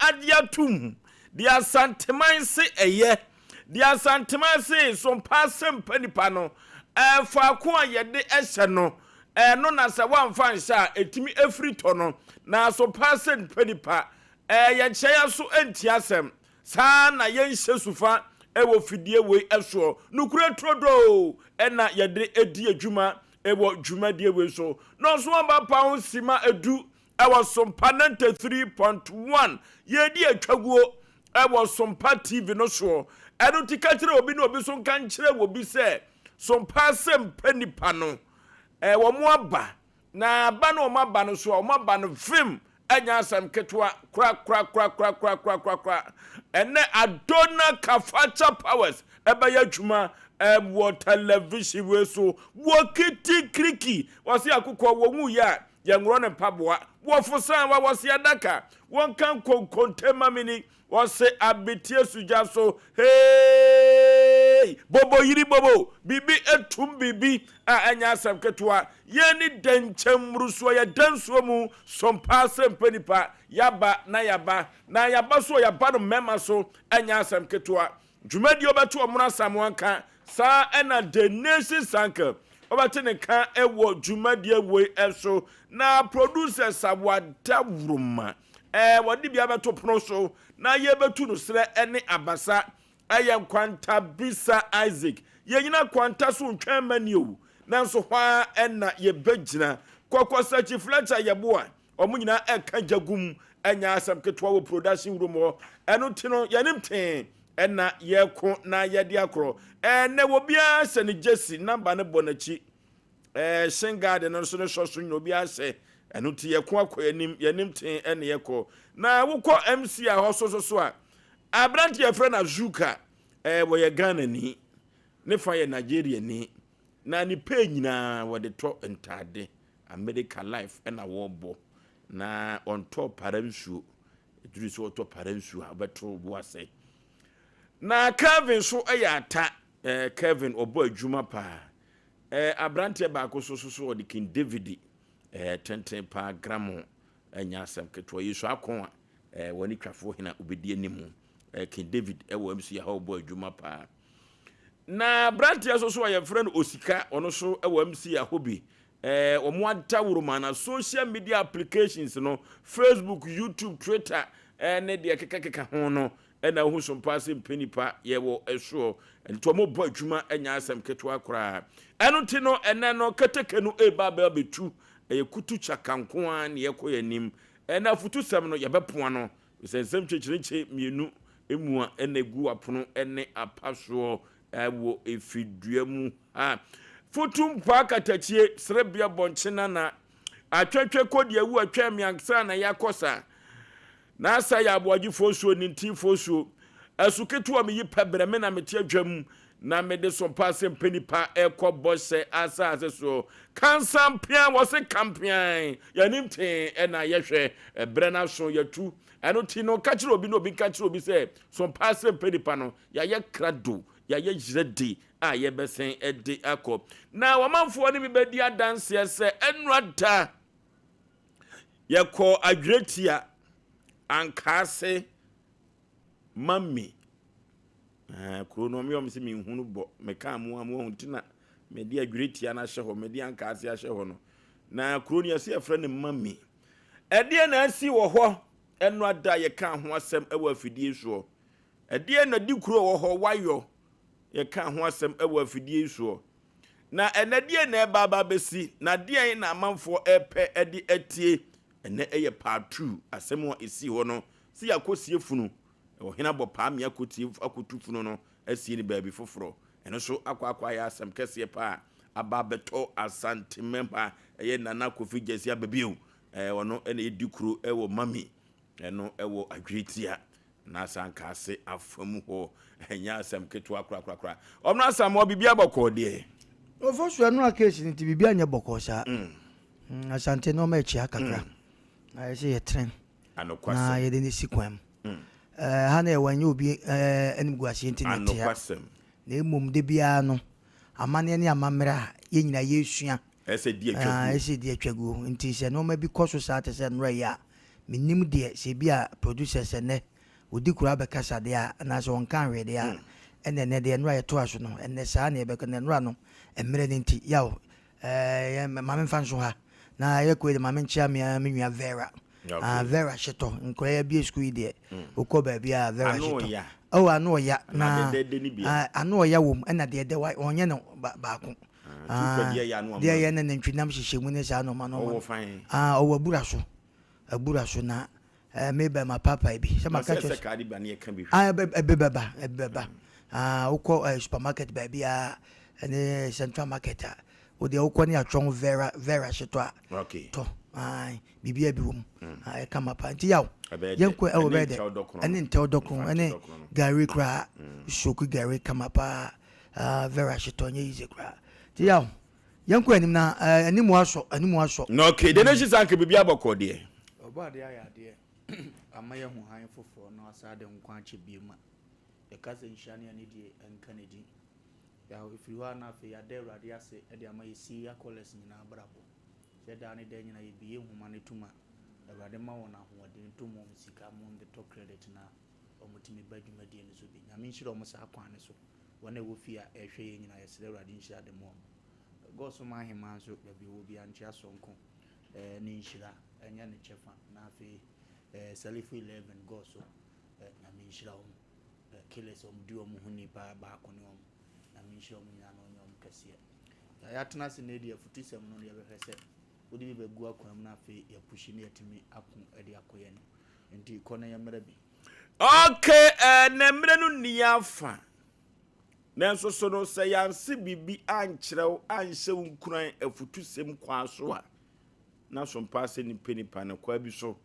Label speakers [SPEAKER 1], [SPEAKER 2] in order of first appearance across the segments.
[SPEAKER 1] agye atom, deɛ Asanteman se ɛyɛ, deɛ Asanteman se sompa asɛmpa nipa no, ɛɛ faako a yɛde hyɛ no, ɛno na sɛ woamfa anhyɛ a, ɛtumi firi tɔ no. Na sompa asɛmpa nipa, ɛɛ yɛnkyerɛ yɛn aso ntie asɛm. Saa ara na yɛnhyɛ sufa wɔ fidie wei soɔ. Nokorɛ turodoo na yɛde di adwuma wɔ dwumadie wei so. Nɔnso aba pa ho sima du wɔ Sompa 93.1. Yɛredi atwaguo wɔ Sompa TV no soɔ. Ɛno nti ka kyerɛ obi na obi nso nka nkyerɛ obi sɛ Sompa asɛmpa nipa no, wɔn aba. Na aba no wɔn aba no so a, wɔn aba no vim, ɛnyɛ asɛm ketewa korakorakorakorakorakorakora. Ɛnɛ Adona Kafacha Powers ɛbɛyɛ adwuma ɛwɔ television wei so wɔ kiti kiriki. Wɔse akokɔ wɔn wuyɛ a yɛnworɔ ne mpaboa. Wɔfo san wa wɔse adaka wɔnka nkonkonte ma mini. Wɔse abetie sugya so hey! Bobo yiri bobo, biribi atum biribi a ɛnyɛ asɛm ketewa. Yɛn ni dɛnkyɛm mmorosoɔ, yɛda nsuo mu sompaa sɛ mpɛ nipa. Yaba na yaba, na yaba so yaba no mmarima so, ɛnyɛ asɛm ketewa. Dwumadie wobɛto Ɔmono Asamoah nka, saa ɛna The Nation Sankel wobɛte ne nka wɔ dwumadie wei so. Na producer Sawa Dawuruma ɛɛ wɔde bi abɛto pono so na yɛbɛtu no serɛ ne abasa. Ɛyɛ Nkwanta Bisa Isaac. Yɛnyina Kwanta so ntwɛn mma ni o, nanso hɔ ara ɛna yɛbɛgyina. Kɔkɔ Sakyi Fletcher Yeboah, wɔn nyinaa ɛka gya gu mu, ɛnyɛ asɛm ketewa wɔ production room hɔ. Ɛno nti no, yɛnim tee ɛna yɛko na yɛde akorɔ. Ɛnɛ obiara hyɛ ne jersey, number no bɔ n'akyi. Ɛɛ shin guard no nso ne sɔ so nyina obiara hyɛ. Ɛno nti yɛko akɔ yɛnim, yɛnim tee ɛna yɛkɔ. Na wokɔ MC a hɔ so so so a, aberante yɛfrɛ no Azuka, ɛɛ wɔyɛ Ghanani, ne fa yɛ Nigeriani, na ne pay nyinaa wɔde tɔ ntaade. America life ɛna wɔbɔ, na ɔntɔ para nsuo. Ɛduru sɛ ɔtɔ para nsuo a, ɔbɛto bo ase. Na Kelvin so yɛ ata. Ɛɛ Kelvin ɔbɔ adwuma paa. Ɛɛ aberanteɛ baako so so so ɔde King David ɛɛ tenten paa gramo ɛnyɛ asɛm ketewa. Yesu ako a ɛɛ wɔne twafoɔ hena obɛdi anim. Ɛɛ King David ɛwɔ MC ha ɔbɔ adwuma paa. Na aberanteɛ so so a yɛfrɛ no Osika ɔno so ɛwɔ MC ahɔ bi. Ɛɛ wɔn adaworo na social media applications no Facebook, YouTube, Twitter ɛne deɛ kekakeka ho no ɛna wohu so mpaa sɛ mpɛ nipa yɛwɔ ɛsoɔ nti wɔn bɔ adwuma ɛnyɛ asɛm ketewa koraa. Ɛno nti no ɛnɛ no keteke no ɛreba abɛ abɛtu ɛyɛ kutu kyaka nko ara ne yɛkɔ yɛn anim. Ɛna afutusɛm no yɛbɛpoa no sɛ nsɛm kyekyerɛkyɛ mmienu emu a ɛna egu apono ɛne apa soɔ ɛwɔ efidua mu ha. Futu mpaa katakyie serebea bɔnkye nana atwɛtwɛ kɔdi awu atwɛn mmiansa na yɛakɔ sa. N'asa yɛ aboagyefoɔ nsuo, nintinfoɔ nsuo. Asu ketewa meyi pɛ brɛ me na mete adwa mu, na mede so mpa ase mpɛ nipa ɛkɔ bɔhyɛ asase so. Kansampean wɔse kampean, yɛnim tee ɛna yɛhwɛ, ɛbrɛ no aso yɛtu. Ɛno ti no ka kyerɛ obi na obi nka kyerɛ obi sɛ so mpa ase mpɛ nipa no, yɛayɛ krado, yɛayɛ yerɛde a yɛbɛsɛn de akɔ. Na wɔmanfoɔ ne me bɛdi adanseɛ sɛ ɛnora da Yɛkɔɔ Adweretia, Ankaase, Mammi. Ɛɛ kuro no ɔmo sɛ menhunu bɔ. Mekaa mo a mo ahu nti na mede Adweretia no ahyɛ hɔ, mede Ankaase ahyɛ hɔ no. Na kuro no yɛsɛ yɛfrɛ no Mammi. Ɛdeɛ na asi wɔ hɔ ɛno ada a yɛkaa ho asɛm wɔ afidie soɔ. Ɛdeɛ na di kuro wɔ hɔ wayɔ yɛkaa ho asɛm wɔ afidie soɔ. Na ɛnɛ deɛn na ɛba aba abɛsi? Na deɛn na amanfoɔ repɛ de atie? Ɛnɛ ɛyɛ part 2, asɛm a ɛsii hɔ no, sɛ yɛakɔsie funu, ɔhene abɔ paa me akɔtie akɔtu funu no asie no baabi foforɔ. Ɛno nso akɔ akɔ ayɛ asɛm kɛseɛ paa aba abɛtɔ Asante mmarima, ɛyɛ Nana Kofi Gyasi aba bio, ɛɛ ɔno ɛna ɛdi kuro ɛwɔ Mami, ɛno ɛwɔ Adweretia. Na sɛ anka ase afa mu hɔ ɛnyɛ asɛm ketewa korakorakora. Ɔno Asamoah biribi abɔkɔɔ deɛ.
[SPEAKER 2] Ofosu ɛno a case no nti biribi anyɛ bɔkɔɔ saa. Mm. Asante nneɛma akyia kakra. Mm. Na yɛ sɛ yɛtene. Na yɛde ne si kwan mu. Mm. Eh, ha na yɛwɔ ɛnyɛ obi eh, anim gu aseɛ nti na ɛtea. Na mmom da biara no amanneɛ ne amammerɛ a yɛn nyinaa yɛsua.
[SPEAKER 1] Ɛsɛ di atwa guo.
[SPEAKER 2] Ɛsɛ di atwa guo. Nti sɛ nneɛma bi kɔ so saa te sɛ nnora yi a. Mennim deɛ sɛ ebi a producers ɛnnɛ ɔdi kuro abɛkasa deɛ a anaasɛ ɔnka nhwee deɛ a ɛna ɛnnɛ deɛ nnora yɛtoa so no ɛnnɛ saa na yɛbɛka na nnora no mmerɛ no nti yaw ɛɛ ma memfa nso ha na yɛkɔ yi deɛ ma menkyea me ara me nua Vera. Ah, Vera Hyetɔ nkora yi abie sukuu yi deɛ wokɔ baabi a Vera Hyetɔ oh ano ɔya na ano ɔya wɔ mu ɛna deɛ ɛdɛ wɔnyɛ no baako. Ah, deɛ yɛ ne nantwinam hyehyɛ mu ne saa nɔɔma nɔɔma. Ah, ɔwɔ abura so. Abura so na eh, me bɛ ma papa bi. Sɛ maka kyerɛ sɛ. Ah, ɛbɛ bɛba, ɛbɛ bɛba. Ah, wokɔ eh, supermarket baabi a, ɛne central market a, wo deɛ wokɔ ne atwɔn Vera, Vera hyetɔ a.
[SPEAKER 1] Okay.
[SPEAKER 2] Tɔ. Ah, biribi a bi wɔ mu. Ah, ɛka ma pa. Nti yaw. Yɛnkɔ ɛwɔ bɛyɛ dɛ. Ɛne ntɛw dɔkono, ɛne gari koraa. Soku gari kama paa. Ah Vera hyetɔ nyɛ easy koraa. Ti yaw. Yɛn kɔ anim na eh, anim asɔ, anim asɔ.
[SPEAKER 1] Na okay, de ne hyɛ sanka biribi abɔkɔ deɛ.
[SPEAKER 3] Ɔbɔ adeɛ ayɛ adeɛ ama yɛahu hann foforɔ na wasan de nkwa akyɛ bio ma yɛka sɛ nhyira ne anidie nka ne din. Yaw, ɛfiri hɔ a na afei yɛada Awurade ase de ama yɛ Syria callers nyinaa abrabɔ. Sɛ daa ne daa nyinaa yɛbue nwoma no tom a, Awurade ma wɔn ahoɔden, tom wɔn sika ma wɔde tɔ credit na wɔtumi ba dwumadie no so bi. Nyame nhyira wɔn saa kwan no so. Wɔn a ɛwɔ fie a ɛrehwɛ yɛn nyinaa yɛsrɛ Awurade nhyira de ma wɔn. God som ahemaa nso baabi ɔwɔ biara nkyea sonko eh, ne nhyira ɛnyɛ ne kyɛfa. Na afei eh, Salifo 11 God so eh, Nyame nhyira wɔn. Eh, Killers wɔn di wɔn ho ni paa baako ne wɔn. Nyame nhyira wɔn nyinaa na ɔnyɛ wɔn kɛseɛ. Na yɛatena ase na ɛdi afutusɛm no na yɛbɛhwɛ sɛ wode bi bɛgu akwan mu na afei yɛapushi na yɛatumi ako de akɔ yɛn anim. Nti kɔ na yɛmmra bi.
[SPEAKER 1] Okay, eh, na mmerɛ no nni yɛn afa. Nanso so no, sɛ yɛanse biribi ankyerɛ wo, anhyɛ wo nkuran afutusɛm kwan so a, na so mpaa sɛ nipa nipa no kwa bi so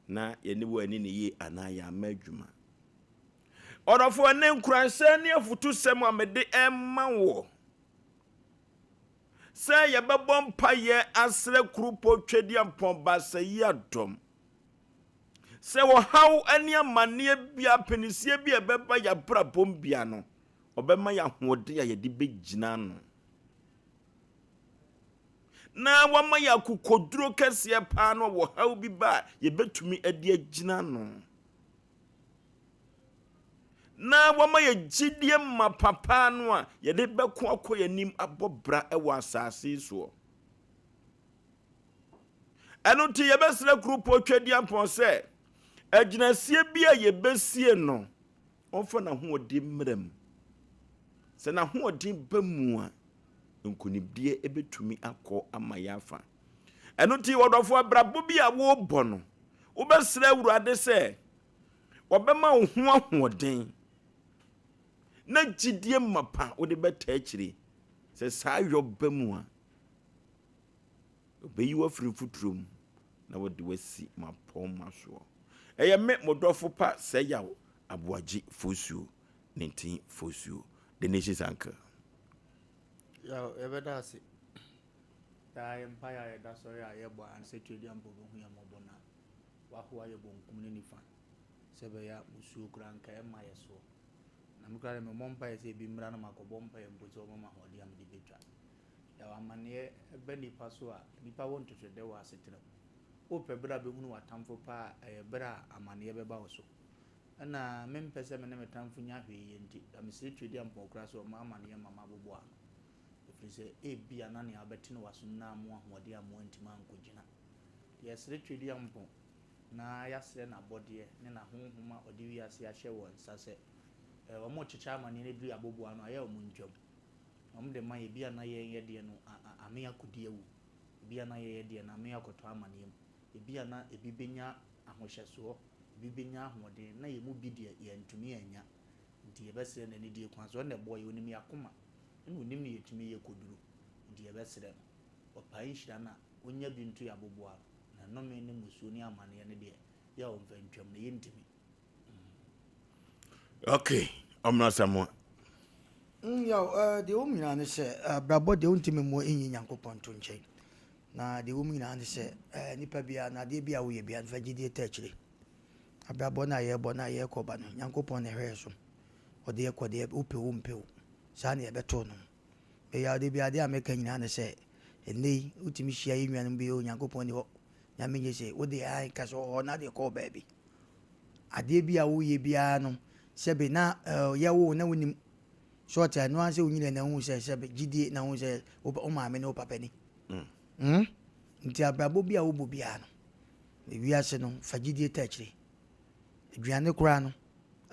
[SPEAKER 1] na yɛne wo ani ne yie anaa yɛama adwuma. Ɔdɔfo, ɛne nkuranhyɛ ne afutusɛm a mede ɛma woɔ sɛ yɛbɛbɔ mpaeɛ asrɛ Kuropɔ Twedeampɔn Baasa yi adɔm Sɛ ɔhaw ne amanneɛ bi, apinisie bi a ɛbɛba yɛn abrabɔ mu bia no, ɔbɛma yɛn ahoɔden a yɛde bɛgyina ano. Na wama yɛn akokoduro kɛseɛ paa no wɔ ɔhaw bi ba a yɛbɛtumi de agyina ano. Na wama yɛn gyidie mapa paa no a yɛde bɛko akɔ yɛn anim abɔ bra wɔ asase yi soɔ. Ɛno nti yɛbɛsrɛ Kuropɔn Tweaduampɔn sɛ agyinasie bi a yɛbɛsie no, ɔmfa n'ahoɔden mmra mu. Sɛ n'ahoɔden ba mu a, nkonimdie bɛtumi akɔ ama yɛafa. Ɛno nti ɔdɔfo abrabɔ bi a worebɔ no, wobɛsrɛ Awurade sɛ ɔbɛma wo ho ahoɔden na gyidie mapa wode bɛtaa akyire. Sɛ saa yɔ ba mu a, Ɔbɛyi wo afiri mfuturo mu na wɔde wo asi mmapɔmma soɔ. Ɛyɛ me, mo dɔfo pa Sɛyaw Aboagye Fosuo, Nintin Fosuo, The Nation's Uncle.
[SPEAKER 3] Yaw, yɛbɛda ase. Daa yɛn mpaeɛ a yɛda sɔre a yɛbɔ ara ne sɛ Tweaduampɔ bɛhu yɛn mmɔbɔ na wahoa yɛn bonkum ne nifa sɛ ɛbɛyɛ a musuo koraa nka ɛmma yɛn soɔ. Na me koraa deɛ memmɔ mpaeɛ sɛ ebi mmra na makɔbɔ mpaeɛ mpo sɛ ɔmma me ahoɔden a mede bɛtwa. Yaw amanneɛ ba nnipa so a, nnipa wɔ ntwɛtwɛdɛ wɔ asetena mu. Wopɛ bere a bɛhunu w'atamfo paa a, ɛyɛ bere a amanneɛ bɛba wo so. Ɛna mempɛ sɛ me ne me tamfo nya hwee yɛ nti, na mesrɛ Tweaduampɔn koraa sɛ ɔmma amanneɛ mma m'abobow ano. Ɛfiri sɛ, ebia na nea wobɛte no w'asom no ammoa ahoɔden amma woantumi ankɔgyina. Nti yɛsrɛ Tweaduampɔn na yɛasrɛ n'abɔdeɛ ne n'ahonhom a ɔde wiase ahyɛ wɔn nsa sɛ, wɔrekyekyɛ amanneɛ no aduru yɛn abobow ano a, ɛyɛ a wɔntwam. Wɔn de ma yɛ, ebia na yɛn yɛ deɛ no ame akɔdi awu, ebia na yɛn yɛ deɛ no ame akɔtɔ amaneɛ mu, ebia na ebi bɛnya ahohyɛsoɔ, ebi bɛnya ahoɔden, na yɛn mu bi deɛ yɛantumi annya. Nti yɛbɛsrɛ no anidie kwan so, ɔno na ɛbɔɔ yɛn, ɔnim yɛn akoma, ɛna ɔnim nea yɛtumi yɛ kɔduru, nti yɛbɛsrɛ no, ɔpae nhyira no a, ɔnya bi nto yɛn aboboa ano, na nnome ne mmusuo ne amaneɛ no deɛ, yɛ a ɔmfa ntwam na yɛntumi.
[SPEAKER 1] Okay, ɔmena Samoa.
[SPEAKER 2] Mm, yaw, eh, deɛ wɔm nyinaa ne sɛ abrabɔ deɛ wontumi mmɔ nyi Nyankopɔn nto nkyɛn. Na deɛ wɔm nyinaa ne sɛ eh, nipa biara na adeɛ bi a woyɛ biara no fa gyidie ta akyire. Abrabɔ no a yɛrebɔ no a yɛrekɔ ba no, Nyankopɔn na ɛhwɛ yɛ so. Ɔde yɛ kɔ deɛ wopɛ wo mpɛ o. Saa na yɛbɛtoo no. Meyaw de bi adeɛ a meka nyinaa ne sɛ ɛnnɛ yi wotumi hyia yɛ nuanom bi o Nyankopɔn ni hɔ. Nyame nyɛ sei. Wo deɛ ae ka sɛ ɔwɔ hɔ na deɛ kɔɔ baabi. Adeɛ bi a woyɛ biara no sɛbe na yɛwo wo na wonim. So ɔte ɛno ara sɛ wonyini na wohu sɛ sɛbe gyidie na wohu sɛ wo maame ne wo papa ni. Mm. Nti abrabɔ bi a wobɔ biara no, wiase no fa gyidie ta akyire. Aduane koraa no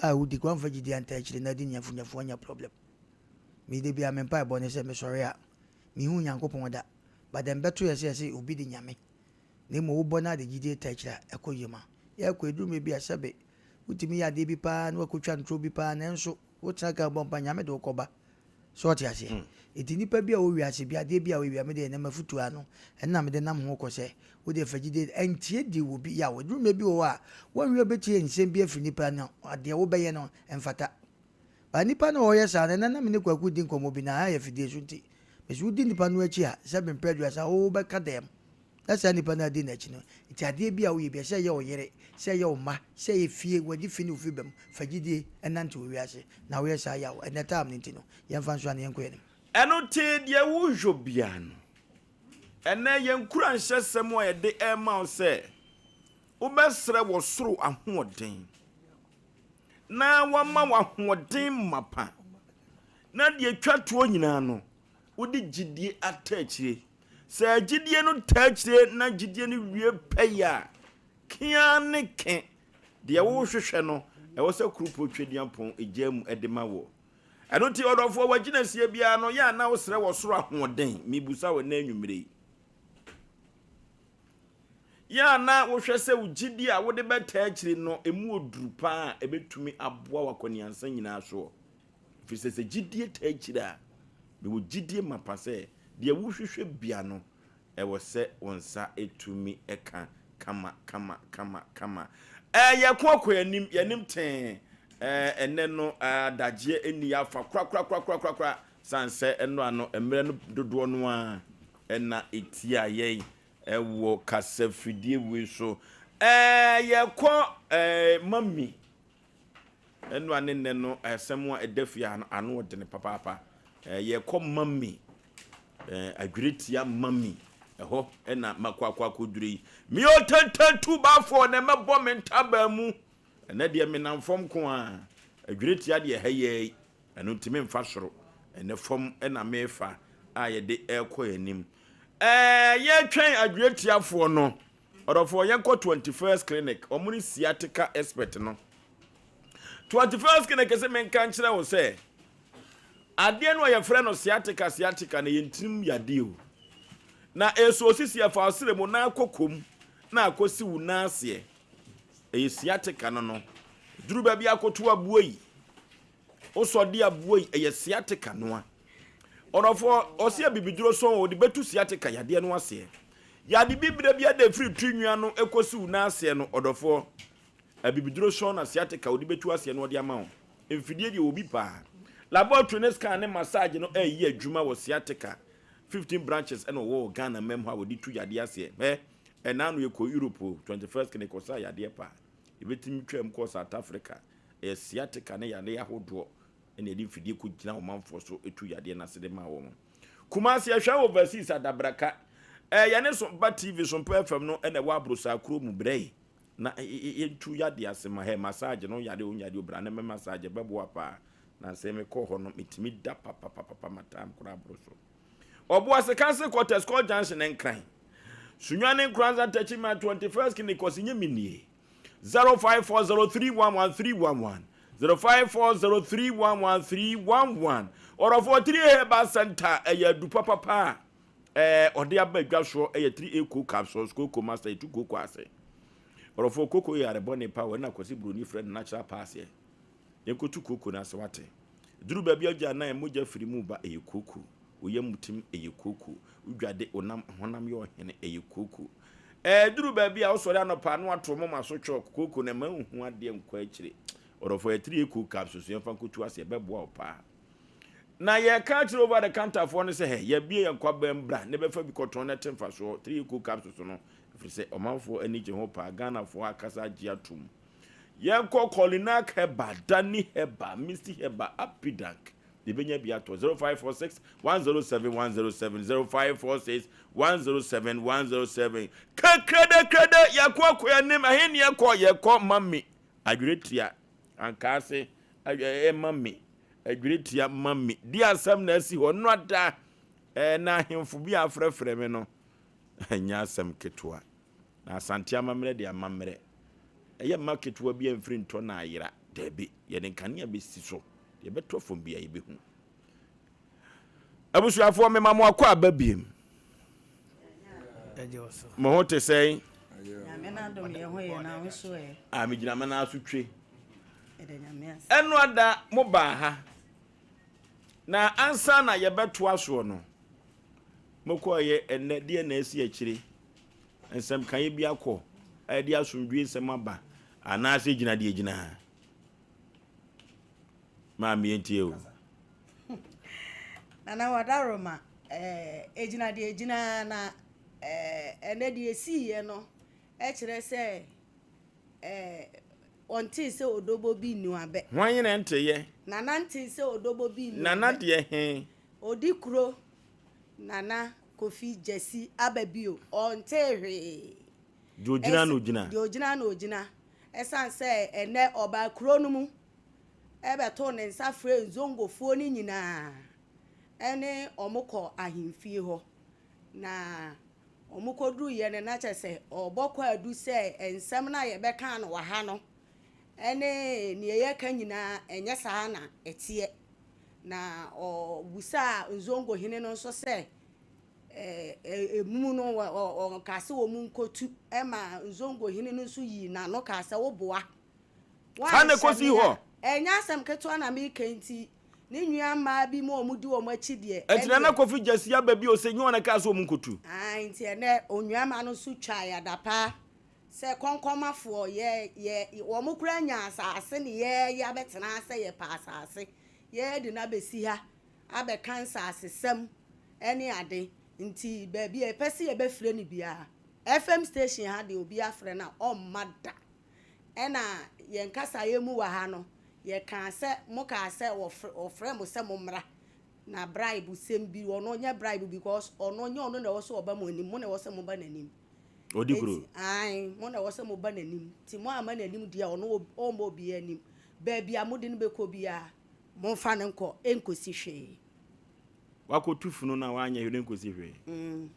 [SPEAKER 2] a wodi koraa womfa gyidie anta akyire na adi nyafunyafu anya problem. Me da biara me mpaebɔ ne sɛ mesɔre a menhu Nyankopɔn da but then bɛto yɛ sɛ yɛse obi de Nyame na mmom wobɔ na ade gyidie ta akyire a ɛkɔ yie ma yɛkɔ ɛduru mmerɛ bi a sɛbe wotumi yɛ adeɛ bi paa na wakɔtwa ntorɔ bi paa nanso wotena kaa bɔ mpa Nyame de wokɔba So ɔte aseɛ? Enti nnipa bi a wɔwɔ wiase bi, adeɛ bi a wɔyɛ bi a, me deɛ ɛnnɛ m'afotuo ara no, ɛno na mede nam ho kɔ sɛ, wo deɛ fa gyidie, ntie deɛ obi yaw. Ɛduru mmerɛ bi wɔ hɔ a, woanhwɛ a wobɛtie nsɛm bi afiri nnipa no, deɛ wobɛyɛ no ɛmfata. But nnipa no a wɔyɛ saa no, ɛnnɛ na me ne Kwaku redi nkɔmmɔ bi, na ha yɛ afidie so nti, mese wodi nnipa no akyi a, sɛbe mprɛ aduasa, wobɛka dɛm. Na saa nipa no a adi n'akyi no nti, adeɛ bi a woyɛ biara, sɛ ɛyɛ wo yere, sɛ ɛyɛ wo mma, sɛ ɛyɛ fie, w'adi fi ne wo fi ba mu, fa gyidie nante wɔ wiase, na woyɛ saa yaw. Ɛnnɛ time no nti no, yɛmfa nsoa na yɛnkɔ yɛn anim.
[SPEAKER 1] Ɛno nti deɛ woyɔ biara no, ɛnnɛ yɛn nkuranhyɛsɛm a yɛde rema wo sɛ wobɛsrɛ wɔ soro ahoɔden na wama wo ahoɔden mapa, na deɛ ɛtwa toɔ nyinaa no, wode gyidie ata akyire. Sɛ gyidie no taa akyire na gyidie no wie pɛyɛ a, ke ara ne ke, deɛ worehwehwɛ no, ɛwɔ sɛ Kuropɔn Tweduampɔn gyaa mu de ma woɔ. Ɛno nti, ɔdɔfoɔ, w'agyinasie biara no, yɛ a na wosrɛ wɔ soro ahoɔden. Mebusa wo ɛnnɛ anwummerɛ yi. Yɛ a na wohwɛ sɛ wo gyidie a wode bɛtaa akyire no, ɛmu ɔduru paa a ɛbɛtumi aboa w'akɔneansa nyinaa soɔ. Ɛfiri sɛ, sɛ gyidie taa akyire a, mewɔ gyidie mapa sɛ deɛ wohwehwɛ bia no, ɛwɔ sɛ wo nsa tumi ka kama kama kama kama. Ɛɛ, yɛko akɔ yɛn anim, yɛn anim tee. Ɛɛ, ɛnnɛ no, adagyeɛ nni yɛn afa korakorakorakorakora, sane sɛ ɛno ano mmerɛ no dodoɔ no ara na ɛtia yɛn wɔ kasafidie wei so. Ɛɛ, yɛkɔ ɛɛ, mami. Ɛno a ne nnɛ no asɛm a ɛda fie ha no ano ɔdene papaapa. Yɛkɔ mami, adweretia mami, ɛhɔ na makɔ akɔ akɔdure yi. Me ɔtɛntɛn tu baafoɔ na ɛmɛbɔ me ntabaa mu. Ɛnɛ deɛ menam fam ko a, adweretia deɛ ɛha yɛ yi, ɛno nti memfa soro. Ɛnɛ fam na mefa a yɛde ɛrekɔ yɛn anim. Yɛretwɛn adweretiafoɔ no. Ɔdɔfoɔ yɛnkɔ 21st clinic, wɔn ne sciatica expert no. 21st clinic sɛ menka nkyerɛ wo sɛ adeɛ no a yɛfrɛ no sciatica sciatica no yɛ ntirim yadeɛ o. Na ɛsɛ osisi ɛfa ɔsrɛ mu na akɔ kom na akɔsi wo nan aseɛ. Ɛyɛ sciatica no no. Duru baabi akɔto aboa yi. Wosɔ de aboa yi, ɛyɛ sciatica noa. Ɔdɔfoɔ, ɔse abibiduro sɔn ɔde bɛtu sciatica yadeɛ no aseɛ. Yade bibire bi ada ɛfiri tiri nwia no ɛkɔsi wo nan aseɛ no, ɔdɔfoɔ, abibiduro sɔn na sciatica ɔde bɛtu aseɛ no ɔde ama wo. Mfidie deɛ wɔ bi paa. Laboratory ne scan ne massage no ɛreyi adwuma wɔ sciatica. 15 branches ɛna ɔwɔ wɔ Ghana mam hɔ a wɔde tu yadeɛ aseɛ. Hɛ, ɛna ano yɛkɔ Europe o, 21st clinic ɔsa yadeɛ paa. Yɛbɛtumi twam kɔ South Africa. Ɛyɛ sciatica ne yadeɛ ahodoɔ na yɛde mfidie kɔgyina ɔmanfoɔ so tu yadeɛ no ase de ma wɔn. Kumasi ɛhwɛ wɔ overseas adabraka. Ɛɛ yɛne Sompa TV, Sompa FM no na ɛwɔ Abrosaa kuro mu brɛ yi na yɛntu yadeɛ ase ma hɛ massage no yare o nyare o bra ne mɛ massage ɛbɛboa paa. Na sɛ mekɔ hɔ no metumi da papapapa ma time koraa aboro so. Ɔboase Council Quarters Court Junction Nkran. Sunyani Nkoranza Techiman 21st Clinic ɔse nye me nie. 0540311311 0540311311 Ɔrɔfoɔ 3A Herbal Center ɛyɛ adu papapa a ɛɛ ɔde aba adwa soɔ ɛyɛ 3A cocoa capsules cocoa master etu cocoa ase Ɔrɔfoɔ cocoa yɛ arebɔne pa wɔ ɛna Kwasi Buroni frɛ no natural paaseɛ yɛnkɔtu cocoa no ase wate duru baabi agya nan mogya firi mu ba ɛyɛ cocoa Wo yam tim, ɛyɛ kooko. Wo dwade, wo nam, honam yɛ ɔhene, ɛyɛ kooko. Ɛduru baabi a wosɔre anɔpa a na wato wo moma so chalk, kooko no ɛmma nhu adeɛ nkɔ akyire. Ɔdɔfoɔ yɛ 3 coke capsules yɛmfa nkɔtu ase, ɛbɛboa wo paa. Na yɛka akyerɛ over the counter foɔ no sɛ hɛ, yɛabue yɛn kwabaa bra na bɛfa bi kɔtɔn na ɛte mfasoɔ, 3 coke capsules no, ɛfiri sɛ ɔmanfoɔ ani gye ho paa, Ghanafoɔ akasa agye atom. Yɛnkɔ Kolinak Herbal, Dani Herbal, Misty Herbal, Apidank. Yɛbɛnya bi atɔ. 0546 107 107 0546 107 107. Kekrede krede yɛkɔ akɔ anim ɛhe ne yɛkɔ yɛkɔ mami adweretia ankaase ɛyɛ mami adweretia mami di asɛm na asi hɔ no ada ɛɛ na ahemfo bi afrɛfrɛ me no ɛnyɛ asɛm ketewa na Asante amammerɛ de amammerɛ ɛyɛ mma ketewa bi amfiri ntɔ na ayera daabi yɛde nkanea bɛsi so deɛ ɛbɛtɔ fam bia yɛbɛhu. Abusuafoɔ mema mo akɔ aba biem. Mo ho te sɛn? A megyina me nan so twe. Ɛno ada mo baa ha. Na ansa na yɛbɛtoa soɔ no, mokɔɔyɛ ɛnnɛ deɛ na asi akyire. Nsɛmkaeɛ bi akɔ a ɛde asomdwie nsɛm aba anaasɛ gyina deɛ gyina ha. Maame yɛntie o.
[SPEAKER 4] Nana Wadaroma, eh, ɛgyina deɛ ɛgyina na eh, ɛnɛ deɛ ɛsiiɛ no ɛkyerɛ sɛ eh, ɔntee sɛ odobo bi nnu abɛ.
[SPEAKER 1] Hwan na ɛnteeɛ?
[SPEAKER 4] Nana ntee sɛ odobo bi nnu abɛ.
[SPEAKER 1] Nana deɛ he?
[SPEAKER 4] Odi kuro Nana Kofi Gyasi aba bio, ɔntee hwee.
[SPEAKER 1] Deɛ ɔgyina na ɔgyina.
[SPEAKER 4] Deɛ ɔgyina na ɔgyina. Ɛsiane sɛ ɛnnɛ ɔbaa kuro no mu bɛtoo ne nsa frɛɛ Nzongofoɔ no nyinaa ne wɔn kɔɔ ahemfie hɔ. Na wɔkɔduruiɛ no, na kyerɛ sɛ ɔrebɔ kwaadu sɛ nsɛm no a yɛbɛkaa no wɔ ha no ne deɛ yɛreka nyinaa, ɛnyɛ saa na ɛteɛ. Na ɔbisaa Nzongohene no nso sɛ Emu no, wɔkaa sɛ wɔnkɔtu ma Nzongo hene no nso yii n'ano kaa sɛ, Woboa.
[SPEAKER 1] Saa na ɛkɔsii hɔ.
[SPEAKER 4] Ɛnyɛ asɛm ketewa na mereka yi nti, ne nua mmaa bi mu a wɔdi wɔn akyi deɛ,
[SPEAKER 1] Ɛnti Nana Kofi Gyasi aba bio sɛ nyɛ wɔn na ɛkaa sɛ wɔnkɔtu.
[SPEAKER 4] Aane, nti ɛnnɛ onua mmaa no nso twaa yɛn adapaa sɛ kɔnkɔnmafoɔ, yɛ, yɛ, wɔn koraa nyaa asase ne yɛn yɛabɛtena ha sɛ yɛpɛ asase, yɛde no abɛsi ha abɛka nsasesɛm ne ade nti baabi a yɛpɛ sɛ yɛbɛfrɛ no biara, FM station ha deɛ obi afrɛ no a ɔmma da. Ɛna yɛn kasaeɛ mu wɔ ha no, yɛkaa sɛ, mokaa sɛ wɔfrɛ, wɔfrɛ mo sɛ mommra na bribe sɛm bi, ɔno nyɛ bribe because ɔno nyɛ ɔno na ɛwɔ sɛ ɔba mo anim, mo na ɛwɔ sɛ moba n'anim.
[SPEAKER 1] Ɔdi kuro.
[SPEAKER 4] Enti, ae, mo na ɛwɔ sɛ moba n'anim. Nti moamma n'anim deɛ ɔno ɔmma obiara anim. Baabi a mode no bɛkɔ biara, Momfa no nkɔ, ɛnkɔsi hwee.
[SPEAKER 1] Wakɔtu funu no a wanyɛ hwee no ɛnkɔsi hwee. Mm.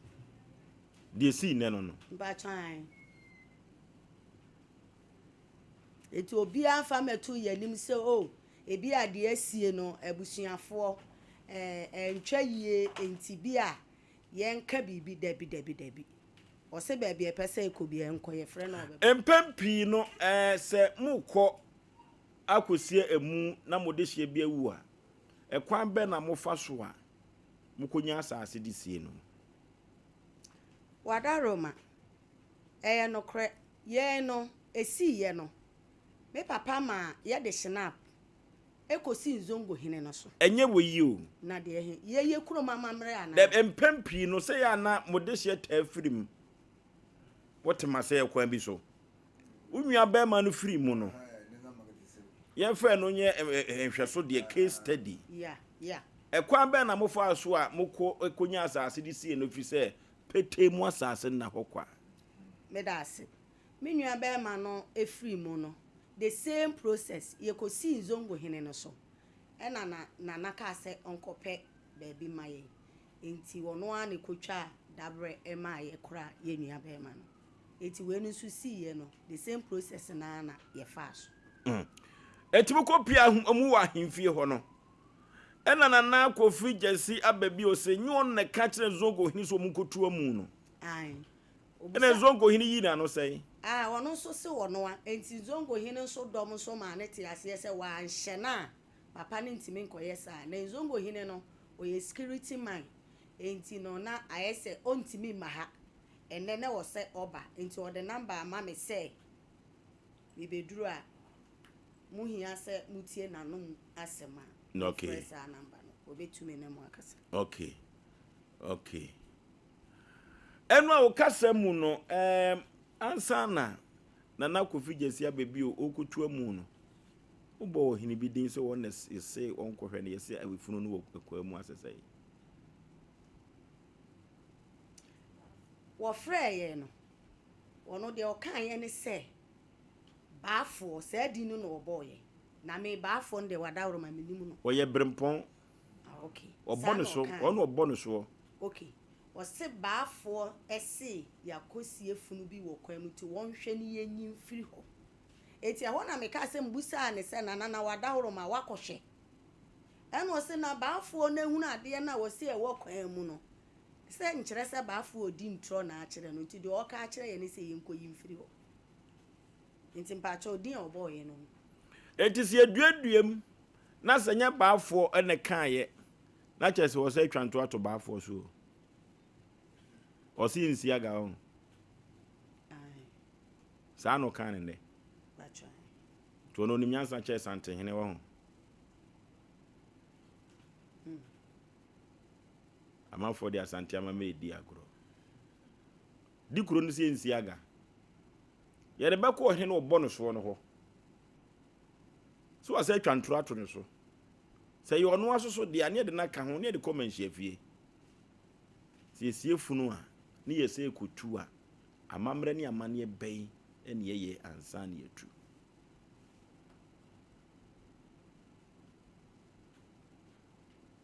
[SPEAKER 1] Deɛ ɛsii nnɛ no no.
[SPEAKER 4] Mpakyɛ ae. Enti obiara mfa mmɛto yɛn anim sɛ o, oh, ebi a deɛ asie no abusuafoɔ ɛɛ ɛntwa yie nti bi a yɛnka biribi dabi dabi dabi. Ɔsɛ baabi a ɛpɛ sɛ ɛkɔ bi ɛnkɔ yɛfrɛ no ɔbɛba.
[SPEAKER 1] Mpɛn pii no ɛɛ sɛ mokɔ akɔsie amu na mo dehyeɛ bi awu a, ɛkwan bɛn na mofa so a mokɔnya asase de sie no?
[SPEAKER 4] Wadaroma, Ɛyɛ nokorɛ, yɛn no, ɛsiiɛ no, me papa maa yɛde Schnapp kɔsii Nzongo hene no so.
[SPEAKER 1] Ɛnyɛ wei o.
[SPEAKER 4] Na deɛ he, yɛyɛ kurom amammerɛ anaa?
[SPEAKER 1] Daabi, mpɛn pii no, sɛ yɛ a na mo dehyeɛ taa firi mu. Wote m'asɛeɛ kwan bi so. Wo nua barima no firi mu no, yɛmfa ɛno nyɛ nhwɛso deɛ, case study. Ɛkwan bɛn na mofaa so a mokɔ kɔnya asase de sie no ɛfiri sɛ petee mu asase nna hɔ kwa?
[SPEAKER 4] Meda ase. Me nua barima no firi mu no, the same process, yɛkɔsii Nzongo hene no so, ɛna na Nana kaa sɛ ɔnkɔpɛ baabi mma yɛn. Enti ɔno ara na ɛkɔtwaa daberɛ maa yɛkoraa yɛn nua barima no. Enti wei no nso siiɛ no, the same process no ara na yɛfaa so.
[SPEAKER 1] Mm. Enti mokɔ pie mu wɔ ahemfie hɔ no, ɛna Nana Kofi Gyasi aba bio se nyɛ ɔno na ɛka kyerɛ Zongo hene sɛ ɔmo nkɔtu amu no.
[SPEAKER 4] Ae.
[SPEAKER 1] Ɛna
[SPEAKER 4] Obisa.
[SPEAKER 1] Zongo hene yii n'ano sɛn?
[SPEAKER 4] Ae, ɔno nso se ɔno a. Enti Zongo hene nso dɔm nso maa no tee aseɛ sɛ wanhyɛ no a, papa no ntumi nkɔyɛ saa. Na Zongo hene no, ɔyɛ security man, enti no na ayɛ sɛ ɔntumi mma ha. Ɛnnɛ na ɛwɔ sɛ ɔba nti ɔde number ama me sɛ mebɛduru a mo hia sɛ mo tie n'anom asɛm a mo frɛ saa number no ɔbɛtumi ne mo akasa.
[SPEAKER 1] Okay okay ɛno a wo kasa mu no ɛɛm ansa na Nana Kofi Gyasi aba bio ɔrekɔtu amu no. Wobɔ ɔhene bi din sɛ wɔn na yɛse ɔnkɔhwɛ no, yɛse awifunu no wɔ akwaa mu asesɛe.
[SPEAKER 4] Wɔfrɛɛ yɛn no, ɔno deɛ ɔkaeɛ ne sɛ, Baafoɔ, saa din no na ɔbɔɔ yɛn. Na me Baafoɔ no deɛ wadaworoma, mennim no.
[SPEAKER 1] Ɔyɛ berempɔn.
[SPEAKER 4] Ah, okay.
[SPEAKER 1] Ɔbɔ
[SPEAKER 4] Saa
[SPEAKER 1] ne
[SPEAKER 4] na
[SPEAKER 1] so,
[SPEAKER 4] ɔkaeɛ.
[SPEAKER 1] ɔno na ɔbɔ ne soɔ.
[SPEAKER 4] Okay. Ɔse Baafoɔ se yɛakɔsie funu bi wɔ kwan mu nti wɔnhwɛ ne yɛnyi mfiri hɔ. Enti ɛhɔ na mekaa sɛ mebisaa no sɛ, Nana, na wadaworoma, woakɔhwɛ? Ɛna ɔse, na Baafoɔ no ahunu adeɛ no a wɔse ɛwɔ kwan mu no, sɛ nkyerɛ sɛ Baafoɔ redi ntorɔ na akyerɛ no, nti deɛ ɔreka akyerɛ yɛn ne sɛ yɛnkɔyi mfiri hɔ. Nti mpakyɛw, din a ɔbɔɔ yɛn no no.
[SPEAKER 1] Enti sɛ yɛduadua mu na sɛ nyɛ Baafoɔ na ɛkaeɛ, na kyerɛ sɛ wɔsɛ atwa nto ato Baafoɔ so o. Ɔse yɛnsi aga hɔ.
[SPEAKER 4] Ae.
[SPEAKER 1] Saa na ɔkaa no nnɛ.
[SPEAKER 4] Mpakyɛw.
[SPEAKER 1] Nti ɔno ɔnim nyansa kyɛɛ Santehene wɔ ho. Amanfoɔ de Asante amammerɛ redi agorɔ. Di kuro no sɛ yɛnsi aga. Yɛde bɛkɔ ɔhene no ɔbɔ no soɔ no hɔ. So wasɛ atwa ntoro ato no so. Sɛ yɛ ɔno aso so deɛ a ne yɛde no aka ho ne yɛde kɔ manhyia fie. Sɛ yɛsie funu a ne yɛsɛ yɛkɔtu a amammerɛ ne amanneɛ bɛn ne yɛyɛ ansa na yɛatu.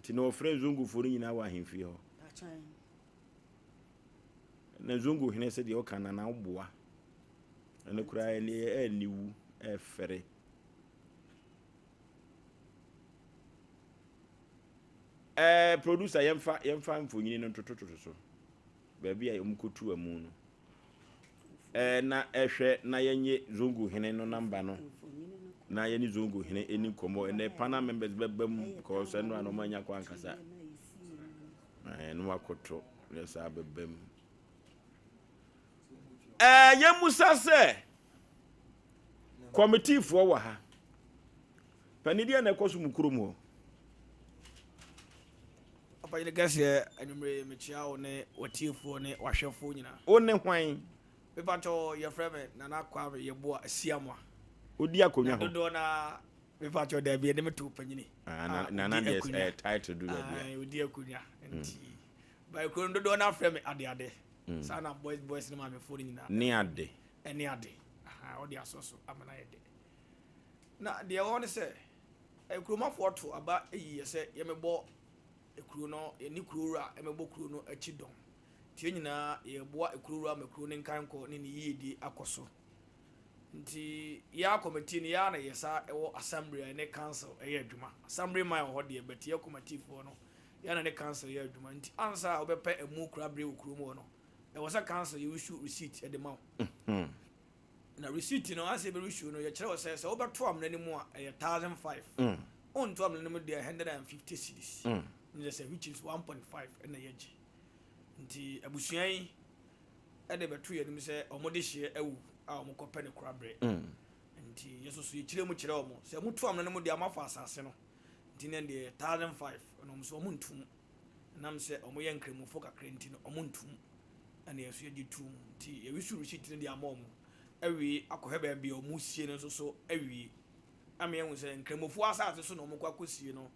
[SPEAKER 1] Nti na wɔfrɛ Nzongufoɔ no nyinaa wɔ ahemfie hɔ. Na Nzongu hene sɛ deɛ ɔka nana woboa. Ɛno koraa ɛne ɛniwu ɛfɛre. Ɛɛ producer yɛmfa yɛmfa mfonyini no ntotototo so. Baabi a wɔkɔtu amu no. Ɛɛ na ɛhwɛ na yɛnye Zongo hene no namba no na yɛne Zongo hene ɛni nkɔmmɔ. Ɛnɛ panel members bɛba mu because ɛno a na wɔn anya kwan ankasa. Ɛɛ na wakoto na saa bɛba mu. Ɛɛ yɛmmusa sɛ kɔmitiifoɔ wɔ ha. Panin deɛ na ɛkɔ so mu kurom hɔ.
[SPEAKER 5] Ɔpanyin kɛseɛ, anwummere yi mekyea wo ne w'atiefoɔ ne w'ahwɛfoɔ nyinaa.
[SPEAKER 1] Wo ne hwan?
[SPEAKER 5] Me pakyɛw yɛfrɛ me Nana Kwame Yeboah Asiamah.
[SPEAKER 1] Wodi akonnwa
[SPEAKER 5] Na
[SPEAKER 1] hɔ?
[SPEAKER 5] dodoɔ no ara me pakyɛw daabi yɛde me too panyini.
[SPEAKER 1] Ah, na,
[SPEAKER 5] a
[SPEAKER 1] Nana
[SPEAKER 5] odi
[SPEAKER 1] deɛ
[SPEAKER 5] akonnwa.
[SPEAKER 1] ɛyɛ title du baabi a.
[SPEAKER 5] Ae, odi akonnwa nti. Ba kuro no dodoɔ no ara frɛ me Adeade. Saa na boys boys ne maamefoɔ no nyinaa.
[SPEAKER 1] Ne ade.
[SPEAKER 5] Ɛne ade. Aha, wɔde asɔ so ama no ayɛ dɛ. Na deɛ ɛwɔ hɔ ne sɛ, Kuromafoɔ to aba yi yɛ sɛ yɛmmɛbɔ kuro no, yɛne kuro wura mmɛbɔ kuro no akyi dɔm. Nti yɛn nyinaa yɛreboa kuro wura ma kuro no nkankɔ ne ne yiedie akɔ so. Nti yɛn ara kɔmɛtii no, yɛn ara na yɛsa wɔ assembly a yɛne council yɛ adwuma. Assembly man wɔ hɔ deɛ, but yɛn kɔmɛtiifoɔ no, yɛn na ne council yɛ adwuma. Nti ansa a wobɛpɛ ɛmu korabere wɔ kurom hɔ no, ɛwɔ sɛ council yɛ issue receipt de ma wo. Na receipt no ansa yɛbɛ issue no yɛkyerɛ wo sɛ sɛ wobɛto amena no mu a ɛyɛ 1005 wonto amena no mu deɛ 150 cedis ne sɛ which is 1.5 ɛna yɛgye nti abusua yi ɛde bɛto yɛn anim sɛ wɔn de hyeɛ awu a wɔn kɔpɛ ne korabrɛ nti yɛ soso yɛkyerɛ mu kyerɛ wɔn sɛ moto amena no mu deɛ moafa asase no nti ne deɛ 1005 ɛna wɔn nso wɔn ntum Ɛnam sɛ wɔyɛ Nkramofo kakra nti no, wɔntom. Ɛna yɛn nso yɛgye toom. Nti yɛresu receipt no de ama wɔn awie akɔhwɛ baabi a wɔresie no nso so awie. Ama yɛahu sɛ Nkramofoɔ asase so na wɔkɔ akɔsie no,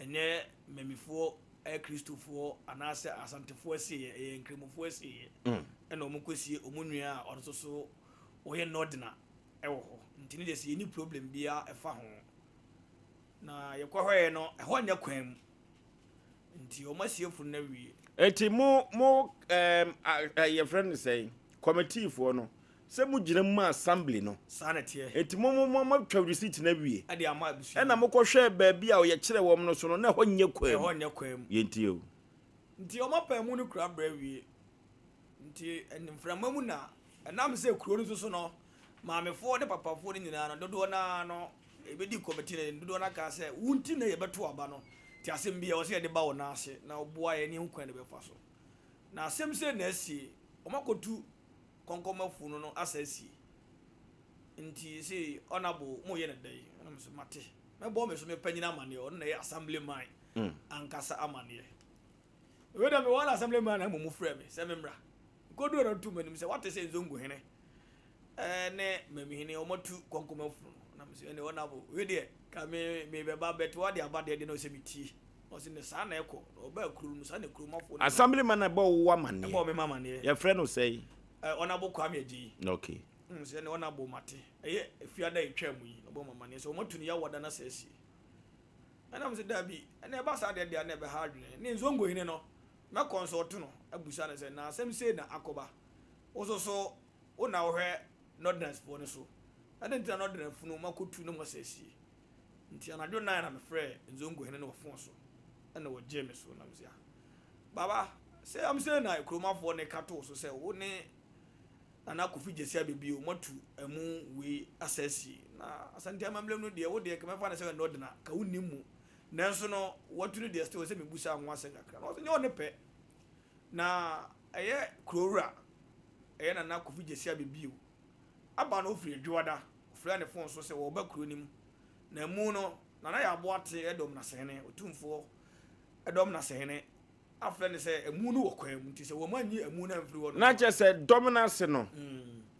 [SPEAKER 5] ɛnyɛ Mamifoɔ, Kristofoɔ anaasɛ Asantefoɔ asieeɛ, ɛyɛ Nkramofoɔ asieeɛ. Ɛna wɔkɔsie wɔn nua a ɔno nso so ɔyɛ Northerner wɔ hɔ. Nti ne deɛ sɛ yɛnni problem biara ɛfa ho. Na yɛkɔhwɛeɛ no, ɛhɔ nyɛ kwan mu. Nti wɔn asie funu no awie.
[SPEAKER 1] Eti mo mo ɛɛm a yɛfrɛ no sɛn kɔmitiifoɔ no sɛ mo gyina mu ma assembly no.
[SPEAKER 5] Saa na ɛteɛ.
[SPEAKER 1] Eti mo mo mo atwa receipt no awie.
[SPEAKER 5] Ɛde ama abusua
[SPEAKER 1] no. Ɛna mo kɔ hwɛɛ baabi a yɛkyerɛ wɔn no so no na ɛhɔ nyɛ kwan mu.
[SPEAKER 5] Ɛhɔ nyɛ kwan mu.
[SPEAKER 1] Yɛntie o.
[SPEAKER 5] Nti wɔn apaa mu no kura brɛ awie. Nti mframa mu na ɛnam sɛ kuro no nso so no maamefoɔ ne papafoɔ no nyinaa no dodoɔ no ara no Yɛbɛdi kɔmiti no anim. Dodoɔ no ara kaa sɛ, Wo nti na yɛbɛto aba no. Nti asɛm biara, ɛwɔ sɛ yɛde ba wo nan ase na woboa yɛn na yɛhu kwan a yɛbɛfa so. Na asɛm sei na asie, wɔakɔtu kɔnkɔnma funu no asa asie. Nti sei, Honourable, moreyɛ no dɛn? Ɛna mese, Mate. Mɛbɔ me so me panyin amaneɛ, ɔno na ɛyɛ Assemblyman ankasa amaneɛ. Wei deɛ mewɔ na Assemblyman na mmom frɛɛ me sɛ memmra. Mekɔduruu no, ɔtoo m'anim sɛ, Woate sɛ Nzongu hene ne Mamihene wɔatu kɔnkɔnma funu no? Na Mese ɛne ɔnabo wei deɛ ka me mebɛba bɛte wade aba deɛ deɛ na ɔsɛ metie. Ɔse ne saa na ɛkɔ na ɔbaa kuro no mu saa na kuromafoɔ no.
[SPEAKER 1] Assemblyman na ɛbɔ wo amaneɛ.
[SPEAKER 5] Ɛbɔ me ma amaneɛ.
[SPEAKER 1] Yɛfrɛ no sɛn?
[SPEAKER 5] Ɔnabo Kwame Agyei.
[SPEAKER 1] Okay.
[SPEAKER 5] Sɛ ɛne ɔnabo mate. Ɛyɛ efiada a ɛtwaa mu yi na ɔbɔ me amaneɛ sɛ wɔatu no Yawada na saa asie. Ɛna mese daabi ɛne ɛba saa deɛ deɛ na ɛbɛha adwene. Ne Nzongohene no mɛ consult no abusa no sɛ na asɛm sei na akɔba. Wo nso so wo na wohwɛ Northerners foɔ no so. Adɛn nti na Northerner funu moakɔtu na moasa asie? Nti anadwo nnan na mefrɛɛ Nzongo hene no wɔ fon so ɛna ɔgyee me so na mese ah Baba sɛ am sei na kuromafoɔ no ka too so sɛ wo ne Nana Kofi Gyasi Abebio moatu amu wei asa asie na Asante amammerɛ mu no deɛ wo deɛ nka mɛfa no sɛ ɔyɛ Northerner ka wonnim mu nanso no watu no deɛ still sɛ mebusa ho asɛm kakra na ɔse nyɛ ɔne pɛ na ɛyɛ kurowura ɛyɛ Nana Kofi Gyasi Abebio aba no ofiri Adwoada, ɔfrɛɛ ne fon so sɛ wɔreba kuro no mu. Na emu no, Nana Yaa Boate dɔm Nasehene, Otumfoɔ dɔm Nasehene afrɛ no sɛ amu no wɔ kwan mu nti sɛ wɔn anyi amu no amfiri hɔ nom
[SPEAKER 1] Na
[SPEAKER 5] a.
[SPEAKER 1] kyerɛ sɛ dɔm no ase no,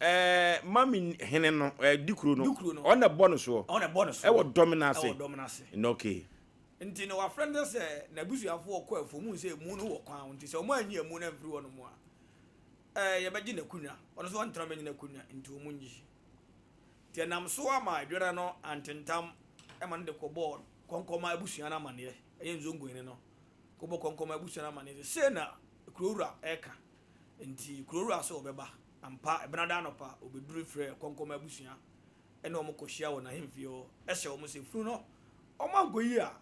[SPEAKER 1] ɛɛ Mami hene no, ɛɛ Dikuro no,
[SPEAKER 5] Dikuro no.
[SPEAKER 1] ɔno na ɛbɔ no soɔ.
[SPEAKER 5] Ɔno na ɛbɔ no soɔ.
[SPEAKER 1] Ɛwɔ dɔm no ase.
[SPEAKER 5] Ɛwɔ dɔm no ase.
[SPEAKER 1] Okay.
[SPEAKER 5] Nti no wafrɛ no sɛ n'abusuafoɔ kɔ afuom hu sɛ amu no wɔ kwan ho nti sɛ wɔn anyi amu no amfiri hɔ nom a, Ɛɛ, yɛbɛgye n'akonnwa. Ɔno nso ɔntena ɔbɛgye n'akonnwa, nti wɔn nyi. Nti ɛnam so ama adwera no antentam ma no de kɔbɔɔ Kɔnkɔma abusua no amaneɛ, ɛyɛ Nzongohene no, kɔbɔɔ Kɔnkɔma abusua no amaneɛ sɛ sei na kurowura reka. Nti kurowura sɛ ɔbɛba. Ampa, Ɛbenada anɔpa, ɔbɛduru frɛɛ Kɔnkɔma abusua ne wɔn kɔhyia wɔ n'ahemfie hɔ, hyɛ wɔn sɛ funu no wɔn ankɔyi a,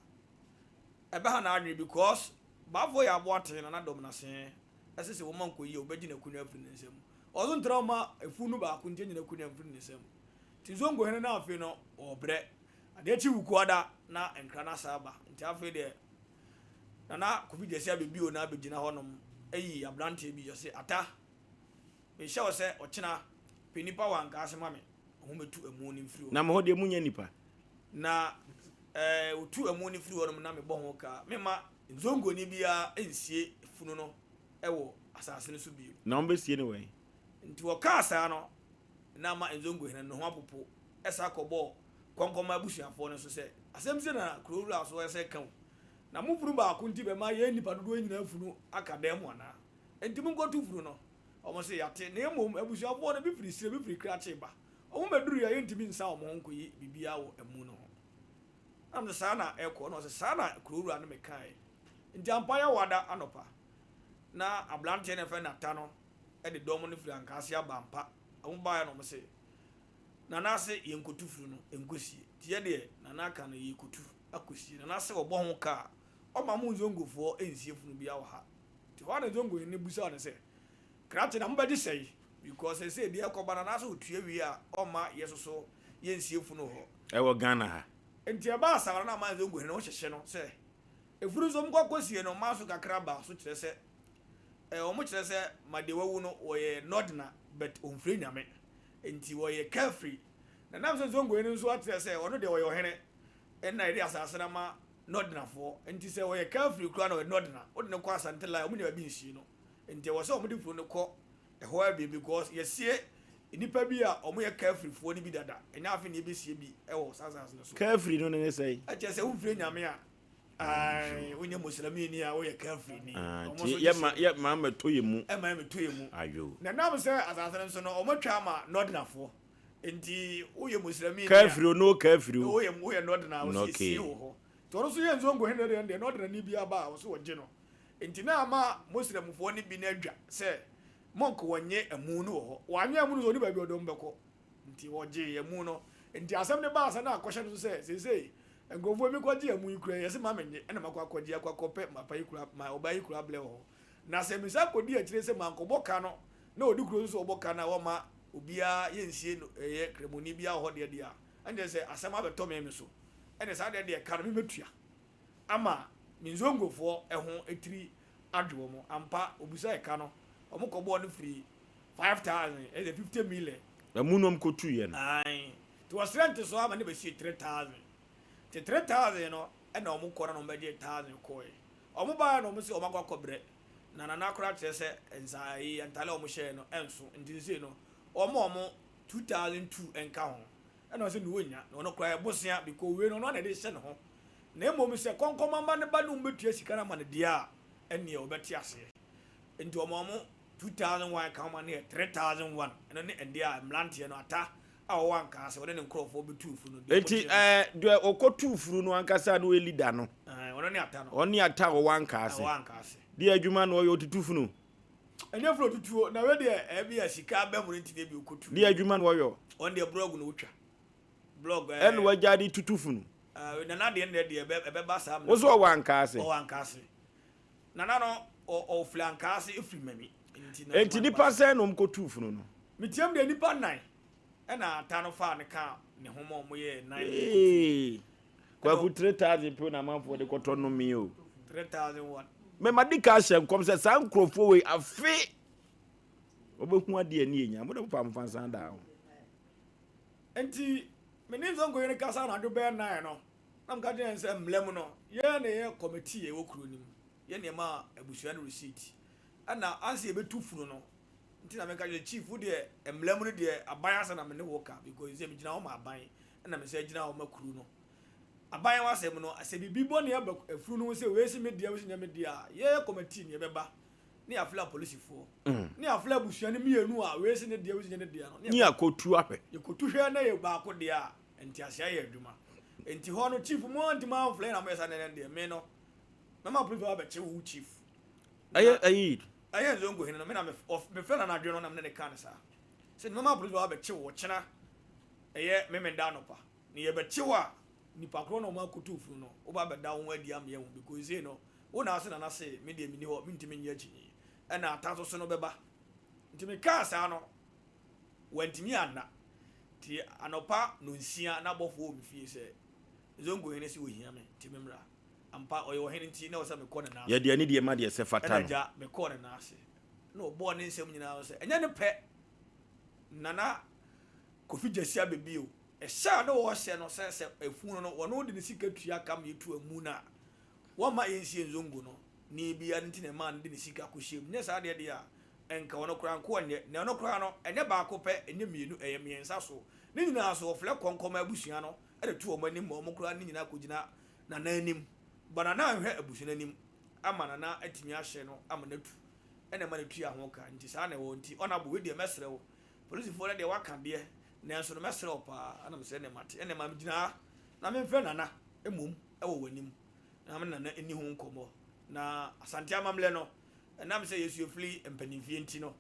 [SPEAKER 5] ɛbɛha n'adwene because Baafoɔ yɛ aboa tee na n'adɔm no asee. Ɛsɛ sɛ wɔma nkɔ yie a, wɔbɛgye n'akonnwa afiri ne nsam. Ɔso ntra ɔma afuw no baako nti anya n'akonnwa mfiri ne nsam. Nti Zongo hene no afei no ɔrebrɛ. Adeɛ kye Wukuada na nkra no asan aba. Nti afei deɛ Nana Kofi Gyasi abɛbio na abɛgyina hɔnom ayi abranteɛ bi ɔse Ata, mehyɛ wo sɛ ɔkyena pɛ nnipa wɔ Ankaase ma me, wɔn mmɛtu amu no mfiri hɔ.
[SPEAKER 1] Na mo hɔ deɛ monyɛ nnipa.
[SPEAKER 5] Na eh, wɔtu amu no firi hɔnom na mebɔ ho ka. Memma Nzongoni biara nsie funu no wɔ asase no so bio.
[SPEAKER 1] Na wɔbɛsie no wɛn?
[SPEAKER 5] Nti wɔkaa saa no, na ama Nzongo hene no ho apopo san kɔbɔɔ Kɔnkɔnma abusuafoɔ no so sɛ, Asɛm sei na kuro wura so sɛ ka o, na mo funu baako nti bɛma yɛn nnipa dodoɔ yi nyinaa funu aka dan mu anaa? Enti monkɔto funu no. Wɔn se, Yɛate, na mmom abusuafoɔ no bi firi serɛ, bi firi krakye ba. Wɔn bɛduruiɛ a, yɛntumi nsan wɔn ho nkɔyi biribiara wɔ amu no ho. Na mese, Saa na ɛkɔ? Na ɔse, Saa na kuro wura no mekaeɛ. Nti ampa Yawada anɔpa, na abranteɛ no a yɛfrɛ no Ata no de dɔm no firi Ankaase aba ampa. Wɔn baeɛ na wɔn se, Nana se yɛnkɔtu funu no nkɔsie. Nti yɛ deɛ Nana aka no yɛrekɔtu akɔsie. Nana se ɔbɔ ho ka a, ɔmma mo Nzongofoɔ nsie funu biara wɔ ha. Nti hɔ ara na Nzongohene no bisaa no sɛ, Krakye na mobɛgye sɛn? Because seesei deɛ ɛrekɔba no anaasɛ ɔtua wie a ɔmma yɛsoso yɛnsie funu hɔ.
[SPEAKER 1] Ɛwɔ Ghana ha.
[SPEAKER 5] Nti ɛbaa saa no na aman Zongo hene no hyehye no sɛ efunu nso wɔkɔ akɔsie no mmaa so kakra baa so kyerɛ sɛ eh, wɔn kyerɛ sɛ ma deɛ wawu no wɔyɛ Northerner but ɔmfiri Nyame nti wɔyɛ carefree na nam sɛ Zongo hene nso akyerɛ sɛ ɔno deɛ ɔyɛ ɔhene ɛna yɛde asase no ama Northernerfoɔ nti sɛ ɔyɛ carefree koraa na ɔyɛ Northerner wode no kɔ Asante line wɔn nya baabi nsie no nti ɛwɔ sɛ wɔde funu no kɔ ɛhɔ ara bio because yɛsie nnipa bi a wɔyɛ kafirifoɔ no bi dada, ɛnyɛ afei na yɛbɛsie bi wɔ saa asase no so.
[SPEAKER 1] Kafiri no ne sɛn?
[SPEAKER 5] Ɛkyerɛ sɛ womfiri Nyame a, ae, wonyɛ Muslimini a, woyɛ kafirini.
[SPEAKER 1] Ah,
[SPEAKER 5] Wɔn
[SPEAKER 1] nti
[SPEAKER 5] nso gye
[SPEAKER 1] yɛma
[SPEAKER 5] sɛ
[SPEAKER 1] yɛ ma mɛtɔ yɛ mu.
[SPEAKER 5] ɛma ɛmɛtɔ yɛ mu.
[SPEAKER 1] Ayo.
[SPEAKER 5] Na ɛnam sɛ asase no nso no, wɔatwa ama Northernerfoɔ, nti woyɛ Muslimini a,
[SPEAKER 1] Kafiri o, no kafiri o.
[SPEAKER 5] woyɛ woyɛ Northerner a, wɔsi
[SPEAKER 1] Okay.
[SPEAKER 5] yɛsie wɔ hɔ. Nti ɔno nso yɛ Nzongo hene deɛ, deɛ Northernerni bi aba a, ɔso wɔgye no. Nti na ama Muslimfoɔ no bi no adwa sɛ Monk wɔnnye amu no wɔ hɔ. Wɔanyɛ amu no nso ɔnni baabi a ɔde wɔn bɛkɔ. Nti wɔgyee amu no. Nti asɛm no baa saa na akɔhyɛ no so sɛ seesei nkurɔfoɔ bi kɔgye amu yi koraa yi, yɛse ma mennye ɛna makɔ akɔgye akɔ akɔpɛ mapa yi kura ma ɔbaa yi kura blɛ wɔ hɔ. Na sɛ mesan kɔdi akyire sɛ mankɔbɔ ka no na ɔdi kuro so sɛ ɔbɔ ka no a wɔmma obiara yɛnsie no ɛyɛ kramoni biara wɔ hɔ deɛ deɛ a, ɛnkyerɛ sɛ asɛm abɛtɔ me me so. Ɛne saa deɛ deɛ ka no me mɛtua. ama me Nzongofoɔ ho tiri adwo wɔn. Ampa, ɔbisae ka no, wɔkɔbɔɔ no firii 5,000, ɛyɛ sɛ 50 million.
[SPEAKER 1] Ɛmu na wɔkɔtuiɛ no.
[SPEAKER 5] Ae. Nti wɔsrɛ ntesoɔ ama no bɛsii 3,000. Nti 3,000 no ɛna wɔkɔ no na wɔbɛgyee 1,000 kɔɔe. Wɔbaeɛ na wɔse wɔakɔ akɔbrɛ. Na Nana koraa kyerɛ sɛ nsa ayi, ntadeɛ a wɔhyɛɛ no ɛnso. Nti seesei no, wɔma wɔn 2,002 nka ho. Ɛna ɔse ne ɔnnya, na ɔno koraa ɛbosea because wei no ɔno ara na ɛde rehyɛ ne ho. Na mmom sɛ kɔnkɔnmama no ba ne wɔbɛtua sika no ama no deɛ a, ɛnneɛ ɔbɛte aseɛ. Nti ɔma wɔn 2001 ka ho ma no yɛ 3001. Ɛno ne ɛdeɛ a mmeranteɛ no, Ata a ɔwɔ Ankaase, ɔne ne nkorɔfoɔ bɛtuu funu no. Deɛ
[SPEAKER 1] Enti
[SPEAKER 5] ɔkɔteɛ no.
[SPEAKER 1] ɛɛ deɛ ɔkɔtuu funu no ankasa a na ɔyɛ leader no?
[SPEAKER 5] Ɛɛ, ɔno ne Ata no.
[SPEAKER 1] Ɔne Ata a ɔwɔ Ankaase.
[SPEAKER 5] Ɔwɔ Ankaase.
[SPEAKER 1] Deɛ adwuma na ɔyɛ, ɔtutu funu?
[SPEAKER 5] Ɛnyɛ funu otutuo, na wei deɛ ɛbi a sika aba mu no nti na ebi okotu.
[SPEAKER 1] Deɛ adwuma na ɔyɔ?
[SPEAKER 5] Ɔno deɛ blɔg na otwa. Blɔg ɛɛ.
[SPEAKER 1] Ɛna wagya de tutu funu?
[SPEAKER 5] Ɛɛ nana deɛ no deɛ ɛbɛ ɛbɛba saa.
[SPEAKER 1] Wo so ɔwɔ Ankaase?
[SPEAKER 5] Ɔwɔ Ankaase. Nana no ɔ ɔfiri Ankaase efiri Mami. Nti na
[SPEAKER 1] Nti nipa sɛn na wɔn kɔtuu funu no?
[SPEAKER 5] Metiam deɛ nipa nnan ɛna ata no faa no kaa ne ho ma wɔn yɛɛ nnan na wɔkɔtuu.
[SPEAKER 1] Eeii. Kwaku 3000 pɛ na amanfoɔ de kɔtɔ nnome o.
[SPEAKER 5] 3001.
[SPEAKER 1] Me ma di ka hyɛ nkɔm sɛ saa nkurɔfoɔ wei afe wɔbɛhu adeɛ ani enya mo de mo fa mo fa nsan daa ho.
[SPEAKER 5] Nti me ne Nzongo yere kasa anadwo bɛyɛ nine no na meka kyerɛ no sɛ mmla mu no yɛn na yɛyɛ committee a ɛwɔ kuro no mu yɛn na yɛma abusua no receipt ɛna ansa yɛbɛtu funu no nti na meka kyerɛ chief wo deɛ mmla mu no deɛ aban asɛm na me ne wo ka because sɛ megyina hɔ ma aban ɛna mesan gyina hɔ ma kuro no. Aban asɛm no, sɛ biribi bɔne aba afunu no ho sɛ wei se me dea, wei se nyɛ me dea a, yɛyɛ kɔmɛtii ne yɛbɛba ne yɛafrɛ apolisifoɔ ne yɛafrɛ abusua no mmienu a wei se ne dea, wei se nyɛ ne dea no,
[SPEAKER 1] ne yɛakɔtu ahwɛ.
[SPEAKER 5] Yɛkɔtu hwɛ na yɛ baako deɛ a, nteaseɛ ayɛ adwuma. Nti hɔ no, chief mo antumi amfrɛ yɛn na moyɛ saa nnɛ deɛ, me no, mɛma apolisifoɔ abɛkye wo chief.
[SPEAKER 1] Ɛyɛ ɛyi.
[SPEAKER 5] Ɛyɛ Nzongo hene no, me na mefrɛ no anadwo no na me ne no kaa no saa. Sɛ mɛma apolisifoɔ abɛkye wo ɔkyena ɛyɛ Memenda anɔpa. Na yɛbɛkye wo a, nipa korɔ na ɔmo akoto funu no, woba abɛda wo ho adi ama yɛahu because sei no, wo na ase nana se me deɛ menni hɔ, mentumi nnye akyinnye. Ɛna ata nso so no bɛba. Nti mekaa saa no, wantumi anna. Nti anɔpa nonsia na abɔfoɔ wɔ me fie sɛ Zongo hene se ohia me nti memmra. Ampa ɔyɛ ɔhene nti na ɛwɔ sɛ mekɔ ne nan ase.
[SPEAKER 1] Yɛde anidie ma deɛ ɛsɛ fata
[SPEAKER 5] Ɛna
[SPEAKER 1] no.
[SPEAKER 5] agya mekɔɔ ne nan ase na ɔbɔɔ ne nsɛm nyinaa so sɛ ɛnyɛ ne pɛ Nana Kofi Gyasi abɛbio. Ɛhyɛ a na wɔhyɛ no sɛ sɛ efunu no wɔn de ne sika tua ka ma yɛtu amu no a, wɔmma yɛnsie Nzongo no. Ne bia no nti na ɛmaa no de ne sika kɔhyɛɛ mu. Nyɛ saa deɛ deɛ a, ɛnka ɔno koraa nko ɔnyɛ. Na ɛno koraa no, ɛnyɛ baako pɛ, ɛnyɛ mmienu, ɛyɛ mmiɛnsa so. Ne nyinaa so, wɔfrɛ Kɔnkɔma abusua no de to wɔn anim ma wɔn koraa ne nyinaa kɔgyina Nana anim. Ba Nana anhwɛ abusua no anim ama Nana atumi ahyɛ no ama no atu. Ɛna ɛma no tua ho ka. Nti saa na ɛwɔ. Nti Honourable, wei deɛ mɛsrɛ wo, Polisifoɔ no deɛ waka deɛ, nanso no mɛsrɛ wo paa, ɛna mesrɛ ɛnneɛ mate, ɛnneɛ ma megyina ha na memfrɛ Nana mmom wɔ w'anim na me ne Nana nni ho nkɔmmɔ. Na Asante amammerɛ no, ɛnam sɛ yɛsu yɛfiri mpanimfie nti no,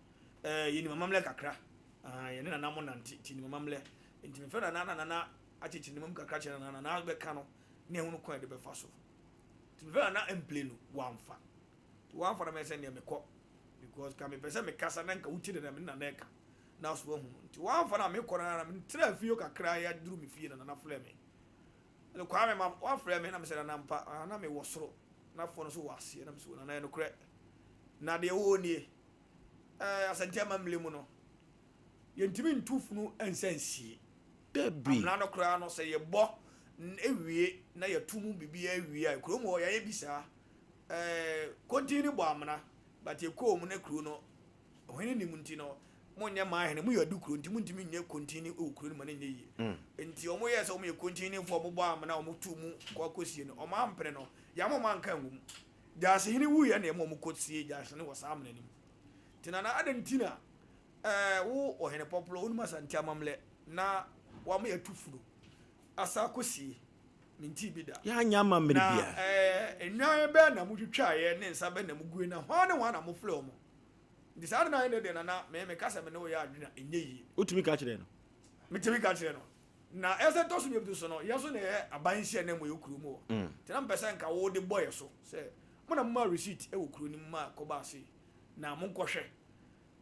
[SPEAKER 5] eh, yɛnim amammerɛ kakra. Ah, yɛne Nana mo nante nti yɛnim amammerɛ. Nti mefrɛ Nana na Nana akyekyere ne mu kakra kyerɛ Nana, Nana bɛka no na yɛhunu kwan a yɛde bɛfa so. Nti mefrɛ Nana mple no, wamfa. Nti wamfa na mɛyɛ sɛ nneɛ mekɔ. Because ka mepɛ sɛ mekasa na nka wotie dada me ne Nana ɛka na so wahu no nti wamfa na mekɔ no ara metraa fie hɔ kakra yɛ aduru me fie na Nana frɛ me ɛne Kwame ma wafrɛ me na mesɛ Nana mpa ah, na mewɔ soro na foɔ no so wɔ aseɛ na mesɛ Nana ɛnokorɛ na deɛ ɛwɔ nie ɛɛ Asante amammerɛ mu no yɛntumi ntu funu nsa nsie
[SPEAKER 1] Dabi.
[SPEAKER 5] Amena no koraa no sɛ yɛbɔ wie na yɛto mu biribiara wie a kurom hɔ yɛayɛ bi saa ɛɛ kontin no bɔ amena But yɛkɔɔ mu na kuro no ɔhene nim nti no monyɛ maa hene moyɛ adu kuro nti montumi nyɛ kontini wɔ kuro no ma no nyɛ yie mm. Nti ɔmo yɛɛ sɛ ɔmo yɛ kontinifoɔ ɔmo bɔ amena ɔmo tu mu kɔ akɔsie no ɔmo ampene no yɛama ɔmo anka ngu mu. Gyaase hene wuiɛ na ɛma ɔmo kɔsie gyaase no wɔ saa amena no mu. Nti nana adɛn nti na ɛɛ wo ɔhene pɔplɔ wonim Asante amammerɛ na wama yɛatu funu asa akɔsie? Mentee bi da.
[SPEAKER 1] Yɛanyɛ amammerɛ
[SPEAKER 5] Na
[SPEAKER 1] biara.
[SPEAKER 5] ɛɛ, nnwan bɛn na motwitwaeɛ ne nsa bɛn na moguiɛ, na hwan ne hwan na mofrɛɛ wɔn? Nti saa ade no ayɛ nnɛ deɛ, Nana, me meka sɛ me ne wo yɛ adwene a, ɛnyɛ yie.
[SPEAKER 1] Wotumi ka kyerɛɛ no?
[SPEAKER 5] Metumi ka kyerɛɛ no. Na ɛsɛ ɛtɔ so mmienu so no, yɛn nso na yɛyɛ aban nhyiananmu wɔ kuro mu hɔ. Nti na mepɛ sɛ nka wode bɔ yɛn so sɛ, mo na momaa receipt wɔ kuro no mu maa ɛkɔbaa sei, na monkɔhwɛ.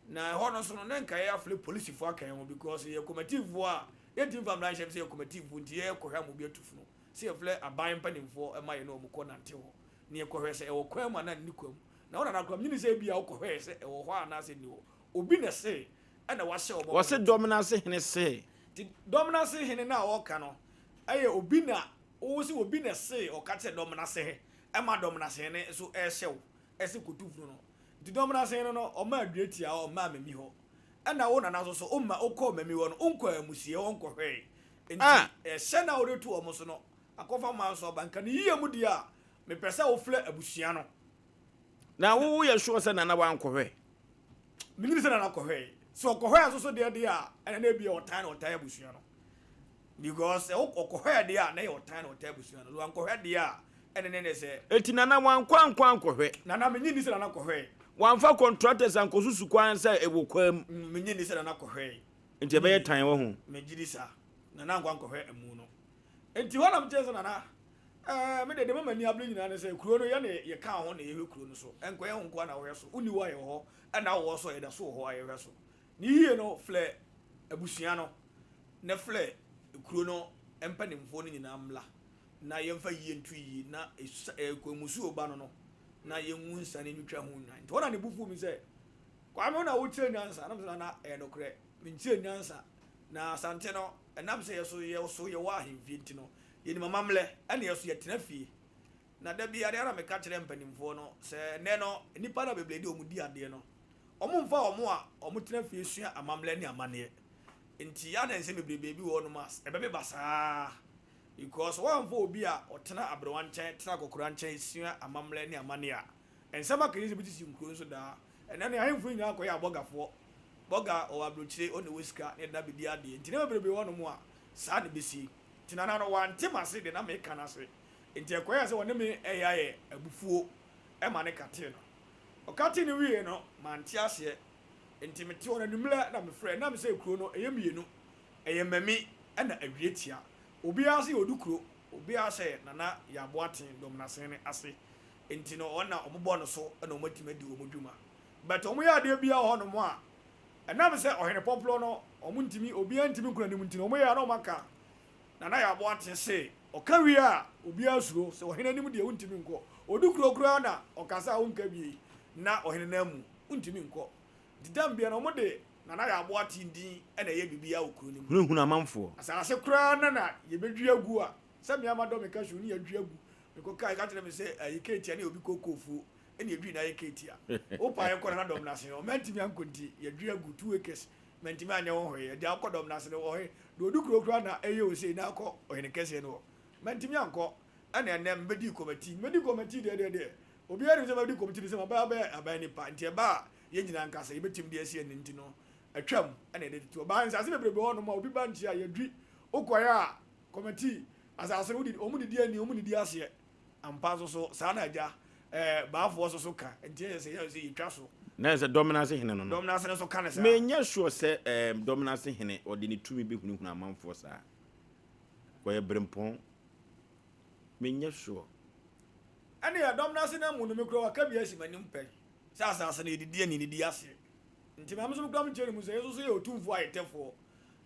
[SPEAKER 5] Na ɛhɔ no nso no, na nka yɛafrɛ polisifo aka yɛn ho because yɛyɛ kɔmatifoɔ a yɛntumi mfa mmara nhyɛ mu sɛ yɛyɛ kɔmatifoɔ nti yɛkɔhwɛ ama obi atu funu. Sɛ yɛfrɛ aban mpanimfoɔ ma yɛne wɔn kɔ nante hɔ na yɛkɔhwɛ sɛ ɛwɔ kwan mu anaa nni kwan mu. Na wo nana koraa menyini sɛ ebia wokɔhwɛɛ sɛ ɛwɔ hɔ anaasɛ nni hɔ. Obi na ɛsee ɛna wahyɛ wɔn ama
[SPEAKER 1] Wɔse
[SPEAKER 5] wɔatu.
[SPEAKER 1] dɔm no ase hene see.
[SPEAKER 5] Nti dɔm no ase hene no a ɔreka no ɛyɛ obi na wo se obi na ɛsee ɔka kyerɛ dɔm no ase he ɛma dɔm no ase hene nso ɛrehyɛ wo ɛse kɔtu funu no. Nti dɔm no ase no no, ɔmaa dua tiaa hɔ, ɔmaa mami hɔ. Ɛna wo nana nso so, ɔma ɔkɔɔ mami hɔ no, ɔnkɔɔ amusiɛ hɔ nkɔhwɛe. Nti
[SPEAKER 1] Ah!
[SPEAKER 5] ɛhyɛ no a wode to wɔn so no, akɔfa manso aba. Nka ne yie mu deɛ a, mepɛ sɛ wofrɛ abusua no.
[SPEAKER 1] Na wo woyɛ sure sɛ Nana wankɔhwɛ?
[SPEAKER 5] Menim sɛ Nana kɔhwɛe. Sɛ ɔkɔhwɛɛ nso so deɛ deɛ a, ɛna na ebia ɔtan na ɔtan abusua no. Because sɛ ɔkɔhwɛɛ deɛ a, na ɛyɛ ɔtan na ɔtan abusua no. Sɛ wankɔhwɛ deɛ a, ɛne ne ne sɛ.
[SPEAKER 1] Enti Nana wankɔ ankɔ ankɔhwɛ?
[SPEAKER 5] Nana, menye nni sɛ Nana kɔhwɛe.
[SPEAKER 1] Wamfa contractors ankɔsusu kwan sɛ ɛwɔ kwan mu?
[SPEAKER 5] Menye nni sɛ Nana kɔhwɛe.
[SPEAKER 1] Nti ɛbɛyɛ tan wahu?
[SPEAKER 5] Megye di saa. Nana ankɔ ankɔhwɛ amu no. Enti hɔ na mekyerɛ sɛ Nana, ɛɛ, me deɛ deɛ ɛma m'ani abere nyinaa ne sɛ kuro no yɛne yɛka ho na yɛhwɛ kuro no so. Ɛnkɔyɛ wo nko ara na wohwɛ so. Wonni hɔ a yɛwɔ hɔ, ɛna wowɔ hɔ nso a yɛda so wɔ hɔ a yɛhwɛ so. Ne yie no, frɛ abusua no na frɛ kuro no mpanimfoɔ no nyinaa mmra na yɛmfa yie nto yie na mmusuo ba no no na yɛngu nsa no ntwitwa ho nnwan. Nti hɔ na ne bo fuu me sɛ, Kwame wo na wokyerɛ nyansa? Na mesɛ Nana ɛyɛ nokorɛ, menkyerɛ nyansa. Na Asante no, ɛnam sɛ yɛso yɛso yɛwɔ ahemfie nti no, yɛnim amammerɛ, ɛna yɛso yɛtena fie. Na da biara deɛ na meka kyerɛ mpanimfoɔ no, sɛ nnɛ no nnipa no a bebree de wɔn di adeɛ no, wɔmfa wɔn a wɔtena fie sua amammerɛ ne amanneɛ. Nti yɛ a na nsɛm bebrebe bi wɔ hɔnom a ɛbɛbeba saa. Because woamfa obi a ɔtena aberewa nkyɛn, tena akɔkora nkyɛn sua amammerɛ ne amanneɛ a, nsɛm akɛseɛ sɛ bɛsisi nkuro nso daa. Ɛnnɛ no ahemfo no nyinaa akɔyɛ abɔgafoɔ. Bɔga ɔwɔ aburokyire, ɔna ɛwɔ sika na yɛde no abɛdi adeɛ. Nti nneɛma bebrebe wɔ hɔnom a saa na ɛbɛsi. Nti Nana no wante m'ase deɛ na meka no ase. Nti ɛkɔyɛɛ sɛ ɔne me reyɛ ayɛ abufuo ma no katee no. Ɔkatee no wieeɛ no, mante aseɛ. Nti mete hɔ no anwummerɛ na mefrɛɛ. Ɛnam sɛ kuro no ɛyɛ mmienu, ɛyɛ Mami ɛna Awiatia. Obiara sɛ ɔdu kuro, obiara sɛ Nana Yaa Boateng Dɔmnasene no ase. Nti no wɔn na wɔn bɔ no so na wɔn atumi adi wɔn dwuma. But wɔn yɛ adeɛ biara wɔ hɔ nom a, ɛnam sɛ Ɔhene Pɔplɔ no wɔn ntumi, obiara ntumi nku n'anim nti no wɔn yɛ a na wɔn aka Nana Yaa Boateng se ɔka wie a obiara suro sɛ ɔhene anim deɛ wontumi nkɔ. Ɔdu kuro koraa na ɔkasa a wonka bie na ɔhene nan mu wontumi nkɔ. Nti tam biara no wɔn de Nana Yaa Boateng din na ɛyɛ biribiara wɔ kuro no mu.
[SPEAKER 1] Hunahuna amanfoɔ.
[SPEAKER 5] Asase koraa na na yɛbɛdwi agu a sɛ me ara madɔ me cashew ne yɛadwi agu. Mekɔkae ka kyerɛ me sɛ ayi keetia ne obi kookoofuo ɛna yɛdwi na ayɛ keetia. Wopa yɛnkɔ Nana dɔm no ase hɔ. Mantumi ankɔ nti yɛdwi agu 2 acres mantumi anyɛ ho hwee. Agya wokɔ dɔm no ase no ɔhe deɛ ɔdi kuro koraa na ɛyɛ osei na akɔ ɔhene kɛseɛ no hɔ. Mantumi ankɔ ɛna ɛnɛ mebɛdii kɔmati. Mebɛdi kɔmati deɛ deɛ deɛ obiara nim sɛ mabɛdi kɔmati no sɛ mabɛyɛ abɛyɛ aban nipa nti ɛba a yɛn nyinaa nkasa yɛbɛtumi de asi ɛno nti no atwam ɛna yɛde tete hɔ. Baa nsase bebrebe wɔ hɔnom a obi ba nkyia yɛdwi wokɔeɛ a kɔmati asase no wodi wɔn didi ani wɔn didi aseɛ ampa nso so saa na agya ɛɛ baafoɔ nso so ka nti ɛyɛ sɛ yɛ sɛ yɛtwa so.
[SPEAKER 1] Na ɛsɛ dɔmenase hene no no.
[SPEAKER 5] Dɔmenase no nso ka ne saa.
[SPEAKER 1] Menyɛ sure sɛ ɛɛm dɔmenase hene ɔde ne tumi bɛhunahuna amanfoɔ saa. Ɔyɛ berempɔn. Menyɛ sure.
[SPEAKER 5] Ɛnneɛ dɔmenase no amu no me koraa waka bi asi m'anim pɛn sɛ asase no yɛdidi ani yɛdidi aseɛ nti maame nso me koraa mekyerɛ ne mu sɛ yɛn nso so yɛ otumfoɔ ayetɛfoɔ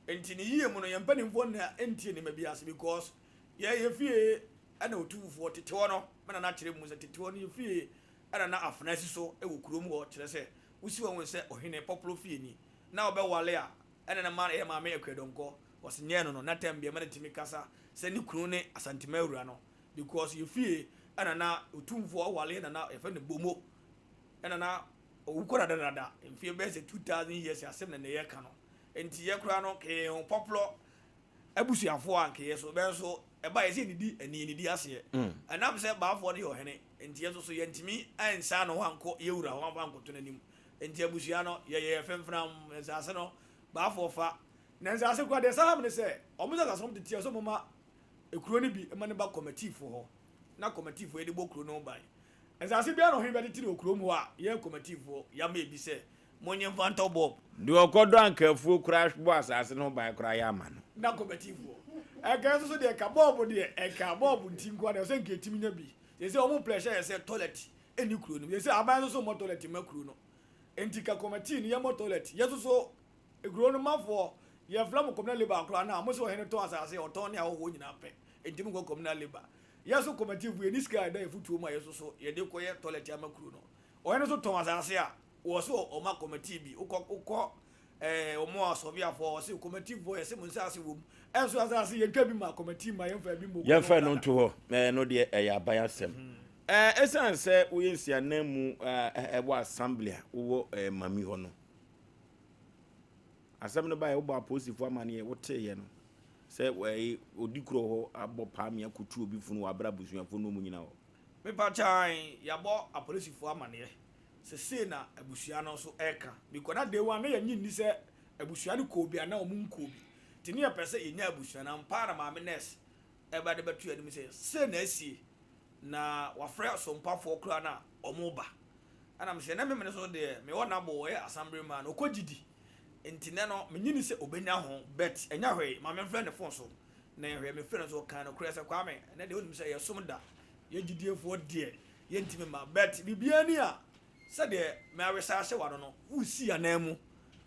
[SPEAKER 5] Nti ne yie mu no yɛn mpanimfoɔ na ntie nneɛma bi ase because yɛ yɛ fie ɛna otumfoɔ tete hɔ no me nana kyerɛ mu sɛ tete hɔ no yɛ fie ɛna na afena si so ɛwɔ kurom hɔ kyerɛ sɛ wosi wɔn sɛ ɔhene pɔpɔlɔ fie ni na ɔbɛwale a ɛna ne ma yɛ maame akuadɔnkɔ wɔsi nyɛ no no na tɛm bia ma ne tumi kasa sɛ ne kunu ne asantema awura no because yɛ fie ɛna na otumfoɔ ɔwale ɛna na yɛfɛ no bomo ɛna na owu kɔ dadadada mfie bɛyɛ sɛ 2000 years asɛm na ne yɛ ka no Nti yɛ koraa no kɛ yɛn pɔplɔ abusuafoɔ a nkɛ yɛ so bɛ nso ɛba yɛ sɛ yɛnidi ani yɛnidi aseɛ. Ɛnam sɛ baafoɔ no yɛ ɔhene nti yɛ nso so yɛntumi ansan ne ho ankɔ yɛ wura hɔ amfa ankɔto n'anim. Nti abusua no yɛyɛ fɛmfenam nsaase no baafoɔ fa. Na nsaase koraa deɛ ɛsan ha me ne sɛ wɔn sɛ nsaase no wɔn tete a sɛ wɔn ma ekuro no bi ma no ba kɔmɛtiifoɔ hɔ na kɔmɛtiifoɔ yɛde bɔ kuro no ho ban. Nsaase biara na ɔhene bɛtete no wɔ kurom hɔ a yɛn kɔmɛtiifoɔ yɛama ebi sɛ Monye mfa ntɔ bɔb.
[SPEAKER 1] Deɛ ɔkɔdɔ anka afuo koraa bɔ asaase no ho ban koraa yɛ ama no.
[SPEAKER 5] Na kɔmɛtifoɔ. Ɛnka nso so deɛ ɛka bɔɔbo deɛ ɛnka bɔɔbo nti nkoa deɛ ɔsɛ nka ɛtumi nya bi. Seesei wɔn pressure yɛ sɛ toilet ɛnni kuro no mu. Seesei aban nso so mmɔ toilet mma kuro no. Nti ka kɔmɛtii no yɛmmɔ toilet. Yɛ nso so kuro no mafoɔ yɛfrɛ mo communal labour koraa no a mo sɛ ɔhene tɔn asase a ɔtɔn ne ahɔhoɔ nyinaa pɛ. Nti monkɔ communal labour. Yɛ nso kɔmɛtifoɔ yɛnni sika a ɛda yɛn fotuo mu a yɛ nso so yɛde kɔyɛ toilet ama kuro no. Ɔhene nso tɔn asase a Wɔ so ɔma kɔmɛtii bi wokɔ wokɔ ɛɛ wɔn a sɔviafoɔ wɔsi kɔmɛtifoɔ yɛsi mo nsaase wɔm ɛnso asaase yɛntwa bi ma kɔmɛtii ma yɛnfa bi mo.
[SPEAKER 1] Yɛnfa no nto hɔ ɛno deɛ ɛyɛ aban asɛm ɛɛ ɛsan sɛ woyɛ nsianan mu ɛɛ ɛwɔ assembly a wowɔ ɛɛ mami hɔ no asɛm no baeɛ wobɔ apolisifoɔ amaneɛ woteeɛ no. Sɛ ɛyi odi kuro hɔ abɔ paame akotu obi funu wɔ abere abusuafoɔ no mu nyina hɔ.
[SPEAKER 5] Mepa kyɛw yɛabɔ apolisifoɔ amaneɛ sɛ sei na abusua no nso ɛka because na day one na yɛnye nni sɛ abusua no kɔɔ bi anaa wɔn nkɔɔ bi nti ne yɛpɛ sɛ yɛnya abusua no ampa ara na maame nurse ɛba de bɛto yɛn anim sɛ sei na asie na wafrɛ sompafoɔ koraa na wɔn ba ɛna mesɛ na memene so deɛ mewɔ nabo ɔyɛ assembly man ɔkɔ gyidi nti nɛ no menye ni sɛ ɔbɛnya ho but ɛnya hwee ma memfrɛ ne phone so na yɛhwɛ mefrɛ no so ɔkan nokorɛ sɛ Kwame ɛnɛ deɛ wonim sɛ yɛsom da yɛn gyidiefoɔ deɛ yɛntumi ma but biribiara ni a sɛdeɛ mawesa ahyɛ wano no wosi anan mu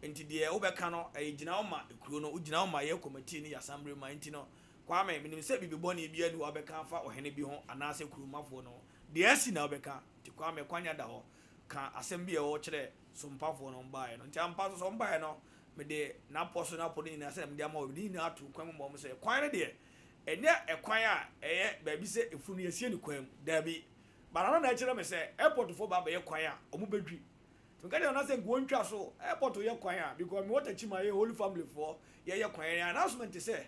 [SPEAKER 5] nti deɛ wobɛka no ɛyɛ gyina wo ma kuro no wogyina wo ma yɛ committee ne yɛ assembly ma nti no Kwame menim sɛ biribi bɔne biara ni wabɛka afa ɔhene bi ho anaasɛ kuromafoɔ no deɛ asi na wobɛka nti Kwame kwanya da hɔ ka asɛm bi a ɛwɔ kyerɛ sompafoɔ no baeɛ no nti ampa so sɛ ɔmbaeɛ no mede n'apɔ so n'apɔ no nyinaa sɛ mede ama wɔ mede nyinaa to kwan mu ma ɔmo sɛ kwan no deɛ ɛnyɛ ɛkwan a ɛyɛ baabi sɛ efunu yɛsie ne kwan mu daabi banana na ɛkyerɛ me sɛ airport foɔ ba bɛyɛ kwan a ɔmo bɛdwi nti meka kyerɛ nana sɛ nka wɔntwa so airport yɛ kwan a because mewɔ Techiman yɛ holy family foɔ yɛyɛ kwan yɛ announcement sɛ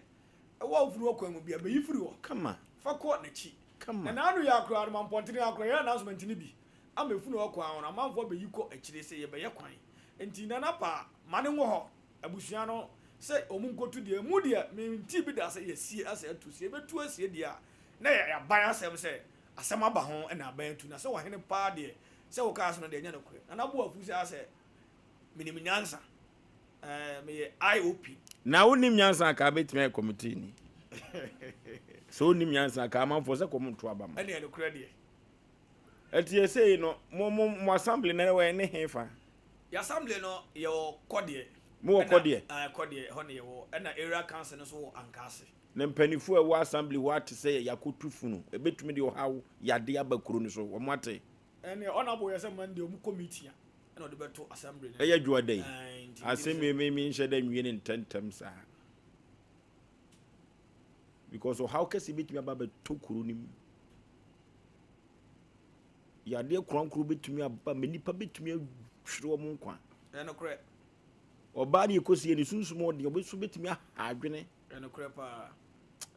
[SPEAKER 5] ɛwɔ ofunu wɔ kwan mu bi a bɛyi firi hɔ
[SPEAKER 1] Kama.
[SPEAKER 5] fa kɔ n'akyi
[SPEAKER 1] Kama.
[SPEAKER 5] Na n'ano yɛ akora no ma mpɔntene akora yɛ announcement no bi ama efunu wɔ kwan ho no amanfoɔ bɛyi kɔ akyire sɛ yɛbɛyɛ kwan nti nana pa ma ne wɔ hɔ abusua no sɛ ɔmo nkotu deɛ mu deɛ menti bi da sɛ yɛsie asɛ atu sɛ yɛbɛtu asie deɛ a na yɛ aban asɛm sɛ asɛm aba ho ɛna aban atu na sɛ ɔhene paa deɛ sɛ wɔka asɛm no deɛ ɛnyɛ nokorɛ nana bo afu sɛ asɛ menim nyansa meyɛ IOP.
[SPEAKER 1] Na wonim nyansa aka bɛtumi ayɛ committee ni sɛ wonim nyansa aka amanfoɔ sɛ kɔm nto aba ma
[SPEAKER 5] ɛne ɛnokorɛ deɛ.
[SPEAKER 1] Ɛti ɛsei no mo mo mo assembly na ɛwɔ ne he fa?
[SPEAKER 5] Yɛ assembly no yɛwɔ kɔdeɛ.
[SPEAKER 1] Mo wɔ kɔdeɛ?
[SPEAKER 5] Ɛna kɔdeɛ ɛhɔ na yɛwɔ ɛna area council no nso wɔ Ankaase.
[SPEAKER 1] Na mpanimfoɔ a ɛwɔ assembly hɔ ate sɛ yɛakɔtu funu ɛbɛtumi de ɔhaw yade aba kuro no so wɔn ate?
[SPEAKER 5] Ɛne ɔnabo yɛ sɛ Monday ɔmo kɔ meeting a ɛna ɔde bɛto assembly no.
[SPEAKER 1] Ɛyɛ dwoa da yi asɛm mi mi mi nhyɛ dɛ nwie ne ntɛntɛm saa because ɔhaw kɛse bɛtumi aba bɛtɔ kuro no mu. Yadeɛ korankoro bɛtumi aba ma nipa bɛtumi ahwere wɔn nkwa.
[SPEAKER 5] Ɛnokorɛ.
[SPEAKER 1] Ɔbaa ne ɛkɔsie ne sunsum ɔden ɔbɛso bɛtumi aha adwene.
[SPEAKER 5] Ɛnokorɛ paa.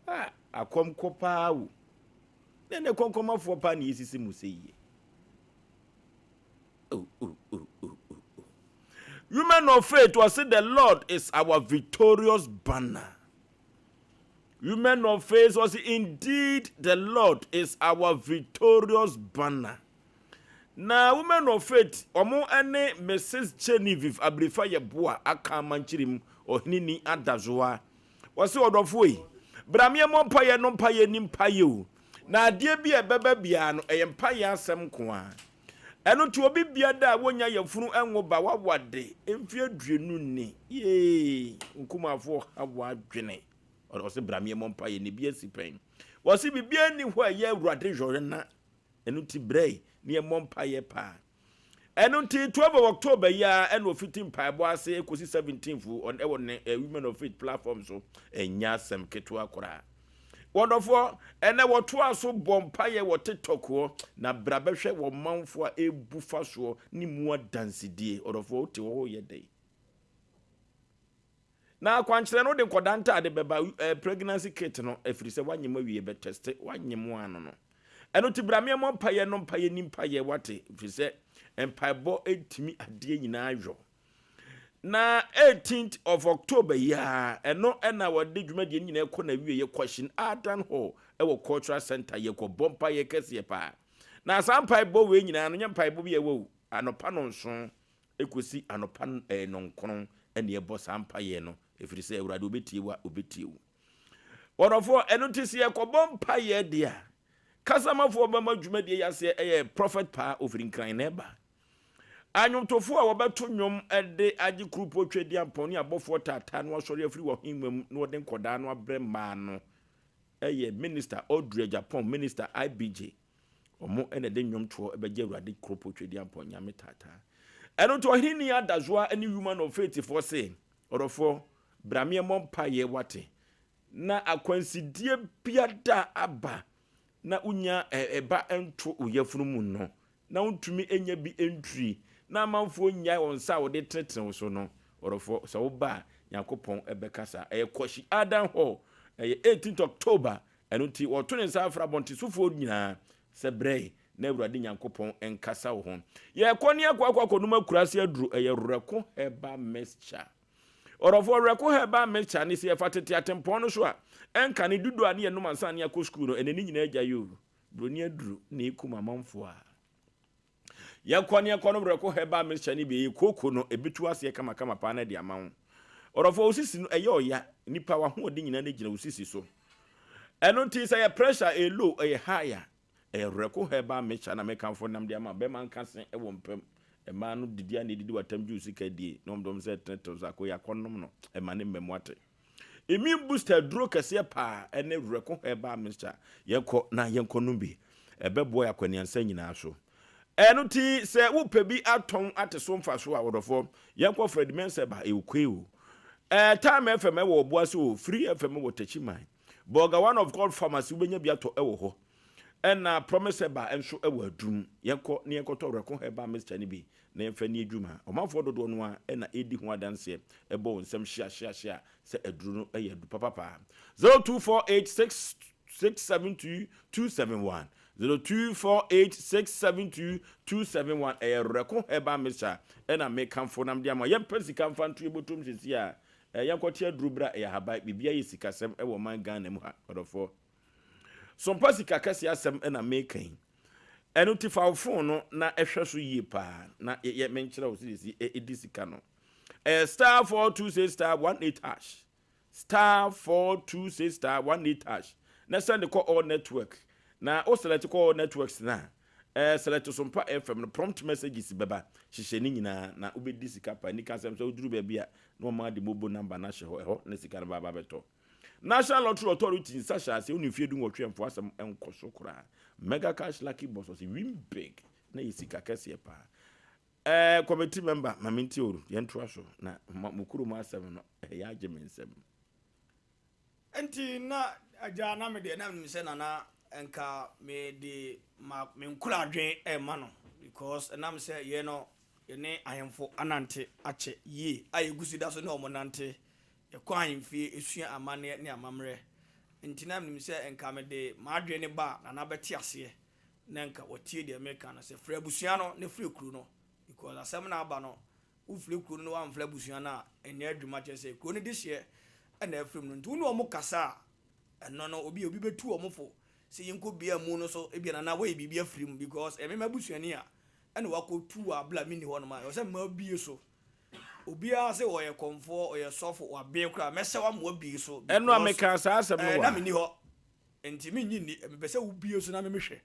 [SPEAKER 1] Ah, akɔmkɔ paa o. Ne ne kɔnkɔmafoɔ paa ne yɛsisi mu sɛ yie. Oh, oh, oh, oh, oh, oh. Women of faith was the Lord is our victorious banner. Women of faith was indeed the Lord is our victorious banner. Na women of faith ɔmo ne Mrs. Genevieve Abirifa Yeboah aka amankyere mu ɔheneni adazoa. Wɔse ɔdɔfoɔ yi, bra me yɛmmɔ mpaeɛ no mpaeɛ ni mpaeɛ o. Na adeɛ bi a ɛbɛba biara no ɛyɛ mpaeɛ asɛm nko ara. Ɛno nti obi bia da a wonya yafunu ɛnwo ba wawade mfeɛ 20 ni yee nkumafoɔ ha wadwene. Ɔse bra me yɛmmɔ mpaeɛ na ebi asi pɛn. Wɔse biribiara nni hɔ a ɛyɛ Awurade yɔre na ɛno nti brɛ ne yɛmmɔ mpaeɛ paa. Ɛno nti 12 of October yi ara ɛna ɔfiti mpaebɔ ase ɛkɔsi 17th ɛwɔ ne Women of Faith platform so. Ɛnyɛ asɛm ketewa koraa. Wɔdɔfoɔ, ɛnɛ wɔtoa so bɔ mpaeɛ wɔ TikTok hɔ na bra bɛhwɛ wɔ manfoɔ a ɛbu fa soɔ ne mu adansedie. Ɔdɔfoɔ, wote hɔ woyɛ dɛn? Na akwankyerɛ no wode nkɔdaa ntaade bɛba eh, pregnancy kit no ɛfiri sɛ woanyem awie bɛ teste woanyem ano no. Ɛno ti bra meɛmɔ mpaeɛ no mpaeɛ ni mpaeɛ wate ɛfiri sɛ mpaebɔ ɛtumi adeɛ nyinaa yɔ. Na 18th of October yi a ɛno ɛna wɔde dwumadie no nyinaa kɔ na wie yɛ Kwashin Ardan Hall ɛwɔ Cultural Center yɛkɔ bɔ mpaeɛ kɛseɛ paa. Na saa mpaebɔ wei nyinaa no nyɛ mpaebɔ bi a ɛwɔ o anɔpa nɔnson ɛkɔsi anɔpa nɔnkron ɛne ɛbɔ saa mpaeɛ no ɛfiri sɛ Awurade obɛtie wo a obɛtie wo. Wɔdɔfoɔ ɛno nti sɛ yɛkɔbɔ mpaeɛ deɛ a kasamafoɔ bɛma dwumadie yi aseɛ ɛyɛ Prophet Paa ofiri Nkran na ɛba. Anwomtofoɔ a wɔbɛto nnwom de agye kurupo Tweaduampɔn ne abɔfoɔ taataa no asɔre afiri wɔn ahengua mu na wɔde nkɔdaa no abrɛ mmaa no yɛ Minister Audrey Agyapong, Minister IBJ. Wɔn na ɛde nnwomtoɔ bɛgye Awurade kurupo Tweaduampɔn Nyame taataa. Ɛno nti ɔhene ni Adazoa ne Woman of Faith foɔ se, ɔdɔfoɔ, bra meɛmmɔ mpaeɛ wate, na akwansideɛ biada aba na wonya ɛba nto wo yafunu mu no, na wontumi nya bi nturi, na amanfoɔ nnyae wɔn nsa a wɔde tenetene wo so no, ɔdɔfoɔ, sɛ woba a, Nyankopɔn bɛkasa. Ɛyɛ Kwasi Ardan Hall. Ɛyɛ 18th October, ɛno nti wɔto ne nsa afrɛ abɔntensofoɔ nyinaa sɛ brɛ na Awurade Nyankopɔn nkasa wo ho. Yɛkɔ ne akɔ akɔ akɔnom akuraase aduro, ɛyɛ Werɛko Herbal Mixture. Ɔdɔfoɔ, Werɛko Herbal Mixture ne sɛ yɛfa tete atempɔn no so a, ɛnka ne dudu a ne yɛnom ansa ne akɔ sukuu no, ɛnɛ ne nyinaa agyae o. Buroni aduro na ɛkum amanfoɔ a. Yɛkɔ ne yɛkɔ no werɛko herbal mixture no bi ɛyɛ kooko no ɛbɛtu aseɛ kamakama paa na ɛde ama wo. Ɔdɔfoɔ wo sisi no ɛyɛ ɔya, nipa wahoɔden nyinaa no gyina wo sisi so. Ɛno nti sɛ ɛyɛ pressure, ɛyɛ low, ɛyɛ high a, ɛyɛ werɛko herbal mixture na mekamfo nam de ama bɛma nka se ɛwɔ mpam. Mmaa no didi a na ɛdidi watam gye wo sika die na wɔn dɔm sɛ ɛtenetew sɛ akɔ yɛ akɔnom no ɛma ne mmamu ate. Immune booster aduro kɛseɛ paa ɛne Werɛko herbal mixture. Yɛnkɔ na yɛnkɔ nom bi. Ɛbɛboa yɛn akwaniansa nyinaa so. Ɛno nti sɛ wopɛ bi atɔn ate so mfasoɔ a, ɔdɔfoɔ, yɛnkɔ Fred Mensah ba ɛwɔ Kwahu. Ɛɛ Time FM ɛwɔ Ɔboase o, Free FM wɔ Techiman. Burger One of God Pharmacy wobɛnya bi atɔ ɛwɔ hɔ. Ɛna Promise Herbal nso ɛwɔ Adum. Yɛnkɔ na yɛnkɔtɔ Werɛko herbal mixture no bi na yɛmfa nni adwuma. Ɔmanfoɔ dodoɔ no ara na ɛredi ho adanseɛ bɔ wɔn nsam hyeahyeahyea sɛ aduro no yɛ aduro papa paa. 0248 672 271 0248 672 271 Ɛyɛ Rɛko Herbal Mixture ɛna mekamfo na mede ama. Yɛmpɛ sika mfa nto yɛn bɔtɔm seesei a, yɛnkɔte aduro bra, ɛyɛ ahaban, biribiara yɛ sikasɛm wɔ ɔman Ghana mu ha, ɔdɔfoɔ. Sompa sika kɛseɛ asɛm na meka yi. Ɛno nti fa wo phone no na hwɛ so yie paa na yɛ menkyerɛ wo sɛdeɛ si ɛdi sika no. Ɛyɛ star 426 star 18 hash star 426 star 18 hash na send kɔ all network na wo select kɔ all networks na ɛɛ select Sompa FM no prompt messages bɛba hyehyɛ ne nyinaa na wobɛdi sika paa. Nika asɛm sɛ woduru baabi a na wɔn ade mobo number no ahyɛ hɔ ɛhɔ na sika no ba ba bɛtɔ. National Lottery Authority nsa hyɛ aseɛ wone mfeɛ dunwɔtwe ɛmfo asɛm nkɔ so koraa. Mega Cash Lucky Boss ɔse win big na yɛ sika kɛseɛ paa. Ɛɛ committee member ma mentie o yɛntoa so na mo kurom asɛm no ɛyɛ agye me nsam.
[SPEAKER 5] Nti na agya na me deɛ na menim sɛ nana nka me de ma me nkura adwen ɛma no because ɛnam sɛ yɛ no yɛne ahemfo anante akyɛ yie a yɛgu so da so ne wɔn nante. Yɛkɔ ahemfie sua amanneɛ ne amammerɛ. Nti na menim sɛ nka mede m'adwene no ba a, Nana bɛte aseɛ na nka watie deɛ meka no. Sɛ frɛ abusua no na frɛ kuro no because asɛm no a aba no, wofrɛ kuro no na woamfrɛ abusua no a, ɛnyɛ adwuma. Kyerɛ sɛ kuro no dehyeɛ na afiri mu no. Nti wo ne wɔn kasa a, ɛno no obi obi bɛtu wɔn fo sɛ yɛnkɔ bia mu no so ebia Nana woayɛ biribi afiri mu because ɛyɛ me m'abusuani a ɛna wakɔtu wɔ abla menni hɔnom a, ɛwɔ sɛ mma bie so. Obiara se ɔyɛ kɔmfoɔ, ɔyɛ sɔfo, waben koraa, mɛsɛ wo ama wabie so
[SPEAKER 1] Ɛno a
[SPEAKER 5] because
[SPEAKER 1] mekaa saa asɛm no
[SPEAKER 5] eh,
[SPEAKER 1] wɔ
[SPEAKER 5] na
[SPEAKER 1] ha.
[SPEAKER 5] menni hɔ. Nti mennye nni, mepɛ sɛ wobie so na me mehwɛ.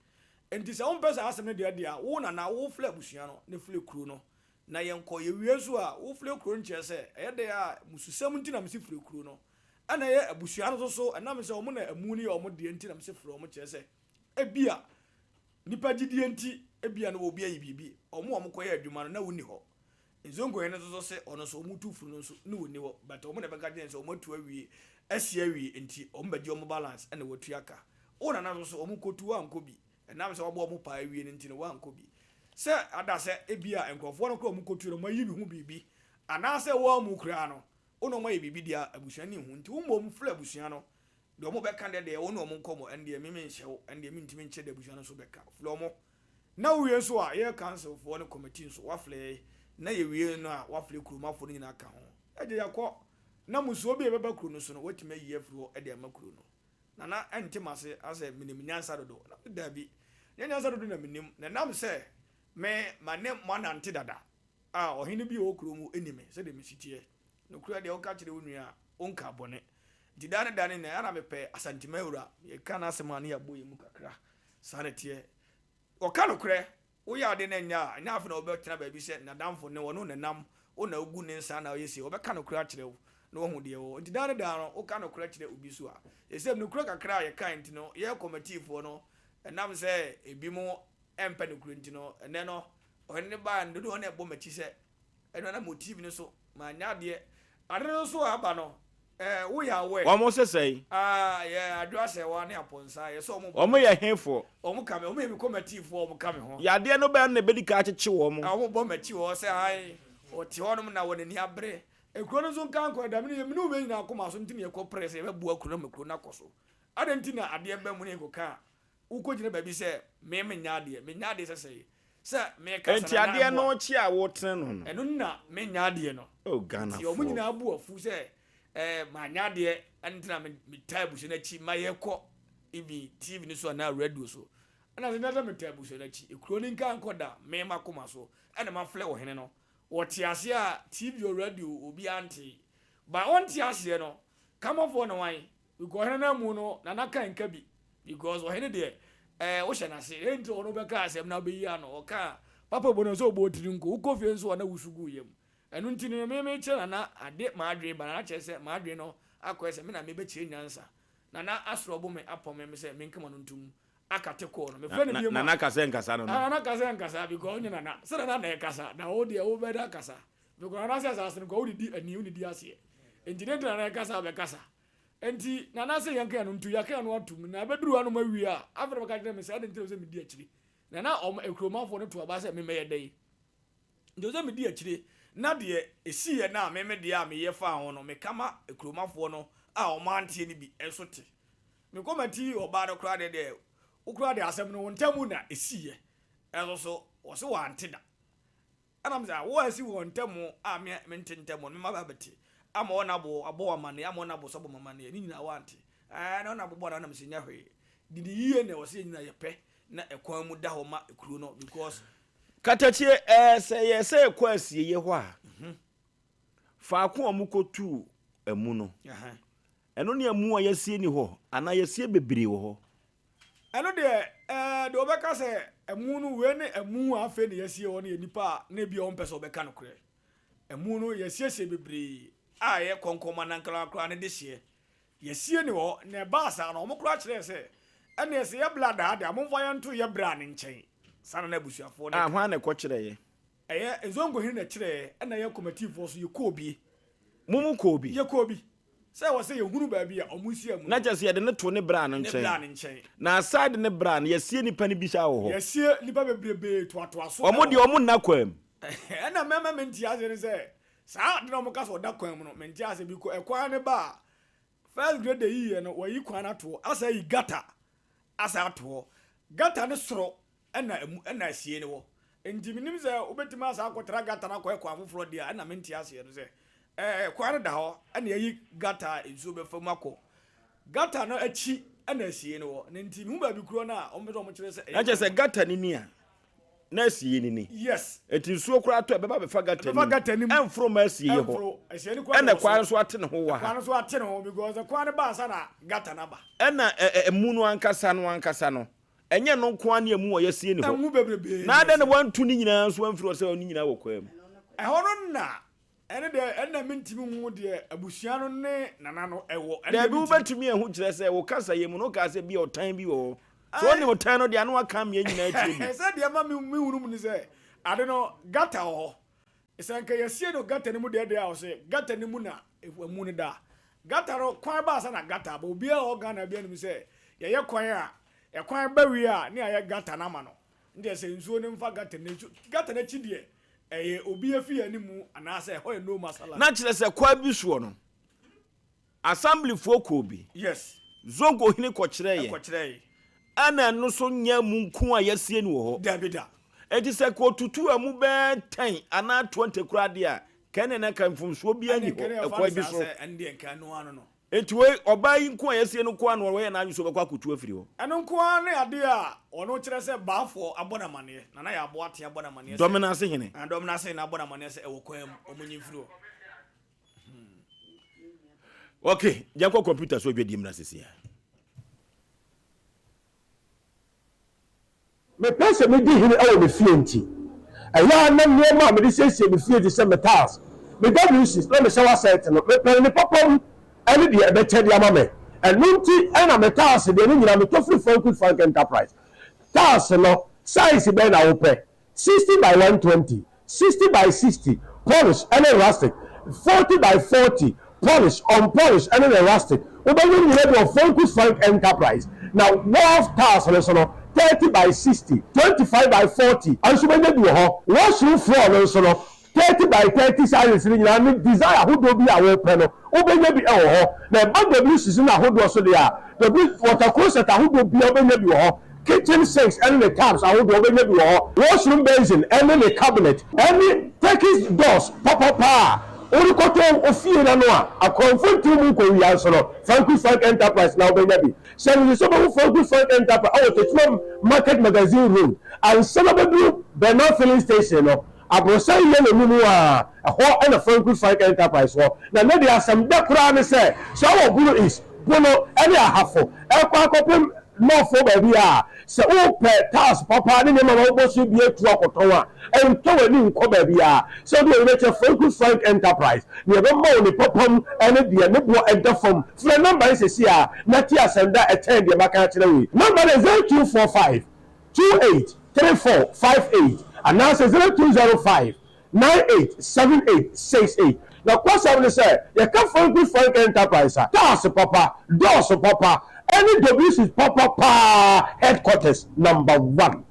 [SPEAKER 5] Nti sɛ wompɛ saa asɛm no deɛ deɛ a, wo nana, wo frɛ abusua no na frɛ kuro no na yɛnkɔ. Yɛwie nso a, wo frɛ kuro no kyerɛ sɛ ɛyɛ dɛn a mmususɛm nti na mese frɛ kuro no. Ɛna ɛyɛ abusua no nso so, ɛnam sɛ wɔn na amu no yɛ wɔn deɛ nti na mese frɛ wɔn kyerɛ sɛ ebia nnipa gyidie nti ebia na obi ayi biribi, wɔn a wɔkɔyɛ adwuma no na wonni hɔ. Nzongo hene nso so se ɔno nso ɔmo tu funu no nso ne ɔnni hɔ but ɔmo na ɛbɛka kyerɛ no sɛ ɔmo atu awie asi awie nti ɔmo bɛgye ɔmo balance ɛna watua ka. Wo nana nso so ɔmo kɔtu wankɔ bi ɛnam sɛ wabɔ ɔmo paa awie no nti no wankɔ bi. Sɛ ada sɛ ebia nkorɔfoɔ no koraa ɔmo kɔtu no ɔmo ayi ne ho biribi anaasɛ woammu koraa no wo ne ɔmo ayɛ biribi deɛ a abusua no nhu nti wo mmom frɛ abusua no Deɛ ɔmo bɛka deɛ deɛ wo ne ɔmo nkɔmɔ ɛndeɛ me menhyɛ wo ɛndeɛ mentumi nkyerɛ deɛ abusua no nso bɛka frɛ ɔmo na wo wie nso a yɛ council foɔ ne committee nso wafrɛ yɛ na yɛ wie no a wafrɛ kuromafoɔ no nyinaa ka ho ɛgye yakɔ na musuo bi a ɛbɛba kuro no so no watumi ayi afiri hɔ ɛde ama kuro no Nana ɛnte mase asɛ menim nyansa dodo na me daabi nyɛ nyansa dodo na menim na ɛnam sɛ me ma ne mo anante dada a ɔhene bi a ɔwɔ kuro mu ɛni me sɛdeɛ mesi teɛ Nokorɛ deɛ woka kyerɛ wo nua a, wonkaa bɔne. Nti daa ne daa no nyinaa, ɛyɛ a na mepɛ Asanteman wura. Yɛka n'asɛm a, ne yɛabɔ yɛn mu kakra. Saa na ɛteɛ. Ɔka nokorɛ. Woyɛ ade na ɛnyɛ a, ɛnyɛ afei na wobɛtena baabi sɛ n'adamfo ne wo, ɔne wo na ɛnam, wo na wogu ne nsa na woyɛ sei. Ɔbɛka nokorɛ akyerɛ wo na wahu deɛ ɛwɔ hɔ. Nti daa ne daa no, woka nokorɛ kyerɛ obi nso a, seesei nokorɛ kakra a yɛkae nti no, yɛn kɔmatiifoɔ no, ɛnam sɛ ebinom mpɛ nokorɛ nti no, ɛnnɛ no, ɔhene no baeɛ no, dodoɔ no ara bɔ m'akyi sɛ Ɛno na mo TV no so ma nyɛ adeɛ. Ade no nso a aba no eh wo yɛ aware.
[SPEAKER 1] Wɔn se sɛn?
[SPEAKER 5] Ah yɛ Adwo Asɛwa ne Aponsa yɛ sɛ wɔn bɔ.
[SPEAKER 1] Wɔn yɛ hefoɔ?
[SPEAKER 5] Wɔn ka me wɔn yɛ me kɔmatiifoɔ wɔn ka me ho.
[SPEAKER 1] Yadeɛ no bɛn na ɛbɛdi kan akyekye wɔn?
[SPEAKER 5] Wɔn bɔ m'akyi wɔ hɔ sɛ ae ɔte hɔ nom na wɔn ani abere. Ekuro no nso nka nkɔ ɛda mene yɛ mene wo nyinaa akoma so nti na yɛkɔ prɛ sɛ yɛbɛboa kuro no ma kuro no akɔ so. Adɛn nti na adeɛ ba mu na yɛkɔka a wokɔgyina baabi sɛ me menyɛ adeɛ, menyɛ adeɛ sɛ sɛe sɛ meka sɛ
[SPEAKER 1] Enti
[SPEAKER 5] Nana
[SPEAKER 1] adeɛ no
[SPEAKER 5] mmoa.
[SPEAKER 1] kye a wotene no no.
[SPEAKER 5] Ɛno na menyɛ adeɛ no.
[SPEAKER 1] Oh
[SPEAKER 5] Nti
[SPEAKER 1] Ghana
[SPEAKER 5] wɔn
[SPEAKER 1] foɔ.
[SPEAKER 5] nyinaa bo afu sɛ eh, manyɛ adeɛ ɛno nti na metaa abusua no akyi ma yɛkɔ even TV no so anaa radio so. Ɛna sɛ nyɛ sɛ metaa abusua no akyi, ekuro no nka nkɔ da me makoma so ɛna mafrɛ ɔhene no. Wɔte aseɛ a TV or radio obiara ntee. But ɔnte aseɛ no, Kamafoɔ ne wan? Because ɔhene no amu no Nana ka nka bi because ɔhene deɛ ɛɛ wohyɛ n'ase ɛyɛ nti ɔno bɛka asɛm na wobɛyi ano ɔka a papa bɔ no sɛ ɔbɔ tiri nko wokɔ fie nso a na wusu gu yam ɛno nti no me mekyerɛ Nana ade m'adwene ba Nana kyerɛ sɛ m'adwene no akɔyɛ sɛ me na mebɛkyerɛ nyansa Nana asorɔbo me apɔ me sɛ menka m'ano ntom akate kɔɔ no mefrɛ no bio ma
[SPEAKER 1] Nana ka sɛ nkasa no no
[SPEAKER 5] Nana ka sɛ nkasa because ɔnyɛ Nana sɛ Nana na ɛkasa na wo deɛ wobɛda kasa because Nana sɛ asase no kɔ wodidi ani wodidi aseɛ nti ne nti Nana ɛkasa bɛkasa Enti Nana se yɛnka yɛn ano nto, yɛaka yɛn ano atom, na ɛbɛduru hanom awie a, afei na bɛka kyerɛ me sɛ adɛn nti na ɛwɔ sɛ medi akyire. Na na wɔn, akuromanfoɔ no to aba sɛ memmɛyɛ dɛn? Nti ɛwɔ sɛ medi akyire, na deɛ ɛsiiɛ no a me me deɛ a meyɛ faa ho no, meka ma akuromafoɔ no a wɔanteɛ no bi nso te. Me kɔmati ɔbaa no koraa deɛ deɛ, wo koraa deɛ asɛm no wo ntam na ɛsiiɛ, nso so wɔse wɔante da. Ɛna me sɛ, wo a asi wɔn ntam a me mente ntam no, mema bɛabɛte, ama wɔn abo abɔ wɔn amanneɛ, ama wɔn abo so abɔ me amanneɛ, ne nyinaa wɔante. Ɛɛ, na wɔn abo bɔ na nam sɛ nyɛ hwee. Didi yie na ɛwɔ sɛ yɛn nyinaa yɛpɛ na ɛkwan mu da hɔ ma kuro no because.
[SPEAKER 1] Katakyie, ɛɛ, sɛ yɛ sɛ yɛkɔ asieeɛ hɔ a, faako a wɔkɔtuu amu no, ɛno ne amu a yɛasie ni hɔ anaa yɛasie bebree wɔ hɔ?
[SPEAKER 5] Ɛno deɛ, ɛɛ, deɛ ɔbɛka sɛ ɛmu no, wei ne ɛmu a afei na yɛasie hɔ no yɛ nnipa a na ebia wɔmpɛ sɛ wɔbɛka nokorɛ. Ɛmu no, yɛasiesie bebree a ɛyɛ kɔnkɔnma na nkoraa koraa no dehyeɛ. Yɛasie no wɔ hɔ, na ɛbaa saa no, wɔn koraa kyerɛɛ sɛ, ɛnneɛ sɛ yɛbla daa deɛ a, momfa yɛn nto yɛ bra no nkyɛn. Saa na na abusuafoɔ no
[SPEAKER 1] A,
[SPEAKER 5] ka.
[SPEAKER 1] hwan na ɛkɔkyerɛeɛ?
[SPEAKER 5] Ɛyɛ Nzongo hene na ɛkyerɛeɛ, ɛna yɛn kɔmatiifoɔ nso yɛkɔɔ bi.
[SPEAKER 1] Mo mu kɔɔ bi?
[SPEAKER 5] Yɛkɔɔ bi. Sɛ ɛwɔ sɛ yɛhunu baabi a wɔn nhyia mu
[SPEAKER 1] Na
[SPEAKER 5] no.
[SPEAKER 1] kyerɛ sɛ yɛde no too ne bra no
[SPEAKER 5] Ne
[SPEAKER 1] nkyɛn.
[SPEAKER 5] bra no nkyɛn.
[SPEAKER 1] Na aside ne bra no, yɛasie nnipa no bi saa wɔ hɔ.
[SPEAKER 5] Yɛasie nnipa bebrebee toatoa so
[SPEAKER 1] Wɔn
[SPEAKER 5] wɔ
[SPEAKER 1] deɛ
[SPEAKER 5] hɔ.
[SPEAKER 1] wɔn nna kwan mu.
[SPEAKER 5] Ɛna mɛma mente aseɛ ne sɛ, saa ade no a wɔka sɛ ɔda kwan mu no, mente aseɛ because ɛkwan no ba a, first grade yiiɛ no, wɔayi kwan no ato hɔ, asan ayi gutter asan ato hɔ. Gutter no soro ɛna emu ɛna asie no wɔ. Nti menim sɛ wobɛtumi asan akɔtra gutter no akɔyɛ kwan foforɔ deɛ a, ɛna mente aseɛ no sɛ ɛɛ kwan no da hɔ ɛna yɛayi gutter a nsuo bɛfa mu akɔ gutter no akyi ɛna asie no wɔ. Na nti mehu baabi korɔ no a wɔmpɛ sɛ wɔkyerɛ sɛ
[SPEAKER 1] Na
[SPEAKER 5] ɛyɛ
[SPEAKER 1] kyerɛ
[SPEAKER 5] kwan
[SPEAKER 1] sɛ
[SPEAKER 5] no.
[SPEAKER 1] gutter no ni a, na asie no ni.
[SPEAKER 5] Yes.
[SPEAKER 1] Nti nsuo koraa tɔ a, ɛbɛba abɛfa gutter no
[SPEAKER 5] Ɛbɛfa
[SPEAKER 1] mu.
[SPEAKER 5] gutter no mu.
[SPEAKER 1] Ɛmforo mma asieɛ hɔ.
[SPEAKER 5] Ɛmforo. Asie no koraa
[SPEAKER 1] Ɛna
[SPEAKER 5] deɛ wɔ
[SPEAKER 1] kwan
[SPEAKER 5] soro.
[SPEAKER 1] no nso ate ne ho wɔ
[SPEAKER 5] Ɛkwan
[SPEAKER 1] ha.
[SPEAKER 5] no nso ate ne ho because ɛkwan no ba ansa na gutter no aba.
[SPEAKER 1] Ɛna ɛ ɛ ɛmu no ankasa no ankasa no, Ɛnyɛ ɛno nko ara ne amu a yɛasie ne hɔ.
[SPEAKER 5] Ɛho bebrebe
[SPEAKER 1] Na
[SPEAKER 5] na
[SPEAKER 1] adɛn na
[SPEAKER 5] yɛasie.
[SPEAKER 1] wantu ne nyinaa nso amfiri hɔ sɛ ne nyinaa wɔ kwaa mu?
[SPEAKER 5] Ɛhɔ no na, ɛne deɛ, ɛnna mentumi nhu deɛ abusua no ne nana no wɔ. Ɛno deɛ
[SPEAKER 1] Dabi,
[SPEAKER 5] mentumi.
[SPEAKER 1] wobɛtumi ahu kyerɛ sɛ wo kasayɛ mu no wokaa sɛ bi a ɔtan bi wɔ hɔ. Sɛ
[SPEAKER 5] Ae.
[SPEAKER 1] wonim ɔtan no deɛ a na woaka ama yɛn nyinaa atie bi.
[SPEAKER 5] Sɛ deɛ ɛma mehunu mu ne sɛ, ade no, gutter wɔ hɔ. Sɛ anka yɛasie no gutter no mu deɛ deɛ a ɔse gutter no mu na amu no da. Gutter no kwan ba ansa na gutter aba. Obiara a ɔwɔ Ghana biara nim sɛ yɛyɛ kwan a ɛkwan ba wie a ne yɛayɛ gutter no ama no. Nti sɛ nsuo no mfa gutter no akyi gutter no akyi deɛ ɛyɛ obi afie anim anaasɛ ɛhɔ yɛ no man's land.
[SPEAKER 1] Na kyerɛ sɛ kwan bi soɔ no Assemblyfoɔ kɔɔ bi.
[SPEAKER 5] Yes.
[SPEAKER 1] Zongo hene kɔkyerɛeɛ.
[SPEAKER 5] Ɛkɔkyerɛeɛ.
[SPEAKER 1] Ɛna ɛno nso nyɛ amu nko a yɛasie no wɔ hɔ.
[SPEAKER 5] Dabi da.
[SPEAKER 1] Enti sɛ nka ɔtutuu amu bɛyɛ 10 anaa 20 koraa deɛ a, nka ɛnneɛ na nka mfomsoɔ biara
[SPEAKER 5] Ɛnneɛ
[SPEAKER 1] nni
[SPEAKER 5] nka
[SPEAKER 1] hɔ
[SPEAKER 5] ne yɛfa
[SPEAKER 1] ɛkwan
[SPEAKER 5] no
[SPEAKER 1] bi
[SPEAKER 5] saa
[SPEAKER 1] so.
[SPEAKER 5] sɛ ɛno deɛ nka ɛno ara no no.
[SPEAKER 1] Enti wei, ɔbaa yi nko a yɛasie no nko ara na wayɛ n'adwene sɛ ɔbɛkɔ akɔtu afiri hɔ.
[SPEAKER 5] Ɛno nko ara ne adeɛ a ɔno kyerɛ sɛ Baafoɔ abɔ no amaneɛ. Nana Yaa Boateng abɔ no amaneɛ sɛ.
[SPEAKER 1] Dɔmenase hene.
[SPEAKER 5] Nana Dɔmenase hene abɔ no amaneɛ sɛ ɛwɔ kwan mu, wɔnyi mfiri hɔ.
[SPEAKER 1] Ok, yɛnkɔ kɔmputa so adwadie mmra sisi a.
[SPEAKER 6] Mepɛ sɛ midi hene wɔ me fie nti, ɛyɛ a na nneɛma a mede siesie me fie te sɛ me tiles, me WCs, na me shower set no, mepɛ no ne papa mu ne deɛ ɛbɛkyɛ de ama me. Ɛno nti na me tiles deɛ ne nyinaa metɔ firi Frankud Frank Enterprise. Tiles no, size bɛn na wopɛ? 60 by 120, 60 by 60, polish ne rustic, 40 by 40, polish, unpolish ne ne rustic. Wobɛnya ne nyinaa bi wɔ Frankus Frank Enterprise. Na wharf tiles no nso no, 30 by 60, 25 by 40 nso wobɛnya bi wɔ hɔ. Washroom floor no nso no, 30 by 30 sizes no nyinaa ne design ahodoɔ bi a wopɛ no, wobɛnya bi wɔ hɔ. Na ɛba WCs no ahodoɔ so deɛ a, W water closet ahodoɔ biara wobɛnya bi wɔ hɔ. Kitchen sinks ne ne taps ahodoɔ wobɛnya bi wɔ hɔ. Washroom basin ne ne cabinet ne Turkish doors papapa a worekɔtɔ wo fie no ano a akorɔmfo ntew mu nkɔwia nso no, Franco Frank Enterprise na wobɛnya bi. Hyɛ no nso sɛ wobɛhu Franco Frank Enterprise wɔ Techiman Market Magazine Road ansa na wobɛduru Bernard Filling Station no. Aborosan yellow no mu a, ɛhɔ na Franco Frank Enterprise wɔ. Na nnɛ deɛ asɛm dɛ koraa ne sɛ, sɛ wowɔ Bono East, Bono ne Ahafo rekɔ akɔpem North hɔ baabi a, sɛ wopɛ tiles papa ne nneɛma ma wobɔ so bi atu akɔtɔn a, ntɔ w'ani nkɔ baabiara. Sɛ wode w'ani bɛkyerɛ Franco Frank Enterprise, nea ɛbɛma wo ne papa mu ne deɛ ne boɔ da fam. Frɛ nɔmba yi seesei ara na tie asɛm da a ɛkyɛn deɛ maka akyerɛ wo yi. Nɔmba no yɛ 0245 28 34 58 anaasɛ 0205 98 78 68. Nokwasɛm ne sɛ, yɛka Franco Frank Enterprise a, tiles papa, doors papa, ɛne WC papa paa headquarters number one.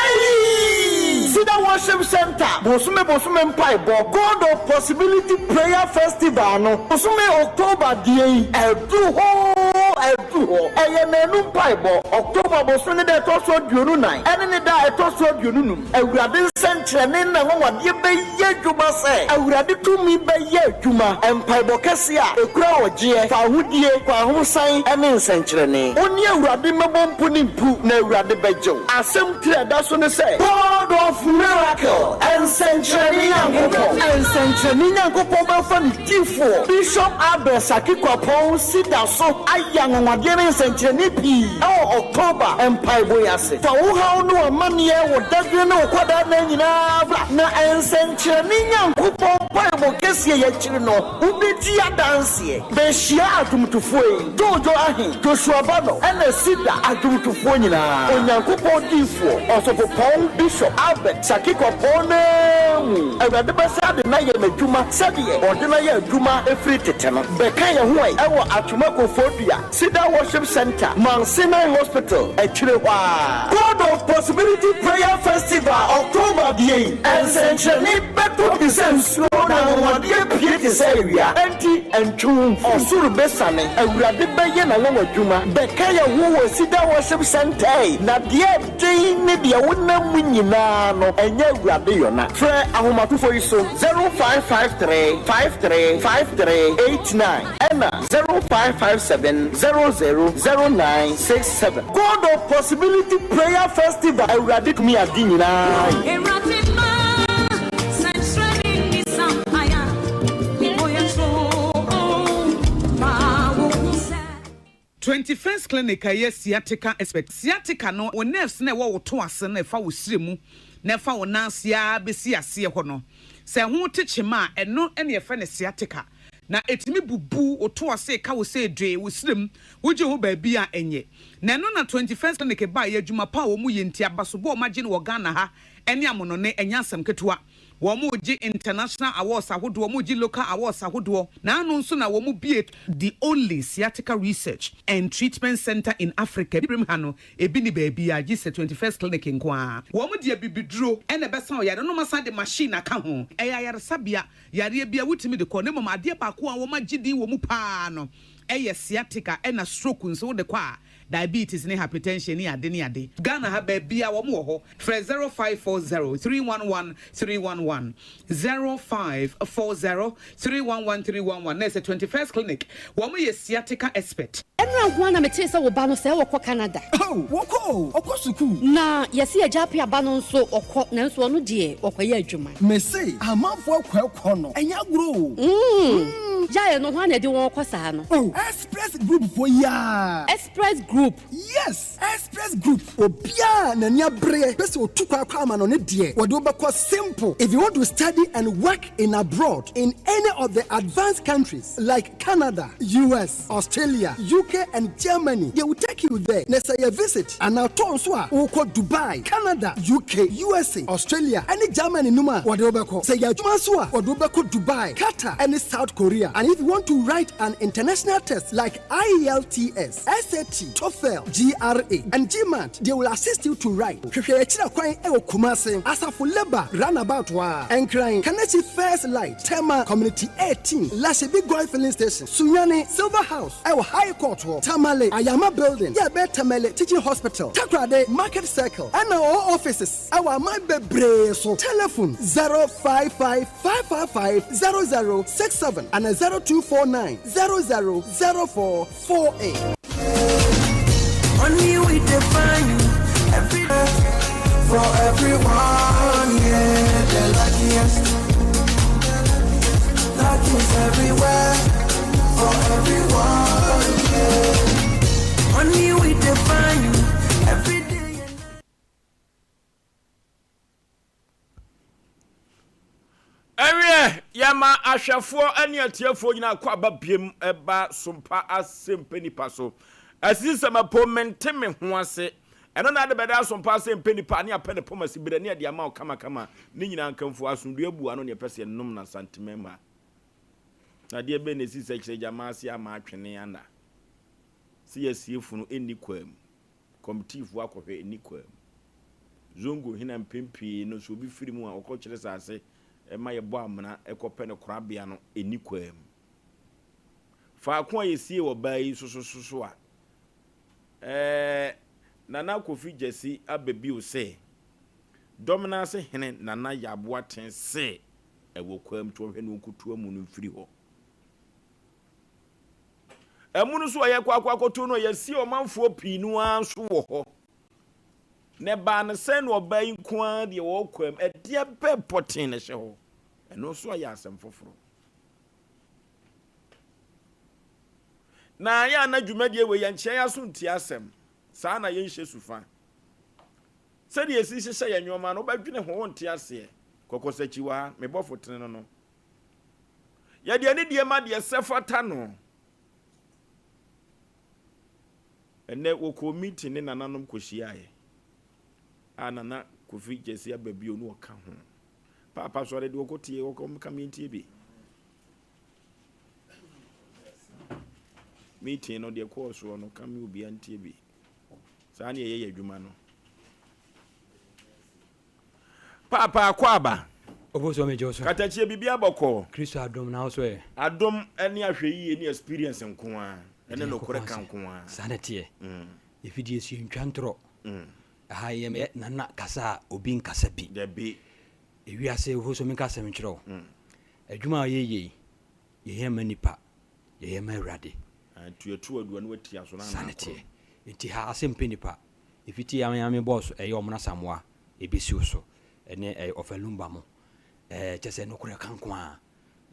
[SPEAKER 7] Eii! Cedar Worship Centre bosome bosome mpaebɔ God of Possibility Prayer Festival no bosome October deɛ yi aduru hɔ oo aduru hɔ. Ɛyɛ nnanu mpaebɔ, October bosome ne da a ɛtɔ so 24 ɛne ne da a ɛtɔ so 25. Awurade nsɛnkyerɛnne ne n'anwanwadeɛ bɛyɛ adwuma sɛ Awurade tumi bɛyɛ adwuma, mpaebɔ kɛseɛ a ɛkura ɔgyeɛ, fawohodie, kwahosan ne nsɛnkyerɛnne. Wo ne Awurade mmɛbɔ mpo ne mpu na Awurade bɛgye wo. Asɛm tiri a ɛda so ne sɛ. God of Miracle, Nsɛnkyerɛnne Nyankopɔn. Nsɛnkyerɛnne Nyankopɔn bɛfa ne difoɔ, Bishop Abel Saki Kwapong si da so ayɛ anwanwadeɛ ne nsɛnkyerɛnne pii wɔ October mpaebɔ yi ase. Fa wo haw ne w'amanneɛ, wo dadwene ne wo kwadaa nna nyinaa bra, na nsɛnkyerɛnne Nyankopɔn mpaebɔ kɛseɛ yi akyiri no, wobɛdi adanseɛ. Bɛhyia adwomtofoɔ yi, Jojo Ahe, Joshua Bano, ɛna Cedar adwomtofoɔ nyinaa, Onyankopɔn diyifoɔ, Ɔsɔfopɔn Bishop Albert Saki Kwapɔn no ara mu. Awurade bɛsan de no ayɛ n'adwuma sɛdeɛ ɔde no ayɛ adwuma firi tete no. Bɛka yɛn ho ɛ wɔ Atwoma Koforidua. Cedar Worship Centre, Mount Sinai Hospital akyire hɔ ara. God of Possibility Prayer Festival October deɛ yi, nsɛnkyerɛnne bɛtɔ te sɛ nsuo na anwanwadeɛ pue te sɛ awia, enti ntwe wo mfiri. Ɔsoro bɛsiane, Awurade bɛyɛ n'anwanwadwuma. Bɛka yɛn ho wɔ Cedar Worship Centre na deɛ ɛden ne deɛ wonam mu nyinaa no, ɛnyɛ Awurade yɔna. Frɛ ahomatofo yi so, 0553 53 53 89. Ɛna 0557 00 09 67. God of Possibility Prayer Festival Awurade tumi ade nyinaa yɛ.
[SPEAKER 8] Awurade ma sɛnkyerɛnne nni sampae a mebɔ yɛ to ma wo hu sɛ.
[SPEAKER 9] 21st Clinic a ɛyɛ sciatica expert. Sciatica no, wo nerves no a ɛwɔ wo to ase no a ɛfa wo srɛ mu na ɛfa wo nan ase ara bɛsi aseɛ hɔ no, sɛ ɛho te kyema a, ɛno na yɛfrɛ no sciatica. Na ɛtumi bubu wo to ase ka wo sɛ dwee wo serem, wogye ho baabi a ɛnyɛ. Na ɛno na 21st Clinic baeɛ, adwuma pa a wɔn yɛ nti, abasobɔ a wɔn agye no wɔ Ghana ha ne amonɔne, ɛnyɛ asɛm ketewa. Wɔn regye international awards ahodoɔ, wɔn regye local awards ahodoɔ. Na ano nso na wɔn bue the only sciatica research and treatment centre in Africa, Abibirem ha no, ebi nni baabiara gye sɛ 21st Clinic nko ara. Wɔn de abibiduro na ɛbɛsa wo yare, na wɔn asan de machine aka ho. Ɛyɛ ayaresabea Yareɛ biara wotumi de kɔ na mmom adeɛ baako a wɔagye din wɔ mu pa ara no yɛ sciatica ɛna stroke nso wode kɔ a diabetes ne hypertension ne ade ne ade. Ghana ha baabiara wɔn wɔ hɔ frɛ 0540 311 311 0540 311 311 na ɛsɛ 21st clinic wɔn yɛ sciatica expert.
[SPEAKER 10] Ɛnora nko ara na metee sɛ wo ba no sɛɛ ɔkɔ Canada.
[SPEAKER 11] Oh, wɔkɔ o, ɔkɔ sukuu.
[SPEAKER 10] Na yɛse agya Appiah ba no nso ɔkɔ, nanso ɔno deɛ ɔkɔyɛ adwuma.
[SPEAKER 11] Mese amanfoɔ akɔ ɛkɔ no, ɛnyɛ agorɔ o.
[SPEAKER 10] Mm, gyae no, hwan na ɛde wɔn kɔ saa no?
[SPEAKER 11] Oh, Express Group foɔ yi ara.
[SPEAKER 10] Express Group?
[SPEAKER 11] Yes, Express Group. Obiara a n'ani abereɛ pɛ sɛ ɔtu kwan kɔ amanɔne deɛ, wɔde wo bɛkɔ simple. If you want to study and work in abroad in any of the advanced countries like Canada, US, Australia, UK and Germany, they will take you there. Na sɛ yɛ visit anaa tour nso a, wokɔ Dubai, Canada, UK, USA, Australia ne Germany nom a, wɔde wo bɛkɔ. Sɛ yɛ adwuma nso a, wɔde wo bɛkɔ Dubai, Qatar ne South Korea. And if you want to write an international test like IELTS, SAT, TOEFL. Ophel, GRA, and GMAT, they will assist you to write. Hwehwɛ yɛn akyiri kwan wɔ Kumasi, Asafo Labour Runabout hɔ ara, Nkran, Kaneshie First Light, Tema, Community 18, Lashibi Goil Filling Station, Sunyani, Silver House wɔ High Court hɔ, Tamale, Ayama Building, yɛ ɛbɛn Tamale Teaching Hospital, Takoradi, Market Circle, ɛna ɔwɔ offices wɔ aman bebree so. Telephone, 055 555 0067 ana 0249 00 0448.
[SPEAKER 8] Money we define every day for everyone. Yeah, the luckiest. Luck is everywhere for everyone. Yeah. Money we define every day.
[SPEAKER 1] Ɛweɛ, yɛma ahwɛfoɔ ne atiefoɔ nyinaa kɔ aba biem ba sompa asɛmpɛ nipa so. Asisi sɛ mɛpo mente me ho ase. Ɛno na ade bɛda asompa asɛmpɛ nipa ne apɛ ne pɔm asi berɛ ne ɛde ama wo kamakama. Ne nyinaa nkamfo asomdwoeɛ abu ano ne ɛpɛ sɛ yɛnom na Asantema mma. Na adeɛ bɛn na ɛsi sɛ kyerɛ gyama ase ama atwene ana? Sɛ yɛasie funu ɛnni kwaa mu. Kɔmitiifoɔ akɔhwɛ ɛnni kwaa mu. Zongo hene a mpɛn pii no sɛ obi firi mu a ɔkɔkyerɛ saase ma yɛbɔ amena kɔpɛ no korabea no ɛnni kwaa mu. Faako a yɛsiee ɔbaa yi nso so so a, ɛɛ Nana Kofi Gyasi aba bio sɛ Dɔmenase hene Nana Yaa Boateng se ɛwɔ kwaa mu nti ɔnhwɛ na ɔnkotu amu no mfiri hɔ. Amu no nso a yɛkɔ akɔ akɔto no a yɛasie ɔmanfoɔ pii no ara nso wɔ hɔ. Na ɛbaa no sɛn na ɔbaa yi nko ara deɛ ɔwɔ kwam? Ɛdeɛ bɛn pɔtee na ɛhyɛ hɔ? Ɛno nso ayɛ asɛm foforɔ. Na yɛ a na dwumadie wei yɛnkyea yɛn aso ntie asɛm. Saa na yɛnhyɛ sufa. Sɛdeɛ yɛsi hyehyɛ yɛn nneɛma no, wobɛdwene ho, wonte aseɛ. Kɔkɔsakyi wɔ ha, me bɔfo tene no no. Yɛde anidie ma deɛ sɛ fata no. Ɛnnɛ wɔkɔɔ meeting ne nananom kɔhyiaeɛ a Nana Kofi Gyasi aba bio ne ɔka ho. Paapa sɔre deɛ ɔkɔ tie ɔkɔ ka mentie bi. Meeting no deɛ kɔɔ soɔ no ka me obia ntie bi. Saa ne ɛyɛ yɛ adwuma no. Paapa akwaaba.
[SPEAKER 12] Obosuo megye wo so.
[SPEAKER 1] Katakyie biribiara bɔkɔɔ.
[SPEAKER 12] Kristo adom na wo so ɛ?
[SPEAKER 1] Adom ne ahwɛyie ne experience nko ara ɛne nokorɛ ka nko ara.
[SPEAKER 12] Saa na ɛteɛ. Yɛfidie so yɛntwa ntorɔ. Ɛha yɛ nana kasa a obi nkasa bi.
[SPEAKER 1] Dabi.
[SPEAKER 12] Ewiase Obosuo menka asɛm nkyerɛ wo. Adwuma a yɛyɛ yi yɛyɛ ma nipa yɛyɛ ma Awurade.
[SPEAKER 1] Tuatua aduane watia so na
[SPEAKER 12] Saa na ɛteɛ. Nti ha asɛm pɛ nipa. Ɛfiti Ame Ame bɔɔ so ɛyɛ ɔmo na Samoa ɛbɛsi wo so ɛne ɛyɛ ɔfɛ lumba mo ɛɛ kyɛ sɛ nokorɛ ka nko ara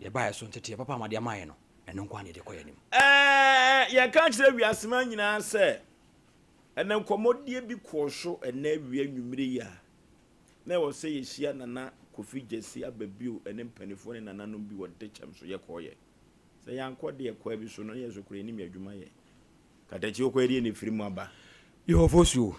[SPEAKER 12] yɛbaeɛ so nteteɛ papa a mode ama yɛn no ɛno nko ara na yɛde kɔ yɛn anim.
[SPEAKER 1] Ɛɛ yɛka kyerɛ wiaseman nyinaa sɛ ɛnɛ nkɔmmɔdie bi kɔɔ so ɛnɛ awia anwummere yi a na ɛwɔ sɛ yɛhyia Nana Kofi Gyasi Ababio ne mpaninfoɔ ne nananom bi wɔ Dekyɛm so yɛkɔeɛ. Sɛ yɛankɔ deɛ kwaa bi so no na yɛn nso koraa yɛnim yɛn adwuma yɛ. Katakyi wokɔ yɛ deɛ na ɛfiri mu aba.
[SPEAKER 12] Yehowa su um,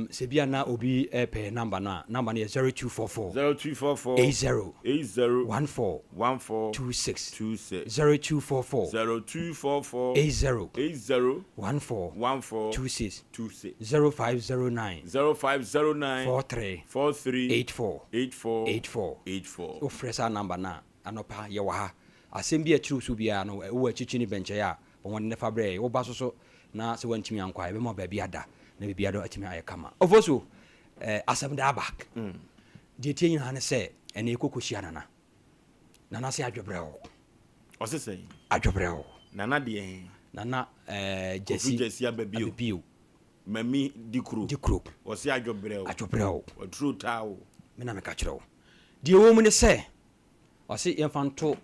[SPEAKER 12] sɛ bi a na obi pɛ number no a, number no yɛ 0244
[SPEAKER 1] 0244
[SPEAKER 12] 80
[SPEAKER 1] 80
[SPEAKER 12] 14
[SPEAKER 1] 14
[SPEAKER 12] 26
[SPEAKER 1] 26
[SPEAKER 12] 0244
[SPEAKER 1] 0244
[SPEAKER 12] 80
[SPEAKER 1] 80
[SPEAKER 12] 14
[SPEAKER 1] 14
[SPEAKER 12] 26
[SPEAKER 1] 26
[SPEAKER 12] 0509
[SPEAKER 1] 0509
[SPEAKER 12] 43
[SPEAKER 1] 43
[SPEAKER 12] 84
[SPEAKER 1] 84
[SPEAKER 12] 84
[SPEAKER 1] 84.
[SPEAKER 12] Wofrɛ saa number no a, anɔpa yɛwɔ ha. Asɛm bi a ɛkyere wo so biara no, wowɔ akyirikyiri ne bɛnkyɛe a, Bɔ mmɔden na fa brɛ yɛn. Wo ba nso so, na sɛ wantumi ankɔ a, yɛbɛma wo baabi ada, na biribiara do atumi ayɛ kama. Ofosu, eh, asɛm da aba. Deɛ ɛtie nyinaa ne sɛ, ɛnɛ yɛkɔ kɔhyia Nana. Nana se adwobrɛw.
[SPEAKER 1] Ɔse sɛn?
[SPEAKER 12] Adwobrɛw.
[SPEAKER 1] Nana deɛ he?
[SPEAKER 12] Nana eh, Gyasi.
[SPEAKER 1] Kofi Gyasi Ababio.
[SPEAKER 12] Ababio.
[SPEAKER 1] Mami Dikuro.
[SPEAKER 12] Dikuro.
[SPEAKER 1] Ɔse adwobrɛw.
[SPEAKER 12] Adwobrɛw.
[SPEAKER 1] Ɔturo taa o.
[SPEAKER 12] Me na meka kyerɛ wo. Deɛ ɛwɔ mu ne sɛ, ɔse yɛmfa nto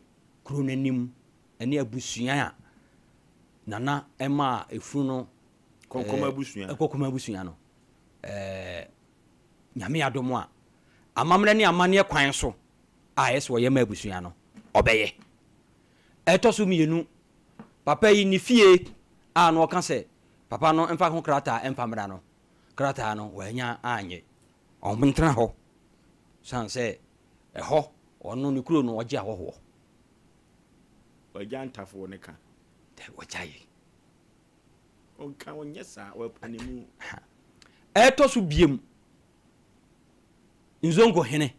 [SPEAKER 12] kuro no anim ne abusua a Nana maa efunu no
[SPEAKER 1] Kɔnkɔma abusua.
[SPEAKER 12] Kɔnkɔma abusua no. Ɛɛ Nyame adom a, amammerɛ ne amanneɛ kwan so a ɛyɛ sɛ ɔyɛ ma abusua no, ɔbɛyɛ. Ɛtɔ so mmienu, papa yi ne fie a na ɔka sɛ papa no mfa ho krataa mfa mmra no, krataa no wannya annye. Ɔntena hɔ, sane sɛ ɛhɔ ɔno ne kuro no ɔgye ahɔhoɔ.
[SPEAKER 1] Wagya ntafo wɔ ne ka.
[SPEAKER 12] Dɛ wagyae.
[SPEAKER 1] Ɔnka ɔnyɛ saa ɔpa ne mu.
[SPEAKER 12] Ɛtɔ so biem Nzongo hene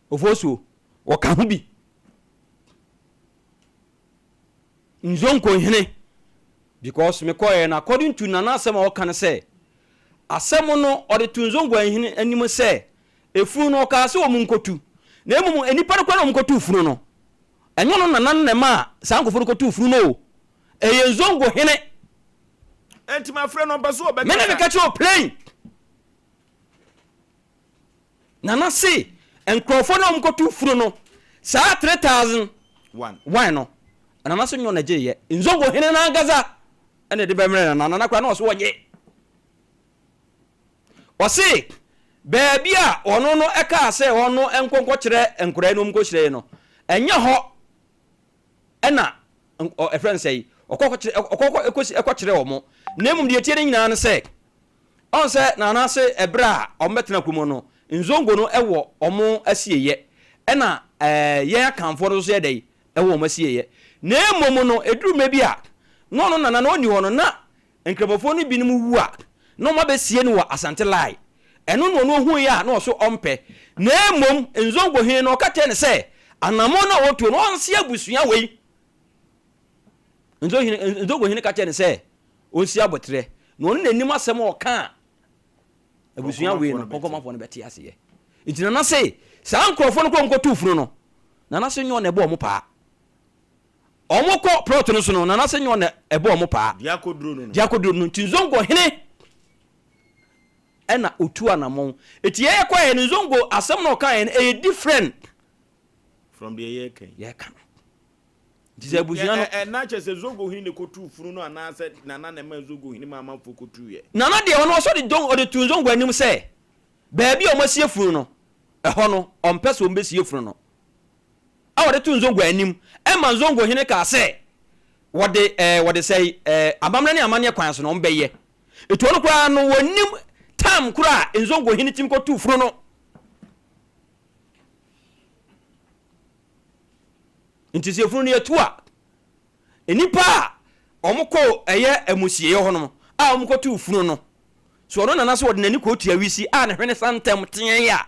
[SPEAKER 12] Ofosuo ɔka ho bi. Nzongo hene because mekɔɛ no according to Nana asɛm a ɔka no sɛ asɛm no ɔde to Nzongo hene anim sɛ efunu no ɔkaa sɛ wɔn nkotu na mmom nnipa no koraa na wɔn kɔtu funu no ɛnyɛ ɔno Nana no na ɛmaa saa nkurɔfoɔ no kɔtuu funu no o ɛyɛ Nzongo hene.
[SPEAKER 1] Ɛnti mafrɛ no ɔmpɛ sɛ ɔbɛkasa.
[SPEAKER 12] Me na meka kyerɛ wo plain. Nana se nkurɔfoɔ no a wɔkɔtu funu no saa 3001 no Nana se nyɛ ɔna gyeeɛ. Nzongo hene no ankasa ɛna ɛde bɛmrɛ Nana. Nana koraa na ɔse ɔnye. Ɔse baabi a ɔno no ɛkaa sɛ ɔno nkɔ nkɔkyerɛ nkoraa no wɔnkɔhyerɛ no ɛnyɛ hɔ ɛna ɛfrɛ no sɛ ɔkɔ kyerɛ wɔn. Na mmom deɛ ɛtie no nyinaa no sɛ Ɔn sɛ na anaase ɛberɛ a ɔmo bɛtena kurom no, Nzongo no wɔ ɔmo asieyɛ, ɛna yɛn Akanfoɔ no nso yɛ dɛn? Ɛwɔ ɔmo asieyɛ. Na mmom no, ɛduru mmerɛ bi a, na ɔno Nana no ɔnni hɔ no, na Nkramofoɔ no binom wu a, na ɔmo abɛsie no wɔ Asante Lai. Ɛno na ɔno ɔhuiɛ a na ɔso ɔmpɛ. Na mmom Nzongo hene no ɔka kyerɛɛ no sɛ, anammɔn no a ɔretuo no, ɔnse abusua wei. Nzongo hene ka kyerɛɛ no sɛ, Ɔnsi aboterɛ, na ɔno na nim asɛm a ɔka a abusua wei no kɔnkɔnmafoɔ no bɛte aseɛ. Nti Nana se saa nkorɔfoɔ no kɔ nkɔtu funu no, Nana se nyɛ ɔna ɛbɔ ɔmo paa. Ɔmo kɔ plot no so no, Nana se nyɛ ɔna ɛbɔ ɔmo paa.
[SPEAKER 1] Deɛ akɔduro no no.
[SPEAKER 12] Deɛ akɔduro no. Nti Nzongo hene ɛna ɔtu anamɔn. Nti yɛyɛ kɔɛ no Nzongo asɛm na ɔkaeɛ no ɛyɛ different.
[SPEAKER 1] From deɛ yɛka yi.
[SPEAKER 12] Yɛka no. Nti sɛ abusua no.
[SPEAKER 1] Ɛ na kyerɛ sɛ Zogo hene na ɛkɔtuu funu no anaasɛ Nana na ɛmaa Zogo hene maa amanfoɔ kɔtuiɛ?
[SPEAKER 12] Nana deɛ ɔno ɔsɔ de don ɔde too Zongo anim sɛ baabi a wɔasie funu no, ɛhɔ no ɔmpɛ sɛ wɔbɛsie funu no. A ɔde too Nzongo anim ɛma Nzongo hene kaa sɛ wɔde ɛɛ wɔde sɛe ɛɛ amammerɛ ne amanneɛ kwan so no wɔbɛyɛ. Nti ɔno koraa no wɔnnim time koraa a Nzongo hene tumi kɔtuu funu no. Nti sɛ efunu no yɛtu a, nnipa a wɔkɔ ɛyɛ amusieeɛ hɔ nom a wɔkɔtu funu no, so ɔno nana sɛ ɔde n'ani kɔtua wisi a ne hwene sa ntɛm teɛ a,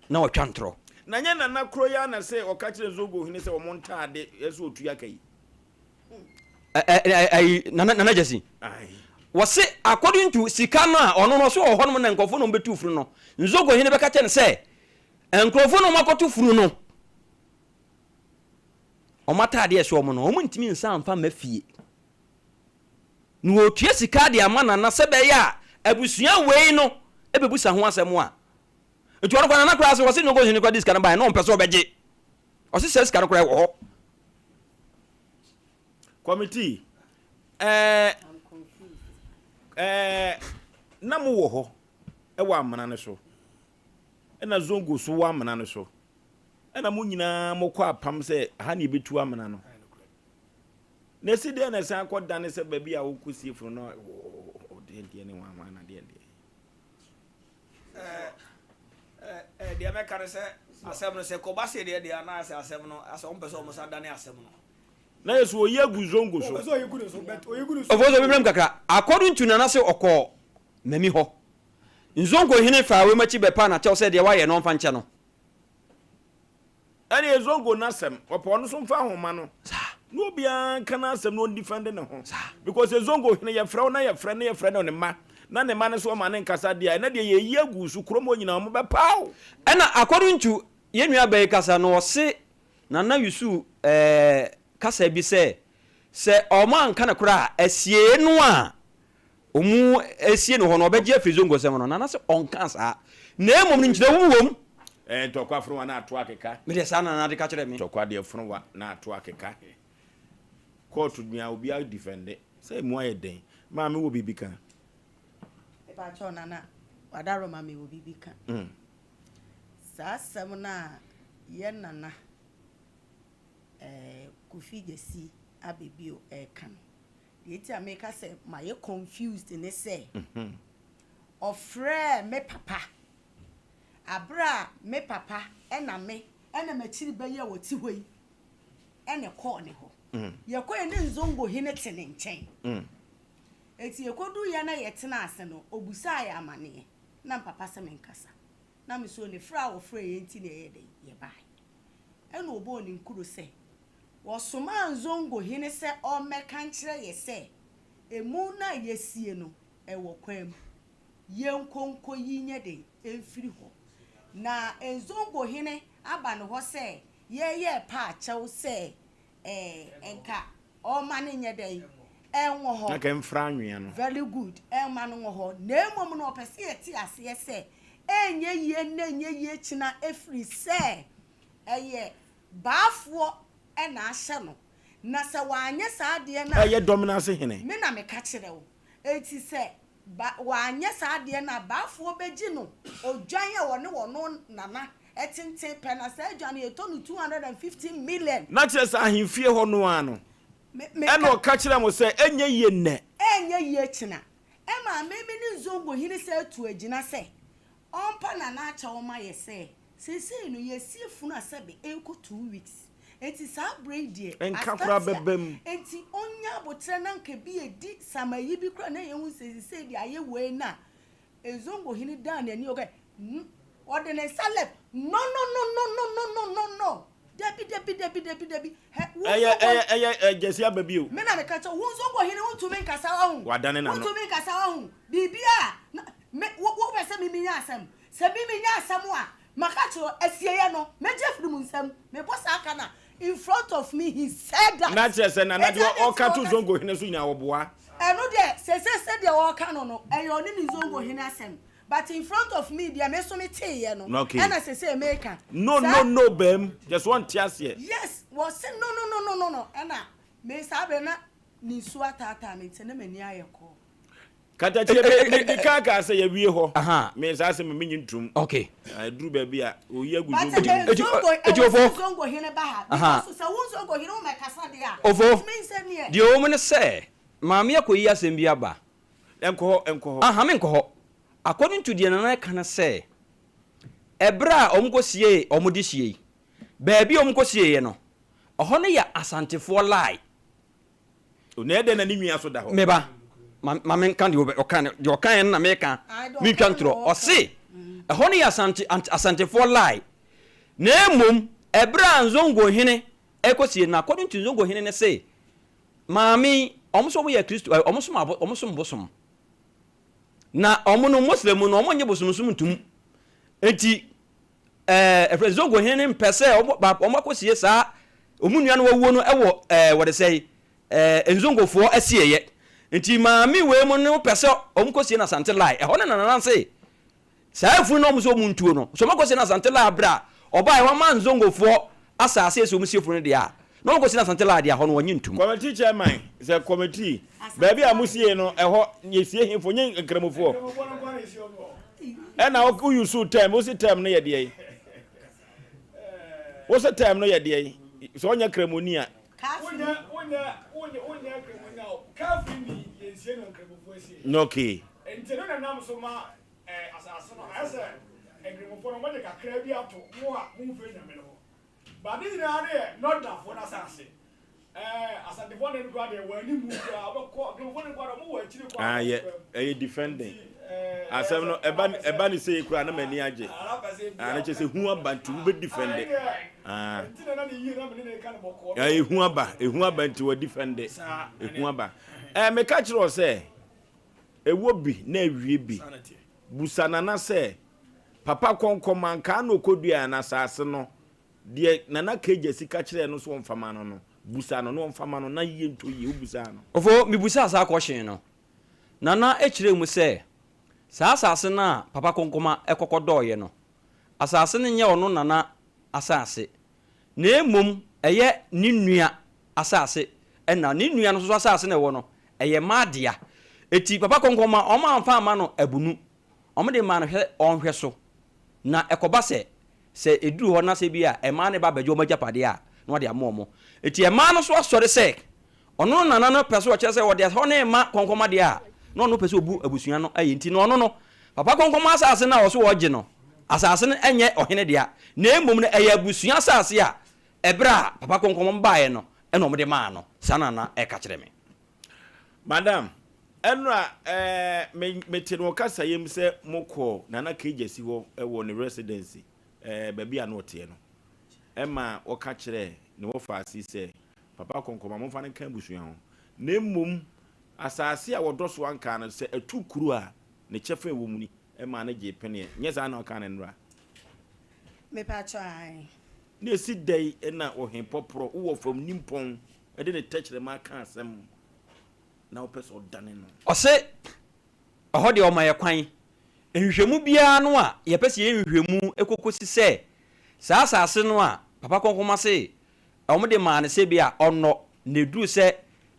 [SPEAKER 12] na ɔtwa ntorɔ.
[SPEAKER 1] Na nyɛ nana korɔ yi ara na sɛ ɔka kyerɛ Nzongo hene sɛ wɔn ntaade ɛsɛ ɔtua ka yi?
[SPEAKER 12] Ɛyi nana nana gyasi. Wɔse according to sika no a ɔno no ɔso wɔ hɔ nom na nkurɔfoɔ na wɔbɛtu funu no, Nzongo hene bɛka kyerɛ no sɛ Nkurɔfoɔ no a wɔakɔto funu no, wɔn ataadeɛ a ɛhyɛ wɔn no, wɔntumi nsan mfa mma fie. Na wɔretua sika de ama Nana sɛ ɛbɛyɛ a abusua wei no bɛbusa ho asɛm a. Nti ɔno koraa Nana koraa sɛ wɔse Nyogo hene koraa de sika no baeɛ na ɔmpɛ sɛ ɔbɛgye. Ɔse saa sika no koraa ɛwɔ hɔ.
[SPEAKER 1] Committee, ɛɛ, ɛɛ, na mowɔ hɔ wɔ amena no so. Ɛna Zongo so wɔ amena no so. Ɛna mo nyinaa mokɔ apam sɛ ha na yɛbɛtu amena no. Na ɛsi deɛ na ɛsan kɔ dane sɛ baabi a wokɔ sie funu no deɛ deɛ ne hwanhwan na deɛ deɛ.
[SPEAKER 5] Deɛ mɛka ne sɛ asɛm no sɛ kɔba se deɛ deɛ anaasɛ asɛm no asɛ wɔn pɛ sɛ wɔn san dane asɛm no.
[SPEAKER 1] Na yɛ so oyi agu Zongo so.
[SPEAKER 12] Ɔfo sɛ bibirem kakra. According to Nana se ɔkɔɔ Mami hɔ. Nzongo hene faa wei akyi bɛpaa no akyɛw sɛ deɛ wayɛ no ɔmfa nkyɛ no.
[SPEAKER 1] Ɛneɛ Zongo n'asɛm, ɔpɛ ɔno nso mfa ahoma no na obiara nka n'asɛm na ɔndifɛnde ne ho because sɛ Zongo hene yɛfrɛ wo na yɛfrɛ no yɛfrɛ no ne mma na ne mma no nso ɔma ne nkasa deɛ a ɛnɛ deɛ yɛyi agu wo so kurom hɔ nyinaa wɔbɛpaa wo.
[SPEAKER 12] Ɛna according to yɛn nua baa yi kasa no ɔse Nana Yusuf ɛɛ kasa bi sɛ sɛ ɔmo anka no koraa a asiee no a Ɔmu sie no hɔ no, ɔbɛgye afiri zongo nsam no, Nana se ɔnkaa saa, na mmom no nkyerɛwmu wɔ mu.
[SPEAKER 1] Ɛɛ ntɔkwa fonowa na ato akeka.
[SPEAKER 12] Me deɛ saa na Nana de ka kyerɛɛ me.
[SPEAKER 1] Ntɔkwa deɛ fonowa na ato akeka. Kɔɔto nua obiara defɛnde. Sɛ emu ayɛ den. Maame wɔ biribi ka?
[SPEAKER 4] Mepakyɛw Nana, Wadaroma mewɔ biribi ka. Saa asɛm no a yɛn Nana eh, Kofi Gyasi Abebio reka no, Deɛ nti a meka sɛ mayɛ confused ne sɛ, ɔfrɛɛ me papa aberɛ a me papa na me na m'akyiri ba yi a ɔte hɔ yi na ɛkɔɔ ne hɔ. Yɛkɔeɛ ne Nzongo hene te ne nkyɛn. Enti yɛkɔduruiɛ na yɛtenaa ase no, ɔbusaa yɛn amaneɛ. Na me papa sɛ menkasa. Na me nso ne frɛ a wɔfrɛɛ yɛn nti na yɛyɛɛ dɛn? Yɛbaeɛ. Ɛnna ɔbɔɔ ne nkuro sɛ, wɔsomaa Nzongo hene sɛ ɔmmɛka nkyerɛ yɛ sɛ, emu no a yɛasie no, ɛwɔ kwan mu. Yɛnkɔ nkɔyi nyɛ dɛn? Mfiri hɔ. Na Nzongo hene aba ne hɔ sɛ yɛyɛɛ pɛ akyɛw sɛ ɛɛ nka ɔmma no nyɛ dɛn? Ɛnwɔ hɔ.
[SPEAKER 1] Na nka ɛmfra anwea no.
[SPEAKER 4] Very good, ɛmma no nwɔ hɔ. Na mmom no ɔpɛ sɛ yɛte aseɛ sɛ ɛnyɛ yie nnɛ ɛnyɛ yie kyena ɛfiri sɛ ɛyɛ baafoɔ na ahyɛ no. Na sɛ wanyɛ saa adeɛ no a.
[SPEAKER 1] Ɛyɛ dɔm no ase hene.
[SPEAKER 4] Me na meka kyerɛ wo. Enti sɛ ba wanyɛ saa adeɛ no a, baafoɔ bɛgye no odwan a ɔne ɔno nana tenten pɛ, na saa adwan no yɛtɔ no 250 million.
[SPEAKER 1] Na kyerɛ sɛ ahemfie hɔ no ara no,
[SPEAKER 4] Me, meka.
[SPEAKER 1] ɛna ɔka kyerɛɛ mo sɛ, Ɛnyɛ yie nnɛ.
[SPEAKER 4] Ɛnyɛ yie kyena. Ɛmaa me me ne Nzongo hene san tuu agyina sɛ ɔmpa Nana akyɛw ma yɛ sɛ, seesei no yɛasie funu a sɛbe ɛrekɔ 2 weeks, enti saa berɛ yi deɛ
[SPEAKER 1] Nka koraa
[SPEAKER 4] astate a,
[SPEAKER 1] bɛba mu.
[SPEAKER 4] enti ɔnnya aboterɛ na anka bi ɛdi samayi bi koraa na yɛhu sɛ seesei deɛ ayɛ wei no a, Nzongo hene dan n'ani ɔkae, N, ɔde ne nsa left, no no no no no no no no no, dabi dabi dabi dabi dabi, hɛ, wo
[SPEAKER 1] Ɛyɛ
[SPEAKER 4] Nzongo
[SPEAKER 1] ɛyɛ ɛyɛ ɛ Gyasi aba bio.
[SPEAKER 4] Me na meka kyerɛ wo, wo Nzongo hene wontumi nkasa wahu,
[SPEAKER 1] Wadane n'ano.
[SPEAKER 4] wontumi nkasa wahu, biribiara na me, wo, wopɛ sɛ me menya asɛm, sɛ me menya asɛm a, maka kyerɛ wo, asieeɛ no, mɛgye afiri mo nsam, mebɔ saa ka no a, in front of me, he said that.
[SPEAKER 1] Na kyerɛ sɛ Nana
[SPEAKER 4] Enti
[SPEAKER 1] deɛ
[SPEAKER 4] adɛn nti na
[SPEAKER 1] ɔka to
[SPEAKER 4] ɔka
[SPEAKER 1] Zongo hene so nyinaa ɔboa.
[SPEAKER 4] Ɛno deɛ sese sɛdeɛ ɔreka no no ɛyɛ ɔne ne Nzongo hene asɛm but in front of me deɛ me nso me teeɛ no
[SPEAKER 1] Okay.
[SPEAKER 4] ɛna sese meka
[SPEAKER 1] No
[SPEAKER 4] saa
[SPEAKER 1] no no baam kyerɛ sɛ ɔnte aseɛ.
[SPEAKER 4] Yes wɔse no no no no no no ɛna me saa berɛ na ne nsuo ataataa me nti na m'ani ayɛ kɔɔ.
[SPEAKER 1] Katakyie me me di kan kaa sɛ yɛwie hɔ
[SPEAKER 12] Aha.
[SPEAKER 1] me saa asɛm me menye ntom.
[SPEAKER 12] Okay.
[SPEAKER 1] Ɛduru baabi a oyi agu
[SPEAKER 4] But
[SPEAKER 1] Zongo hene.
[SPEAKER 12] Eti
[SPEAKER 4] Nzongo
[SPEAKER 12] eti
[SPEAKER 4] ɛwɔ sɛ
[SPEAKER 12] ofo.
[SPEAKER 4] Nzongo hene ba ha
[SPEAKER 12] Aha.
[SPEAKER 4] because sɛ wo Nzongo hene wo mɛkasa deɛ a
[SPEAKER 12] Ofo.
[SPEAKER 4] it means sɛ neɛ.
[SPEAKER 12] Deɛ ɛwɔ mu ne sɛ maame akɔyi asɛm bi aba.
[SPEAKER 1] Ɛnkɔ hɔ ɛnkɔ hɔ.
[SPEAKER 12] Aha menkɔ hɔ. According to deɛ Nana ɛka ne sɛ ɛberɛ a wɔn kɔsiee wɔn dehyeɛ yi, baabi a wɔn kɔsieeɛ no, ɛhɔ no yɛ Asantefoɔ lie.
[SPEAKER 1] Na ɛdɛn na ne nwia so da hɔ?
[SPEAKER 12] Me ba, ma ma menka deɛ ɔka no, deɛ ɔkaeɛ no na meka, mentwa ntorɔ. Ɔse, ɛhɔ no yɛ Asante, Asantefoɔ lie. Na mmom, ɛberɛ a Nzongo hene rekɔsie no, according to Nzongo hene no se, maame yi, wɔn nso wɔyɛ Kristo, ɛ, wɔn som abo, wɔn som bosom. Na wɔn no, Muslim no, wɔn nnye bosomsom ntom. Enti, ɛɛ ɛfrɛ Zongo hene no mpɛ sɛ wɔn ba wɔn akɔsie saa wɔn nua no wawuo no wɔ ɛɛ wɔde sɛ ɛɛ Nzongofoɔ asieeɛ. Nti maame wei mu no pɛ sɛ wɔn kɔsie no Asante Lai. Ɛhɔ no na Nana se saa afunu no wɔn sɛ wɔn ntuo no. So wɔn akɔsie no Asante Lai abere a ɔbaa wɔn ama Nzongofoɔ asaase sɛ wɔn sie funu no deɛ a na wɔn kɔsie no Asante Lai deɛ a hɔ no wɔnye ntum.
[SPEAKER 1] Committee chairman sɛ committee baabi a mo sie no ɛhɔ yɛsie hefo nye nkramofoɔ ɛna wo use term wo se term no yɛ deɛ wo se term no yɛ deɛ sɛ ɔnyɛ kramoni a. Okay.
[SPEAKER 5] Nti no na nam so ma asase no ayɛ sɛ nkramofoɔ no wɔde kakra bi ato mo a momfiri nyame no hɔ. But ne nyinaa no yɛ Northerfoɔ no asase. Ɛɛ Asantefoɔ deɛ no koraa deɛ wɔn anim mu koraa wɔbɛkɔ Nkramofoɔ no koraa deɛ wɔn wɔ akyiri kɔ
[SPEAKER 1] Ah, yɛ ɛyɛ defending. Asɛm no ɛba ɛba ne sei koraa na m'ani agye. Ah, ne kyerɛ sɛ hu aba nti wobɛ defend. Ah. Ehu aba, ehu aba nti wɔ defend. Ehu aba. Eh, meka kyerɛ wo sɛ ɛwɔ bi na awie bi. Busa Nana sɛ Papa kɔnkɔm ankaa na ɔkɔduaɛ no asaase no, deɛ Nana Kegyasi ka kyerɛɛ no sɛ ɔmfa ma no no, busa no na ɔmfa ma no na yie ntɔ yie, wobusaa no?
[SPEAKER 12] Ofo, mebusaa saa kɔhyen no. Nana kyerɛɛ mu sɛ, saa asaase no a Papa Kɔnkɔma kɔkɔdɔeɛ no, asaase no nyɛ ɔno Nana asaase, na mmom ɛyɛ ne nua asaase, ɛna ne nua no nso asaase na ɛwɔ no, ɛyɛ mmaa dea. Enti Papa Kɔnkɔma, wɔamfa amma no abunu, Wɔde maa no hwɛ ɔnhwɛ so, na ɛkɔba sɛ, sɛ ɛduru hɔ na sɛ ebia mmaa no reba abɛgye wɔn agyapadeɛ a, na wɔde ama wɔn. Enti mmaa no nso asɔre sɛ, ɔno no nana no pɛ sɛ ɔkyerɛ sɛ ɔde ɛhɔ no rema kɔnkɔma deɛ a, na ɔno pɛ sɛ ɔbu abusua no ayɛ. Enti na ɔno no, papa kɔnkɔma asase no a ɔso ɔregye no, asase no nyɛ ɔhene dea, na mmom no ɛyɛ abusua asase a ɛberɛ a papa kɔnkɔma baeɛ no, ɛna wɔde maa no. Saa na na ɛka kyerɛ me.
[SPEAKER 1] Madam, ɛnora ɛɛ me mete no wɔ kasayɛ mu sɛ mokɔɔ Nana Kegyasi hɔ wɔ ne residency ɛɛ baabi a na ɔteɛ no ɛma ɔka kyerɛɛ ne wɔfaase sɛ Papa Kɔnkɔma momfa no nka abusua ho na mmom asase a wɔdɔ so anka no sɛ ɛto kuro a ne kyɛfa a ɛwɔ mu ni ɛmaa no gyee peneɛ nyɛ saa na ɔkaa no nnora?
[SPEAKER 4] Mepakyɛw ae.
[SPEAKER 1] Na esi dɛn na ɔhempɔporɔ wowɔ fam nimpɔn de ne tɛkyerɛma ka asɛm na wopɛ sɛ ɔdane no?
[SPEAKER 12] Ɔse ɛhɔ deɛ ɔma yɛ kwan. Nhwehwɛmu biara no a yɛpɛ sɛ yɛyɛ nhwehwɛmu kɔkɔsi sɛ saa asase no a Papa Kɔnkɔma se wɔde maa no sɛ bi a ɔnnɔ na ɛduru sɛ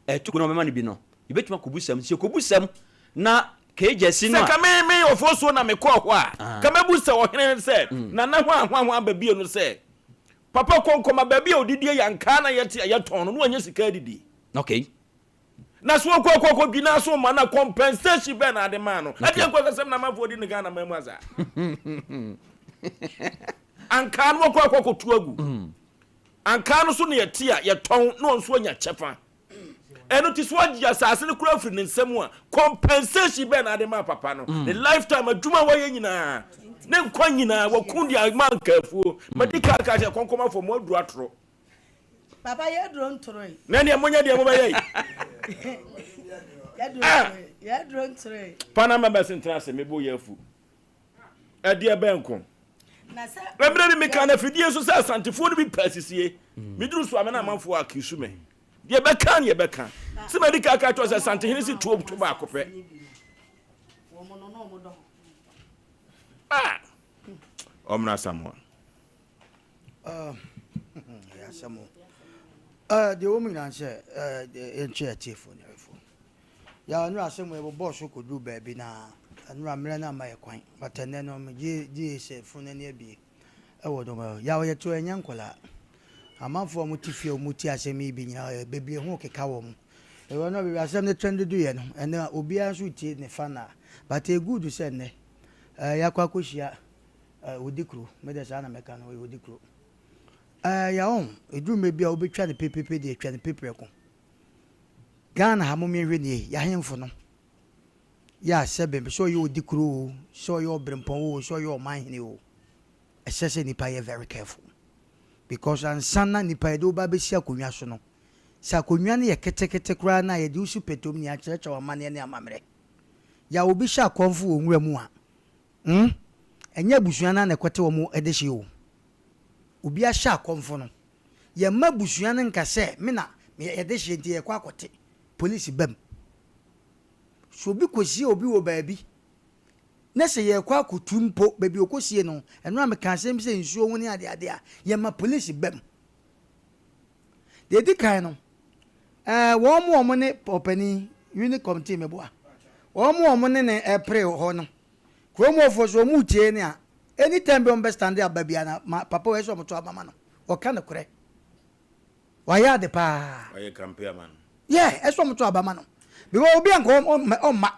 [SPEAKER 12] ɛto na ɔbɛma no bi no, yɛbɛtumi akɔbu sam. Sɛ yɛkɔbu sam na Kegyasi no
[SPEAKER 1] Sɛ
[SPEAKER 12] a.
[SPEAKER 1] ka me me Ofosuo na mekɔɔ hɔ a, ka mɛbu sɛ ɔhene no sɛ, Nana hwan hwan hwan ba bio no sɛ, Papa Kɔnkɔma baabi a ɔdidie yɛ ankaa na yɛte a yɛtɔn no na wanya sika adidi.
[SPEAKER 12] Okay.
[SPEAKER 1] Na so ɔkɔ akɔ akɔ dwi n'aso ma na compensation bɛn na ade maa no? Ɛdeɛ nkwaseasɛm na amanfoɔ di no Ghana man mu asa. Ankaa no wɔkɔ akɔ akɔtu agu. Ankaa no so na yɛte a yɛtɔn na ɔnso anya kyɛfa. Ɛno ti so agye asase no koraa firi ne nsam a compensation bɛn na ade maa papa no? Ne lifetime adwuma a wayɛ nyinaa ne nkwa nyinaa wɔko de ama ankaafuo. Madi kan aka sɛ kɔnkɔmafoɔ mo aduru atoro.
[SPEAKER 4] Papa yɛ duro ntoroe.
[SPEAKER 1] Na deɛ monyɛ deɛ mobɛyɛ yi.
[SPEAKER 4] Yɛ duro ah! ntoroe. Yɛ duro ntoroe.
[SPEAKER 1] Pana members ntena ase mebo yɛ afu. Ɛdeɛ bɛn ko. Mmerɛ bi meka no afidie so sɛ asantefoɔ no bi pɛ asisie. Mm. Meduru so a me na amanfoɔ akisu me. Deɛ bɛka ne yɛbɛka. Sɛ madi ka ka kyerɛ sɛ Asantehene si tuo to baako pɛ. Ah! Ɔmena Samoa.
[SPEAKER 2] Ɛyɛ asɛm o. Deɛ ɛwɔ mu nyinaa ne sɛ yɛnkyɛ atiefoɔ ne awɛfoɔ. Yɛ nnora asɛm wei yɛbobɔɔ so kɔduru baabi na nnora mmerɛ no amma yɛ kwan but ɛnnɛ no megye die sɛ funu no ani abue ɛwɔ dɔm hɔ. Yaw yɛto ɛnyɛ nkwadaa. Amanfoɔ a wɔte fie a wɔtie asɛm yi bi nyinaa bebree ho keka wɔn. Ɛwɔ no baabi asɛm no trend duiɛ no ɛnnɛ obiara nso retie ne fa na but ɛyɛ good sɛ nnɛ yɛakɔ akɔhyia Eh, odi kuro. Me deɛ saa na mɛka no, ɔyɛ odi kuro. Eh, ya ɔn, ɛduru mmerɛ bi a wobɛtwa no pepepe deɛ, twa no peprɛko. Ghana ha mommie nhwɛ nie, y'ahemfo no, yɛ a sɛbe, sɛ ɔyɛ odi kuro o, sɛ ɔyɛ ɔbrempɔn o, sɛ ɔyɛ ɔmanhene o, ɛsɛ sɛ nipa yɛ very careful. Because ansa na nipa yɛde wo ba abɛsi akonnwa so no, sɛ akonnwa no yɛ ketekete koraa no a, yɛde wo si pɛtɔm ni akyerɛkyerɛ wo amanneɛ ne amammerɛ. Ya obi hyɛ akɔmfo wɔ nwura mu a, Hmm? Ɛnyɛ abusua no ara na ɛkɔte wɔn dehye o. Obi ahyɛ akɔmfo no. Yɛmma abusua no nka sɛ me na meyɛ dehye nti yɛkɔ akɔte. Polisi ba mu. Sɛ obi kɔsie obi wɔ baabi na sɛ yɛrekɔ akɔtu mpo baabi a ɔkɔsie no, ɛno a meka asɛm bi sɛ nsuo ho ne adeade a, yɛma polisi ba mu. Deɛ ɛdi kan no, ɛɛ wɔn a wɔn ne ɔpanin unit committee meboa, wɔn a wɔn ne no ɛpere hɔ no, kurom hɔfoɔ so wɔn retie ne a, anytime bi wɔn bɛ stand aba biara na ma papa wɔ ɛsɛ wɔn to aba ma no, ɔka nokorɛ, wayɛ ade paa.
[SPEAKER 1] Wayɛ campaign ama no.
[SPEAKER 2] Yeah, ɛsɛ wɔn to aba ma no because obi a nka ɔmma.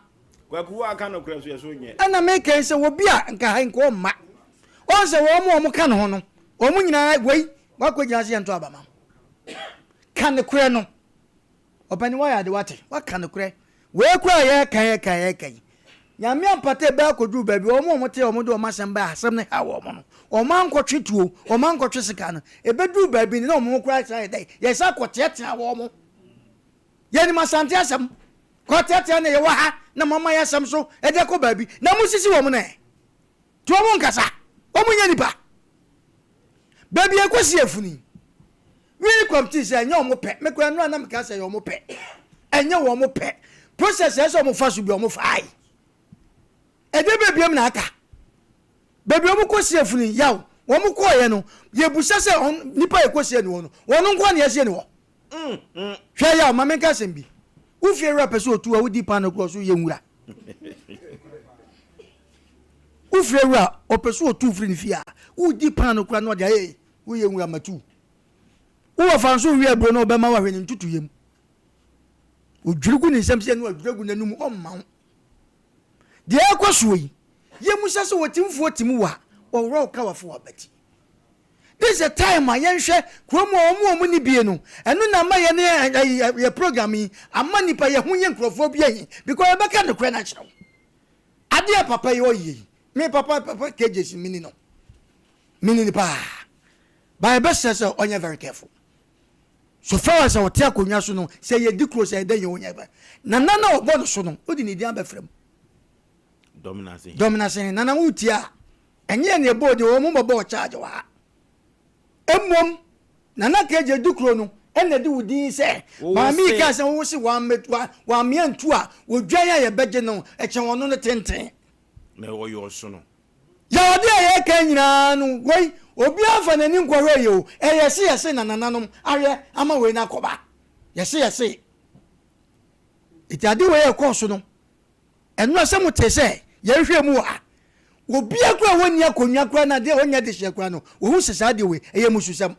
[SPEAKER 1] Kwaku wo aka nokorɛ nso yɛ so nyɛ.
[SPEAKER 2] Ɛna meka yi sɛ obi a nka ha nka ɔmma. Ɔn sɛ wɔn a wɔka ne ho no, wɔn nyinaa wei wakɔ gyina sɛ yɛnto aba ma wo. Ka nokorɛ no. Ɔpani wayɛ ade wate, waka nokorɛ. Wei koraa a yɛka yɛka yɛka yi, Nyame ampata ɛbɛ akɔduru baabi wɔn a wɔte wɔn de wɔn asɛm bae asɛm no haw wɔn no, wɔn ankɔtwe tuo, wɔn ankɔtwe sika no, ɛbɛduru baabi no na wɔn ho koraa san yɛ dɛn? Yɛsan kɔteatea wɔn. Yɛnim Asante asɛm. Kɔteatea na yɛwɔ ha na moama yɛ asɛm so de akɔ baabi na mosisi wɔn no ɛ? Nti wɔn nkasa, wɔn nyɛ nipa. Baabi a ɛkɔsi afunu yi, Wii kɔmtii sɛ ɛnyɛ wɔn pɛ. Me koraa nnora na meka sɛ ɛyɛ wɔn pɛ. Ɛnyɛ wɔn pɛ. Process ɛsɛ wɔn fa so bi wɔn faae. Ɛdeɛ bɛɛ biam na aka. Baabi a wɔn kɔsi afunu yi, yaw, wɔn kɔɔyɛ no, yɛbusa sɛ wɔn nipa yɛ kɔsie ne hɔ no, wɔn nko na yɛsie ne hɔ. Hwɛ yaw, ma menka asɛm bi. Wo fie wura pɛ sɛ otu a wodi paano korɔ so yɛ nwura. Wo fie wura ɔpɛ sɛ otu firi ne fie a wodi paano kora na ɔde ayɛ woyɛ nwura matu. Wo wɔfa nso wie aburo na ɔbɛma wahwɛ ne ntutuyɛ mu. Odwiri gu ne nsam sɛ no adwiri agu n'anum ɔmma wo. Deɛ ɛrekɔ soɔ yi, yɛmmusa sɛ wɔtimfoɔ tim wo a, wɔworɔ wo ka wafo w'abati. This is the time a yɛnhwɛ kurom a wɔn a wɔn ni bie no. Ɛno na ama yɛn ne yɛ program yi ama nipa yɛ ho yɛ nkurɔfoɔ bi ahi because yɛbɛka nokorɛ no akyerɛ wo. Adeɛ a papa yi ɔyɛ yi, me papa papa KJC mini no. Mini no paa. But yɛbɛsrɛ sɛ ɔnyɛ very careful. So far as ɔte akonnwa so no, sɛ yɛdi kuro sɛ ɛdɛ yɛ ɔnyɛ bɛ. Nana na ɔbɔ no so no, wode ne din abɛfrɛ mu. Dɔmena se nana wotie a, ɛnyɛ ne ɛbɔɔ din, wɔn bɔbɔɔ charge wɔ ha. Mmom, Nana KJ di kuro no ɛna ɛde wo din sɛ maame yi kaa sɛ wo se wammea ntu a, odwan a yɛbɛgye no ɛkyɛn ɔno no tenten.
[SPEAKER 1] Na ɔyɛ ɔsono.
[SPEAKER 2] Yawade a yɛreka nyinaa no, wei obiara mfa n'ani nkɔhwɛ yɛ o, ɛyɛ yɛse yɛse na nananom ahwɛ ama wei no akɔba. Yɛse yɛse. Eti ade wei a ɛkɔɔ so no, ɛno a sɛ motee sɛ yɛhwehwɛ mu wɔ ha, obiara koraa a wɔnni akonnwa koraa na adeɛ a ɔnyɛ dehyeɛ koraa no, wɔhu sɛ saa adeɛ wei ɛyɛ mmususɛm.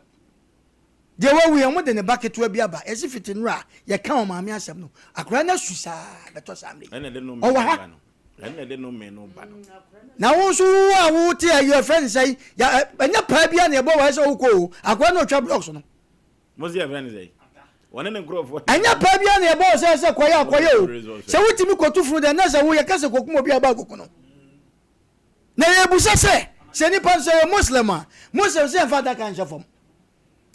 [SPEAKER 2] Deɛ wawu yi, wɔde ne ba ketewa bi aba, yɛse fiti nnora a yɛka ɔmaame asɛm no, akwadaa no asu saa bɛtɔ saa mmerɛ yi. Ɔwɔ ha. Na wo nso wo a wote ayi ɛfrɛ ne sɛ ɛnyɛ paa bi a na ɛbɔ wɔ sɛ wokɔ o, akwadaa no ɔtwa blocks no. Ɛnyɛ paa bi a na ɛbɔ wɔ sɛ sɛ kɔyɛ akɔyɛ o, sɛ wotumi kɔtu funu deɛ na sɛ wo yɛka sɛ kɔkum obi a ba akɔku no. Na yɛbusa sɛ sɛ nipa no sɛ yɛ Muslim a, Muslim sɛ yɛmfa adaka nhyɛ fam.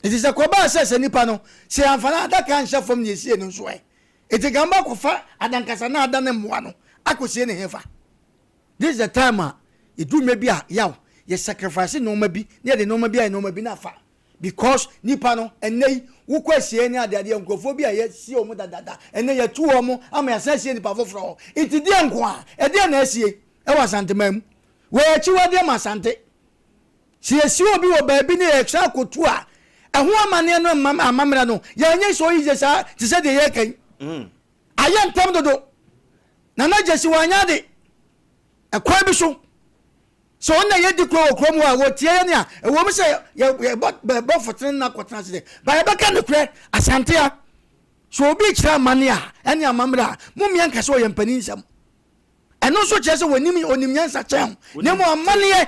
[SPEAKER 2] Enti sɛ kɔbaa sɛ sɛ nipa no, sɛ yɛamfa no adaka anhyɛ fam na yɛsie no nso ɛ? Enti nka mba kɔfa adankasa na adane mmoa no akɔsie no hefa? This is the time a yɛduru mmerɛ bi a yaw, yɛ sacrifice nnoɔma bi na yɛde nnoɔma bi ayɛ nnoɔma bi na afa because nipa no ɛnnɛ yi wokɔ asieɛ ne adeadeɛ nkurɔfoɔ bi a yɛasie wɔn dadada ɛnnɛ yɛatu wɔn ama yɛasan asie nipa foforɔ hɔ nti deɛ nko a ɛdeɛn na asie ɛwɔ Asanteman mu? Wei akyiwadeɛ ma Asante. Sɛ yɛsie obi wɔ baabi na yɛsan akɔtu a, ɛho amanneɛ no mma amammerɛ no, yɛanyɛ so yiye saa te sɛ deɛ yɛreka yi. Ayɛ ntɛm dodo. Nana Gyasi wanyɛ ade. Ɛkwan bi so, sɛ ɔno na yɛdi kuro wɔ kurom hɔ a, wɔtie yɛn a, ɛwɔ mu sɛ yɛbɔ bɛbɔ fotene no akɔtena ase dɛ, ba yɛbɛka nokorɛ. Asante a, sɛ obi kyerɛ amanneɛ a, ɛne amammerɛ a, mommea nka sɛ ɔyɛ mpanin nsɛm. Ɛno nso kyerɛ sɛ wɔnim onim nyansa kyɛn wo. Na mmom amanneɛ,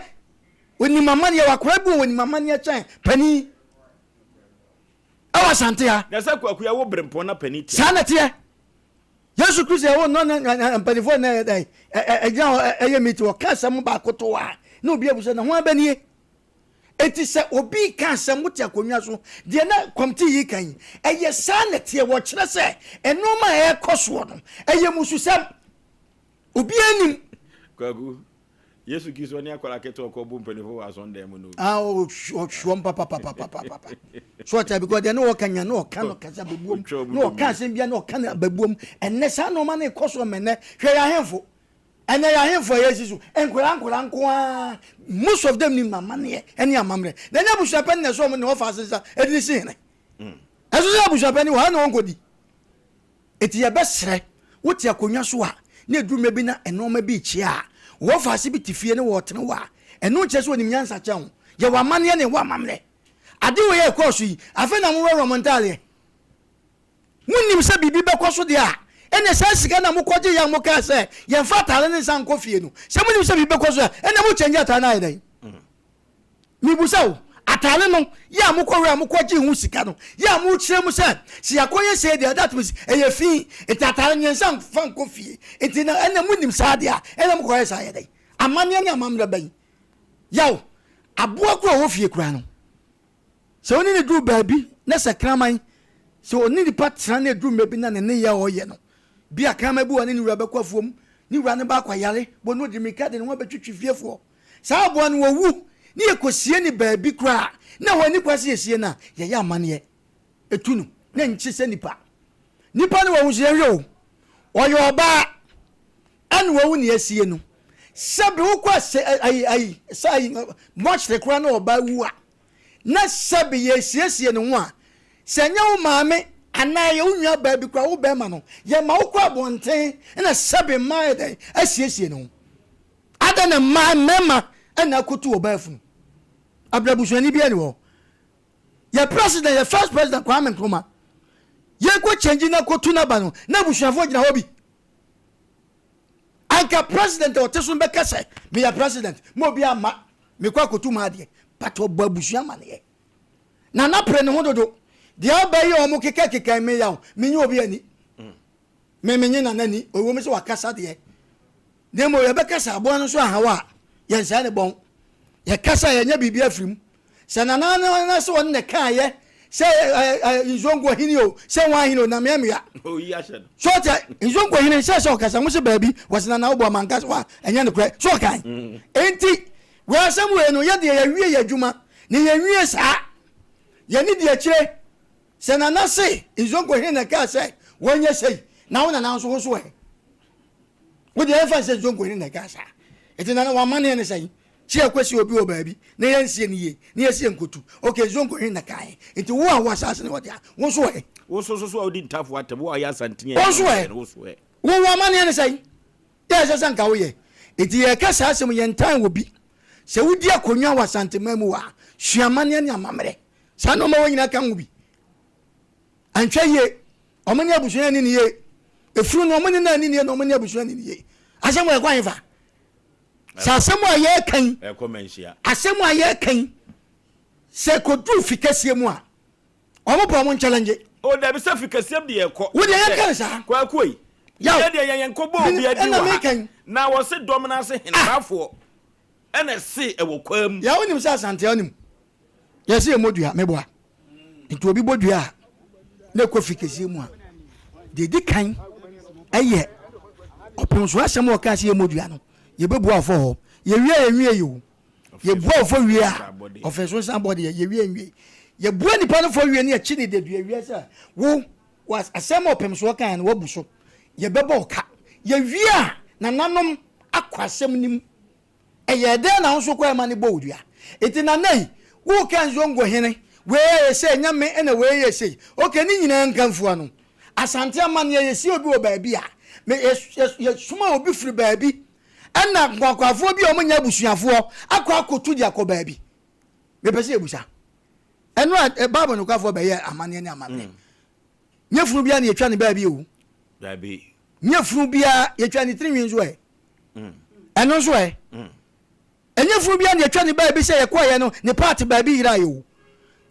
[SPEAKER 2] onim amanneɛ, wakora bi wɔ onim amanneɛ kyɛn panin. Ɛwɔ Asante ha.
[SPEAKER 1] Na sɛ kwaku yɛ wo berempɔn na panin tia.
[SPEAKER 2] Saa na ɛteɛ. Yesu Kristo yɛ wo no na mpanimfoɔ na ɛgyina hɔ ɛyɛ meeting wɔka asɛm baako to a na obi abusa na ho abɛnie. Eti sɛ obi ka asɛm wote akonnwa so deɛ na kɔmte yi ka yi ɛyɛ saa na ɛteɛ wɔkyerɛ sɛ nneɛma a ɛrekɔ soɔ no ɛyɛ mususɛm. Obiara nim.
[SPEAKER 1] Kwaku, Yesu Kristo ne akwadaa ketewa kɔ bu mpanyinfoɔ wɔ asɔndan mu no.
[SPEAKER 2] Ah, ɔhwɔm papapapapapa. So ɔkyɛ because deɛ ne ɔka nya ne ɔka no kasa bɛbuom ne ɔka asɛm bia ne ɔka no bɛbuom. Ɛnɛ saa nneɛma no rekɔ so mɛnɛ hwɛ yɛ ahemfo. Ɛnɛ yɛ ahemfo a yɛsi so nkwadaa nkwadaa nko ara most of them nim amanneɛ ne amammerɛ. Na ɛnyɛ abusuapɛn na ɛsɛ wɔn ne ɔfa ase nsa ɛde ne si hene. Ɛso sɛ abusuapɛn wɔ ha na wɔnkɔdi. Enti yɛbɛsrɛ, wote akonnwa so a, na ɛduru mmerɛ bi na nnoɔma bi rekyea a, wo wɔfaase bi te fie ne wɔretene wo a, ɛno nkyerɛ sɛ ɔnim nyansa kyɛn wo. Yɛwɔ amanneɛ na yɛwɔ amammerɛ. Ade wei a ɛkɔɔ so yi, afei na moworɔworɔ mo ntaadeɛ. Monim sɛ biribi bɛkɔ so deɛ a, ɛnneɛ saa sika no a mokɔgyeeɛ a mokaa sɛ yɛmfa ataade no nsan nkɔ fie no, sɛ monim sɛ biribi bɛkɔ so a, ɛnneɛ mokyɛngye ataade no ayɛ dɛn? Mebisa wo, atare no yɛ a mokɔwerɛ a mokɔgyee ho sika no yɛ a mokyerɛ mu sɛ sɛ yɛakɔyɛ sei deɛ that means ɛyɛ fi nti atare no yɛnsa mfa nkɔ fie nti na ɛnna monim saa deɛ a ɛnna mokɔyɛ saa yɛ dɛn? Amanneɛ ne amammerɛ bɛn? Yaw, aboa koro a ɔwɔ fie koraa no sɛ wo ne no duru baabi na sɛ kraman sɛ ɔne nipa tena na ɛduru mmerɛ bi na ne nneyɛɛ a ɔyɛ no bi a kraman bi wɔ ne ne wura bɛkɔ afuom ne wura no ba akɔyare bɔ no ɔde mmirika de ne ho abɛtwitwi fiefoɔ Saa aboa no ɔwu ne yɛkɔsie no baabi koraa a na ɛhɔ nni kwan sɛ yɛsie no a, yɛyɛ amanneɛ tu no na ɛnkye sɛ nipa. Nipa no wawu nso yɛnhwɛ o, ɔyɛ ɔbaa ɛna wawu ne yɛasie no. Sɛbe wokɔ asɛ ayi ayi sɛ ayi mɔkyere koraa na ɔbaa wu a, na sɛbe yɛsiesie ne ho a, sɛ ɛnyɛ wo maame anaa yɛ wo nua baa bi koraa wo bɛrima no, yɛma wokɔ abɔnten na sɛbe mmaa yɛ dɛn asiesie ne ho. Adɛn na mmaa mmarima na akotu ɔbaa funu? Abira busuani bi ani hɔ. Yɛ president, yɛ first president Kwame Nkrumah. Yɛkɔ change na kotu n'aba no, na abusuafoɔ gyina hɔ bi. Anka president a ɔte so no bɛka sɛ meyɛ president, ma obi amma mekɔ akotu m'adeɛ. But ɔbɔ abusua amaneɛ. Nana pere ne ho dodo. Deɛ aba yi a wɔn keka keka yi me yaw, me nye obi ani. Me me nye Nana ni, ɔwɔ mu sɛ wakasa deɛ. Na mmom yɛbɛkasa aboa no nso ahaw a, yɛnsɛe ne bɔn. Yɛkasa a yɛnyɛ biribi afiri mu. Sɛ Nana no na sɛ ɔno na ɛkaeɛ sɛ Nzongo hene o, sɛ wɔn ahene o, na meɛ mmea. So ɔte Nzongo hene sɛ sɛ ɔkasa mo sɛ baabi wɔsɛ Nana wobɔ ama nka wa ɛnyɛ nokorɛ so ɔkan. Mm. Enti wei asɛm wei no yɛ deɛ yɛwie yɛ adwuma na yɛnwie saa. Yɛne di akyire sɛ Nana se Nzongo hene na ɛkaa sɛ wɔnyɛ sei na wo Nana nso wo so ɛ. Wo deɛ yɛmfa nsɛ Nzongo hene na ɛkaa saa. Enti Nana w'amanneɛ ne sɛn? Sɛ yɛkɔsie obi wɔ baabi na yɛnsie no yie na yɛsi yɛn nkotu. Ok, Nzongo hene na ɛkaeɛ. Enti wo a wo asaase ne ɔdea, wo nso ɛ?
[SPEAKER 1] Wo nso so a wodi ntafo atɛm, wo a woyɛ Asanteni a
[SPEAKER 2] Wo nso ɛ?
[SPEAKER 1] wo nso ɛ?
[SPEAKER 2] Wo w'amanneɛ ne sɛn? Yɛ ɛsɛ sɛ nka woyɛ. Enti yɛreka saa asɛm yi, yɛntan obi. Sɛ wodi akonnwa wɔ Asanteman mu hɔ a, sua amanneɛ ne amammerɛ. Saa nneɛma wɔ nyinaa ka ho bi. Anhwɛ yie, wɔn ne abusua anni no yie. Efunu no, wɔn ne no anni no yie na wɔn ne abusua anni no yie. Asɛm wɔ ɛkɔ ahefa? Sɛ asɛm a yɛreka yi, asɛm a yɛreka yi, sɛ kɔduru fi kɛseɛ mu a, wɔn pɛ wɔn nkyɛlɛngye.
[SPEAKER 1] O dabi sɛ fi kɛseɛ mu deɛ ɛkɔ.
[SPEAKER 2] Wo deɛ yɛka no saa.
[SPEAKER 1] Kwaku yi.
[SPEAKER 2] Yaw.
[SPEAKER 1] Yɛ deɛ yɛn yɛn kɔ bɔ obi adi wɔ ha. Na wɔse dɔm no ase hene baafoɔ ɛna ɛse ɛwɔ kwaa mu.
[SPEAKER 2] Yaw wonim sɛ Asante anim yɛse yɛmmɔ dua meboa nti obi bɔ dua a na ɛkɔ fi kɛseɛ mu a deɛ ɛdi kan ɛyɛ ɔpem so asɛm a ɔkaa sɛ yɛmmɔ dua no yɛbɛbua ɔfɔ hɔ yɛwie yɛnwie yɛ o yɛbua ɔfɔ wie a ɔfɛ so nsan bɔ deɛ yɛwie nwie yɛbua nipa no fɔ wie ne yɛkye ne dadua wie sɛ wo asɛm a ɔpem so ɔkaa no wabu so yɛbɛbɔ ɔka yɛwie a nananom akɔ asɛm no mu Ɛyɛɛ dɛn na wo nso kɔɛ ma no bɔ wo dua? Enti Nana yi, woreka Nzongo hene, wei ayɛ sei, ɛnyɛ me na wei yɛ sei. Ok, ne nyinaa nka mfua no. Asante amanneɛ, yɛsie obi wɔ baabi a, me, yɛ, yɛ, yɛsoma obi firi baabi, ɛna nkwankwafoɔ bi a wɔnyɛ abusuafoɔ akɔ akɔtu de akɔ baabi. Mepɛ sɛ yɛbusa. Ɛno a, Bible nokwafoɔ bɛyɛ amanneɛ ne amammerɛ. Nyɛ funu biara na yɛtwa ne baabi o.
[SPEAKER 1] Dabi.
[SPEAKER 2] Nyɛ funu biara yɛtwa ne tirinwi nso ɛ. Ɛno nso ɛ. Ɛnyɛ funu biara na yɛtwa ne baabi sɛ yɛkɔeɛ no ne paati baabi yeraeɛ o.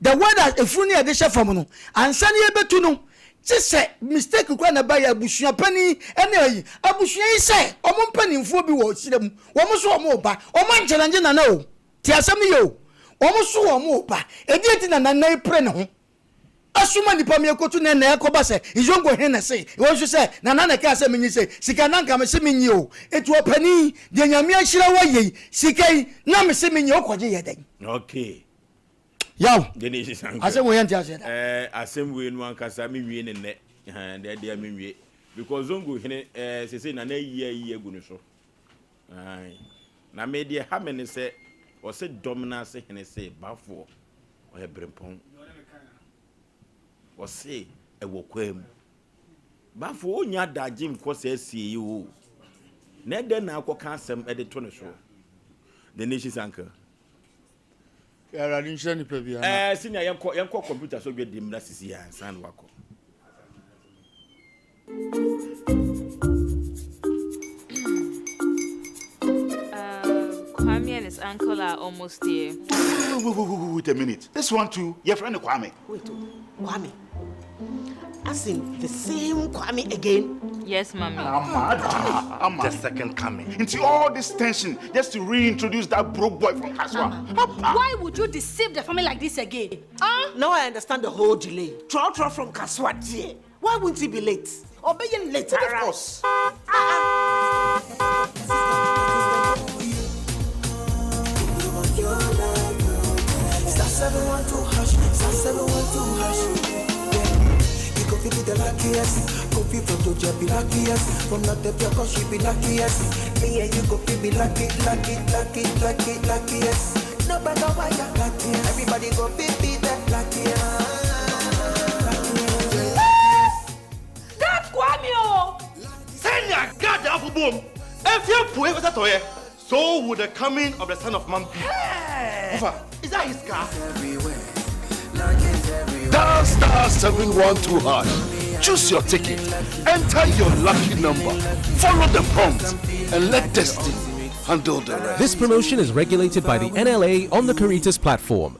[SPEAKER 2] The word as efunu no yɛde hyɛ fam no ansa na yɛbɛtu no kye sɛ mistake koraa na ɛbaeɛ abusua panin ɛne ayi abusua yi sɛ wɔn mpanimfoɔ bi wɔ serɛ mu wɔn nso wɔn reba wɔn ankyɛlɛngye nana o te asɛm no yɛ o wɔn nso wɔn reba ɛdeɛ nti na nana yi pere ne ho Asoma nnipa ma yɛkɔtu na ɛnna ɛkɔba sɛ Nzongo hene na ɛse wɔn nso sɛ Nana na ɛkaa sɛ menyi sei sika na anka mese menyi o Enti ɔpanin deɛ Nyame ahyira wo ayɛ yi sika yi na mese menyi wokɔgye yɛ dɛn?
[SPEAKER 1] Okay.
[SPEAKER 2] Yaw,
[SPEAKER 1] Genesis anka.
[SPEAKER 2] asɛm wei yɛnte aseɛ da.
[SPEAKER 1] Eh, asɛm wei no ankasa menwie ne nnɛ. Eh, deɛ deɛ menwie. Because Zongo hene eh, sese Nana ayi ayi agu ne so. Aye. Na me deɛ ha me ne sɛ ɔse dɔm no ase hene se bafoɔ. Ɔyɛ berempɔn. Ɔse ɛwɔ kwaa mu. Bafo wonnya adagye nkɔ saa asie yi o. Na ɛdɛn na akɔka asɛm de to ne so? The Nation's Uncle.
[SPEAKER 3] Awurade nhyira nipa biara.
[SPEAKER 1] Ɛɛ senior yɛnkɔ yɛnkɔ computer so dwa di mmra sisi ansa na wakɔ.
[SPEAKER 13] Kwame and his uncle are almost here.
[SPEAKER 14] Wait, wait, wait, wait a minute. This one too, your friend Kwame.
[SPEAKER 15] Wait, oh, Kwame. As in the same Kwame again?
[SPEAKER 13] Yes, mommy.
[SPEAKER 14] Amma, Amma. The second coming. Into all this tension just to reintroduce that broke boy from Kaswa.
[SPEAKER 16] Why would you deceive the family like this again?
[SPEAKER 15] Huh? Now I understand the whole delay. Trotro from Kaswa, dear. Why wouldn't he be late? Or be late,
[SPEAKER 14] Of course.
[SPEAKER 17] Star 712 hash, star 712 hash. Yeah. You go be the luckiest. Go be from Georgia, be luckiest. From North Africa, she be luckiest. Me and you go be lucky, lucky, lucky, lucky, luckiest. No matter why you're lucky. Everybody go be the luckiest.
[SPEAKER 16] That Kwame o.
[SPEAKER 18] Sɛnea Gad afo bom efi apuei kɔsi atɔeɛ, so will the coming of the Son of Man be. Ɔfa, is that his car?
[SPEAKER 6] Dial star 712 hash. Choose your ticket. Enter your lucky number. Follow the prompt and let destiny handle the rest.
[SPEAKER 19] This promotion is regulated by the NLA on the Caritas platform.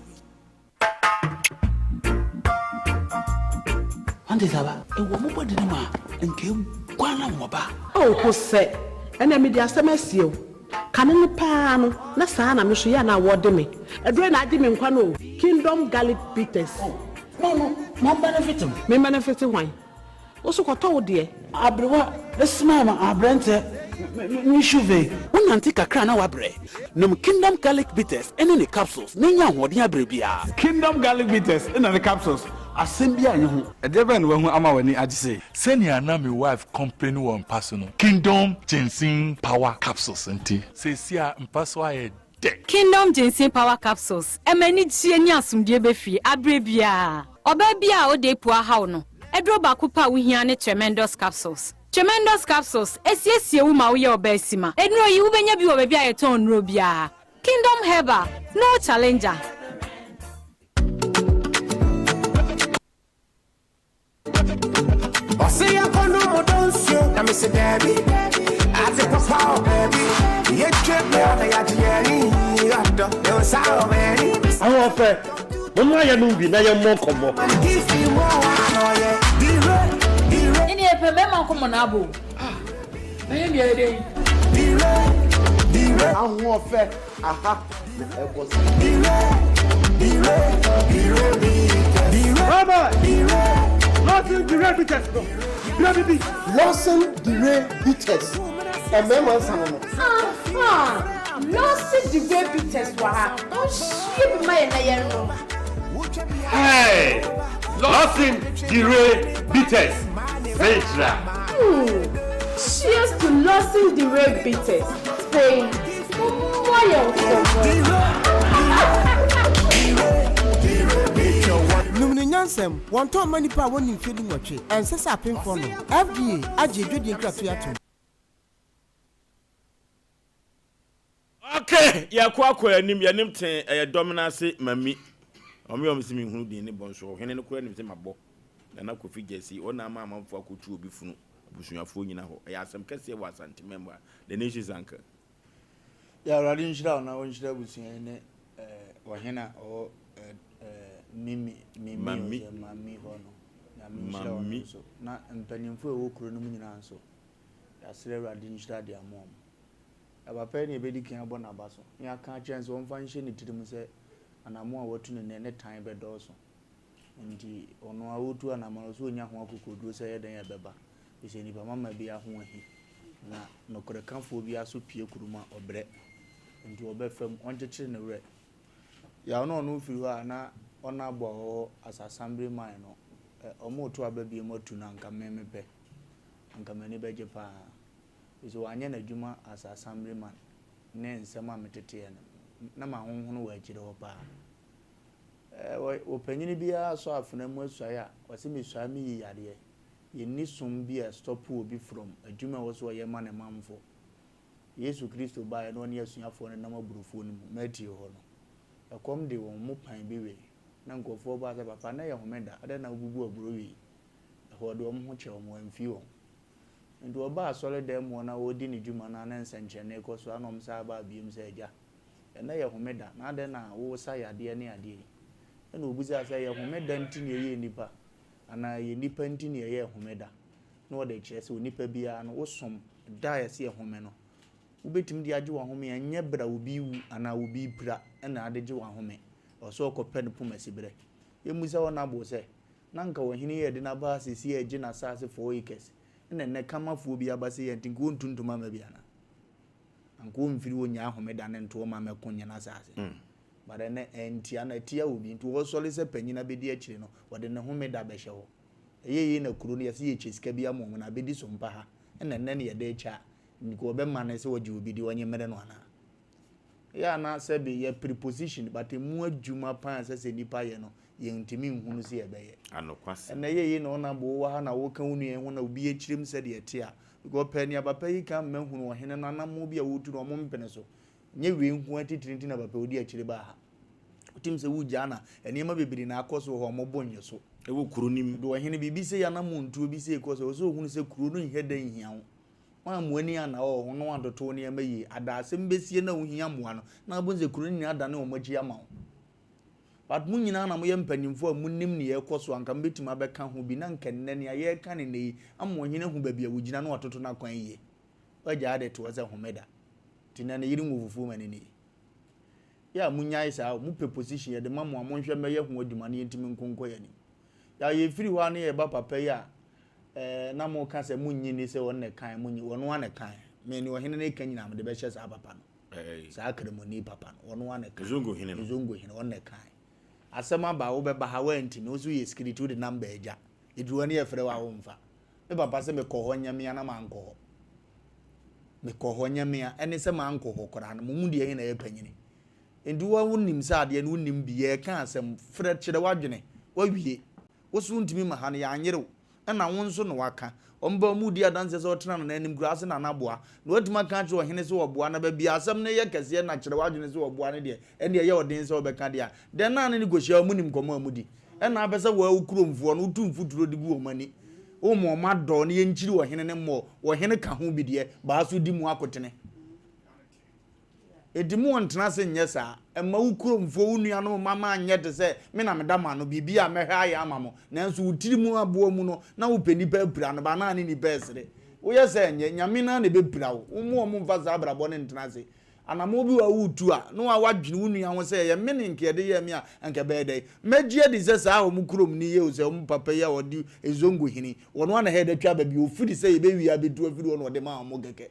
[SPEAKER 19] Ante Saba, ewɔ mo bɔde no mu a, nka eguan na wɔba.
[SPEAKER 15] Oh Hosɛ, ɛnɛ mede asɛm asie wo. Kane no paa no, na saa na me nso yɛ a na wɔde me. Aduro na agye me nkwa no o. Kingdom Garlic Bitters.
[SPEAKER 19] Oh, no no, ma benefit me.
[SPEAKER 15] Me benefit hwan? Wo so kɔtɔ wo deɛ.
[SPEAKER 19] Aberewa smile ma aberanteɛ me shuve. Wonante kakra a na woabrɛ. Nom Kingdom Garlic Bitters ne ne capsules na nya ahoɔden abrɛ biara.
[SPEAKER 20] Kingdom Garlic Bitters na ne capsules, asɛm biara nni ho.
[SPEAKER 21] Ɛdeɛ bɛn na wahu ama w'ani agye sei?
[SPEAKER 22] Sɛnea na me wife complain wɔ mpa so no, Kingdom Ginseng Power Capsules nti, seesei a mpa so ayɛ dɛ.
[SPEAKER 23] Kingdom Ginseng Power Capsules ɛma anigyeɛ ne asomdwoeɛ ba fie aberɛ biara. Ɔbaa biara a ɔda apu ahaw no, aduro baako pɛ a wohia ne Tremendous Capsules. Tremendous Capsules ɛsiesie wo ma woyɛ ɔbaa sima. Nnuro yi wobɛnya bi wɔ baabi a yɛtɔn nnuro biara. Kingdom Herbal, no challenger.
[SPEAKER 24] Ɔse yɛnkɔ nom ɔdɔ nsuo na mese daabi Ate papa wɔ baabi Yɛtwa bia na yɛagye yɛn ani Ɔdɔ ne wo nsa wɔ m'ani
[SPEAKER 6] Ahoɔfɛ, momma yɛnom bi na yɛmmɔ nkɔmmɔ.
[SPEAKER 25] Ɛne yɛpɛ mmarima nkɔmmɔ na abɔ o. Ah, na yɛn deɛ yɛ dɛn?
[SPEAKER 6] Ahoɔfɛ, aha na ɛbɔ sa. Bye-bye. Lawson Dure Bitters no, brɛ me bi. Lawson Dure Bitters, mmarima nsa no no.
[SPEAKER 16] Ahaa, Lawson Dure Bitters wɔ ha, monhwie bi ma yɛn na yɛnnom.
[SPEAKER 6] Hey! Lawson Dure Bitters, Sɛnkyira.
[SPEAKER 16] Hmm, cheers to Lawson Dure Bitters, afei mommɔ yɛn nkɔmmɔ.
[SPEAKER 26] Nom no nyansam, Wɔntɔn mma nnipa a wɔnni mfeɛ dunwɔtwe. Ɛnsɛ sɛ apemfoɔ nom. FDA agye adwadie nkratoɔ yi atom.
[SPEAKER 1] Ok yɛkɔ akɔ anim yɛnim tee ɛyɛ dɔm no ase mami ɔmo yɛ ɔmo se menhunu din ne bɔ nso ɔhene no koraa nim sɛ mabɔ Nana Kofi Gyasi ɔna ama amanfoɔ akɔtu obi funu abusuafoɔ nyina hɔ ɛyɛ asɛm kɛseɛ wɔ Asante man mu ha The Nations Anchor.
[SPEAKER 3] Yɛ Awurade nhyira wo na ɔnhyira abusua yi ne ɔhene a ɔwɔ Mimi Mimi
[SPEAKER 1] Mami.
[SPEAKER 3] ɔsɛ Mami hɔ no. Nyame nhyira ɔno
[SPEAKER 1] Mami.
[SPEAKER 3] nso na mpanimfoɔ a ɛwɔ kuro no mu nyinaa nso yɛasrɛ Awurade nhyira de ama wɔn. Na papa yi na yɛbɛdi kan abɔ n'aba so na yɛaka akyerɛ no sɛ ɔmfa nhyɛ ne tirim sɛ anammɔn a watu no nnɛ ne tan bɛdɔɔso. Nti ɔno ara ɔretu anammɔn no, ɔsɛ ɔnya ho akokoɔduro sɛ ɛyɛ dɛn a ɛbɛba. Ɛfiri sɛ nnipa mama bi ho ahi, na nokorɛkafoɔ biara nso pue kurom a, ɔbrɛ. Nti ɔbɛfa mu, ɔnkyekyere ne werɛ. Yaw na ɔno firi hɔ a na ɔnabo a ɔwɔ Asasambere man no, wɔreto aba biom atu no anka me mepɛ. Anka m'ani bɛgye pa ara. Efisɛ wanyɛ n'adwuma as assemblyman ne nsɛm a meteteɛ no, na mahonhono wɔ akyire hɔ paa. Ɛɛ, ɔpanyin biara sɔ afena mu asuae a, ɔse mesuae meyi yadeɛ. Yɛnni som bi a ɛstɔpo obi from adwuma a ɛwɔ sɛ ɔyɛ ma ne manfo. Yesu Kristo baeɛ na ɔne asuafoɔ no nam aburofuo no mu, Matthew hɔ no, ɛkɔm de wɔn, wɔn pan bi wee. Na nkurɔfoɔ baa sɛ, Papa, nnɛ yɛ homeda, adɛn na wobubu aburo wei? Ɛhɔ ɔde wɔn ho kyɛɛ wɔn, wamfi wɔn. Enti wɔbaa asɔredan mu hɔ na wɔredi ne dwuma no a na nsɛnkyerɛnne rekɔ so a na wɔsan baa bio sɛ, Agya, ɛnnɛ yɛ homeda, na adɛn na woresa yadeɛ ne adeɛ yi? Ɛnna ɔbisaa sɛ, Ɛyɛ homeda nti na yɛyɛɛ nnipa, anaa ɛyɛ nnipa nti na yɛyɛɛ homeda? Na ɔde rekyerɛ sɛ onipa biara no, wosom da a ɛsɛ yɛhome no. Wobɛtumi de agye w'ahome a, ɛnyɛ berɛ a obi rewu anaa obi repira na ade gye w'ahome. Ɛwɔ sɛ wokɔpɛ no pomasiberɛ. Yɛmmisa wɔn abo sɛ, Na anka ɔhene yi a yɛde no aba ha seesei a yɛgye n'asaase 4 acres, ɛna nnɛ Kamafoɔ bi aba sei a, nti nka ɔntu ntoma mma bi anaa? Anka ɔmfiri hɔ nnyaa homeda no nto hɔ ma mmɛko nnye n'asaase. But ɛnnɛ, antia no, atia obi. Nti ɔresɔre sɛ panyin abɛdi akyire no, ɔde ne homeda bɛhyɛ hɔ. Ɛyɛ yei na kuro no, yɛse yɛkyɛ sika bi ama wɔn na abɛdi so mpa ha, ɛna nnɛ na yɛde rekyɛ a, nka ɔbɛma no sɛ ɔgye obi deɛ ɔnye mmere no anaa? Eyɛ a na sɛbe yɛ preposition but emu adwuma paa a ɛsɛ sɛ nnipa yɛ no, yɛntumi nhunu sɛ yɛbɛyɛ.
[SPEAKER 1] Anokwasɛm.
[SPEAKER 3] Ɛnnɛ yɛ yei na ɔnam bo wowɔ ha na woka wo nua yi ho na obi akyerɛ mu sɛdeɛ ɛte a, because pɛ nea papa yi ka mma hunu ɔhene no anammɔn bi a ɔretu no ɔmo mpene so. Nyɛ wei nko ara titiri nti na papa yi ɔdi akyire baa ha. Wotim sɛ wogyaa na nneɛma bebree na akɔ so wɔ hɔ a ɔmo bo nnye so.
[SPEAKER 1] Ɛwɔ kuro no mu.
[SPEAKER 3] De ɔhene biribi sei anammɔntuo bi sei kɔ so, ɛwɔ sɛ ɔhunu sɛ kuro no nhɛ da nhia wo. Woammu ani anna wɔ ho na woantoto wo nneɛma yie. Ada asɛm bɛsie na wohia mmoa no, na wobɛhu sɛ kuro no nyinaa adane wɔn akyi ama wo. But mo nyinaa na moyɛ mpanyimfoɔ a monim nea ɛrekɔ so a anka mobɛtumi abɛka ho bi na anka nnɛ nea yɛreka no nnɛ yi ama ɔhene ahu baabi a wɔgyina na watoto n'akwan yie. Woagyae ade to hɔ sɛ homeda nti nnɛ ne yere ngu fufuo ma no nni. Yɛ a monyae saa o, mopɛ position yɛde ma mo a monhwɛ mmɛyɛ ho adwuma na yɛntumi nko nkɔ yɛn anim. Yɛ a yɛfiri hɔ a na yɛba papa yi a eh, na moka sɛ monnye nni sɛ ɔno na ɛkae, monnye, ɔno ara na ɛkae. Me ne ɔhene no reka nyinaa mede bɛhyɛ saa papa no. Saa Kramoni papa no, ɔno ara na ɛkae.
[SPEAKER 1] Zongo hene no.
[SPEAKER 3] Zongo hene, ɔno na ɛkae. Asɛm aba a wobɛba ha woantumi, wo nso woyɛ security wode number agya. Ɛduru hɔ no yɛfrɛ wo a womfa. Me papa sɛ mekɔ hɔ nyɛ mea na mankɔ hɔ. Mekɔ hɔ nyɛ mea, ɛne sɛ mankɔ hɔ koraa no, mo mu deɛ he na ɛyɛ panyini. Nti wo wonim sɛ adeɛ no wonim bi, yɛreka asɛm, frɛ kyerɛ w'adwene, woawie. Wo so wontumi ma ha no, yɛanyere wo. Ɛna wo nso na waka. Wɔn ba wɔn redi adanseɛ sɛ ɔtena nana anim koraa ase nana boa. Na watumi aka akyerɛ ɔhene sɛ ɔboa na baabi a asɛm no yɛ kɛseɛ na kyerɛ w'adwene sɛ ɔboa no deɛ, ɛnde ɛyɛ ɔden sɛ wobɛka deɛ a. Dɛn na ne no kɔhyia a wɔnim nkɔmmɔ a modi? Ɛna apɛ sɛ wo kuromfoɔ no wotu mfuturo de gu wɔn ani. Woma wɔn adɔ na yɛnkyiri ɔhene no mmɔ. Ɔhene ka ho bi deɛ, baa so di mu akotene. Enti mo ntena ase nyɛ saa. Mma wo kuromfoɔ, wo nuanom mma mma nyɛ te sɛ me na meda mo ano, biribi a mɛhwɛ ayɛ ama mo. Nanso wo tiri mu aboa mu no, na wopɛ nnipa apira no, ba na ne nnipa resere. Woyɛ sɛ ɛnyɛ, Nyame no ara na ɛbɛpira wo. Wo mo wɔn mfa saa abrabɔ no ntena ase. Anammɔn bi wɔ hɔ a woretu a, na woadwene wo nua ho sɛ, ɛyɛ me ne nka yɛde yɛɛ me a, anka ɛbɛyɛ dɛn? Mɛgye adi sɛ saa a wɔn kuromni yi o, sɛ wɔn papa yi a ɔde Zongo hene, ɔno ara na head atwa aba bi, ɔfiri sɛ yɛbɛwie abɛtu afiri hɔ na ɔde maa wɔn kɛkɛ.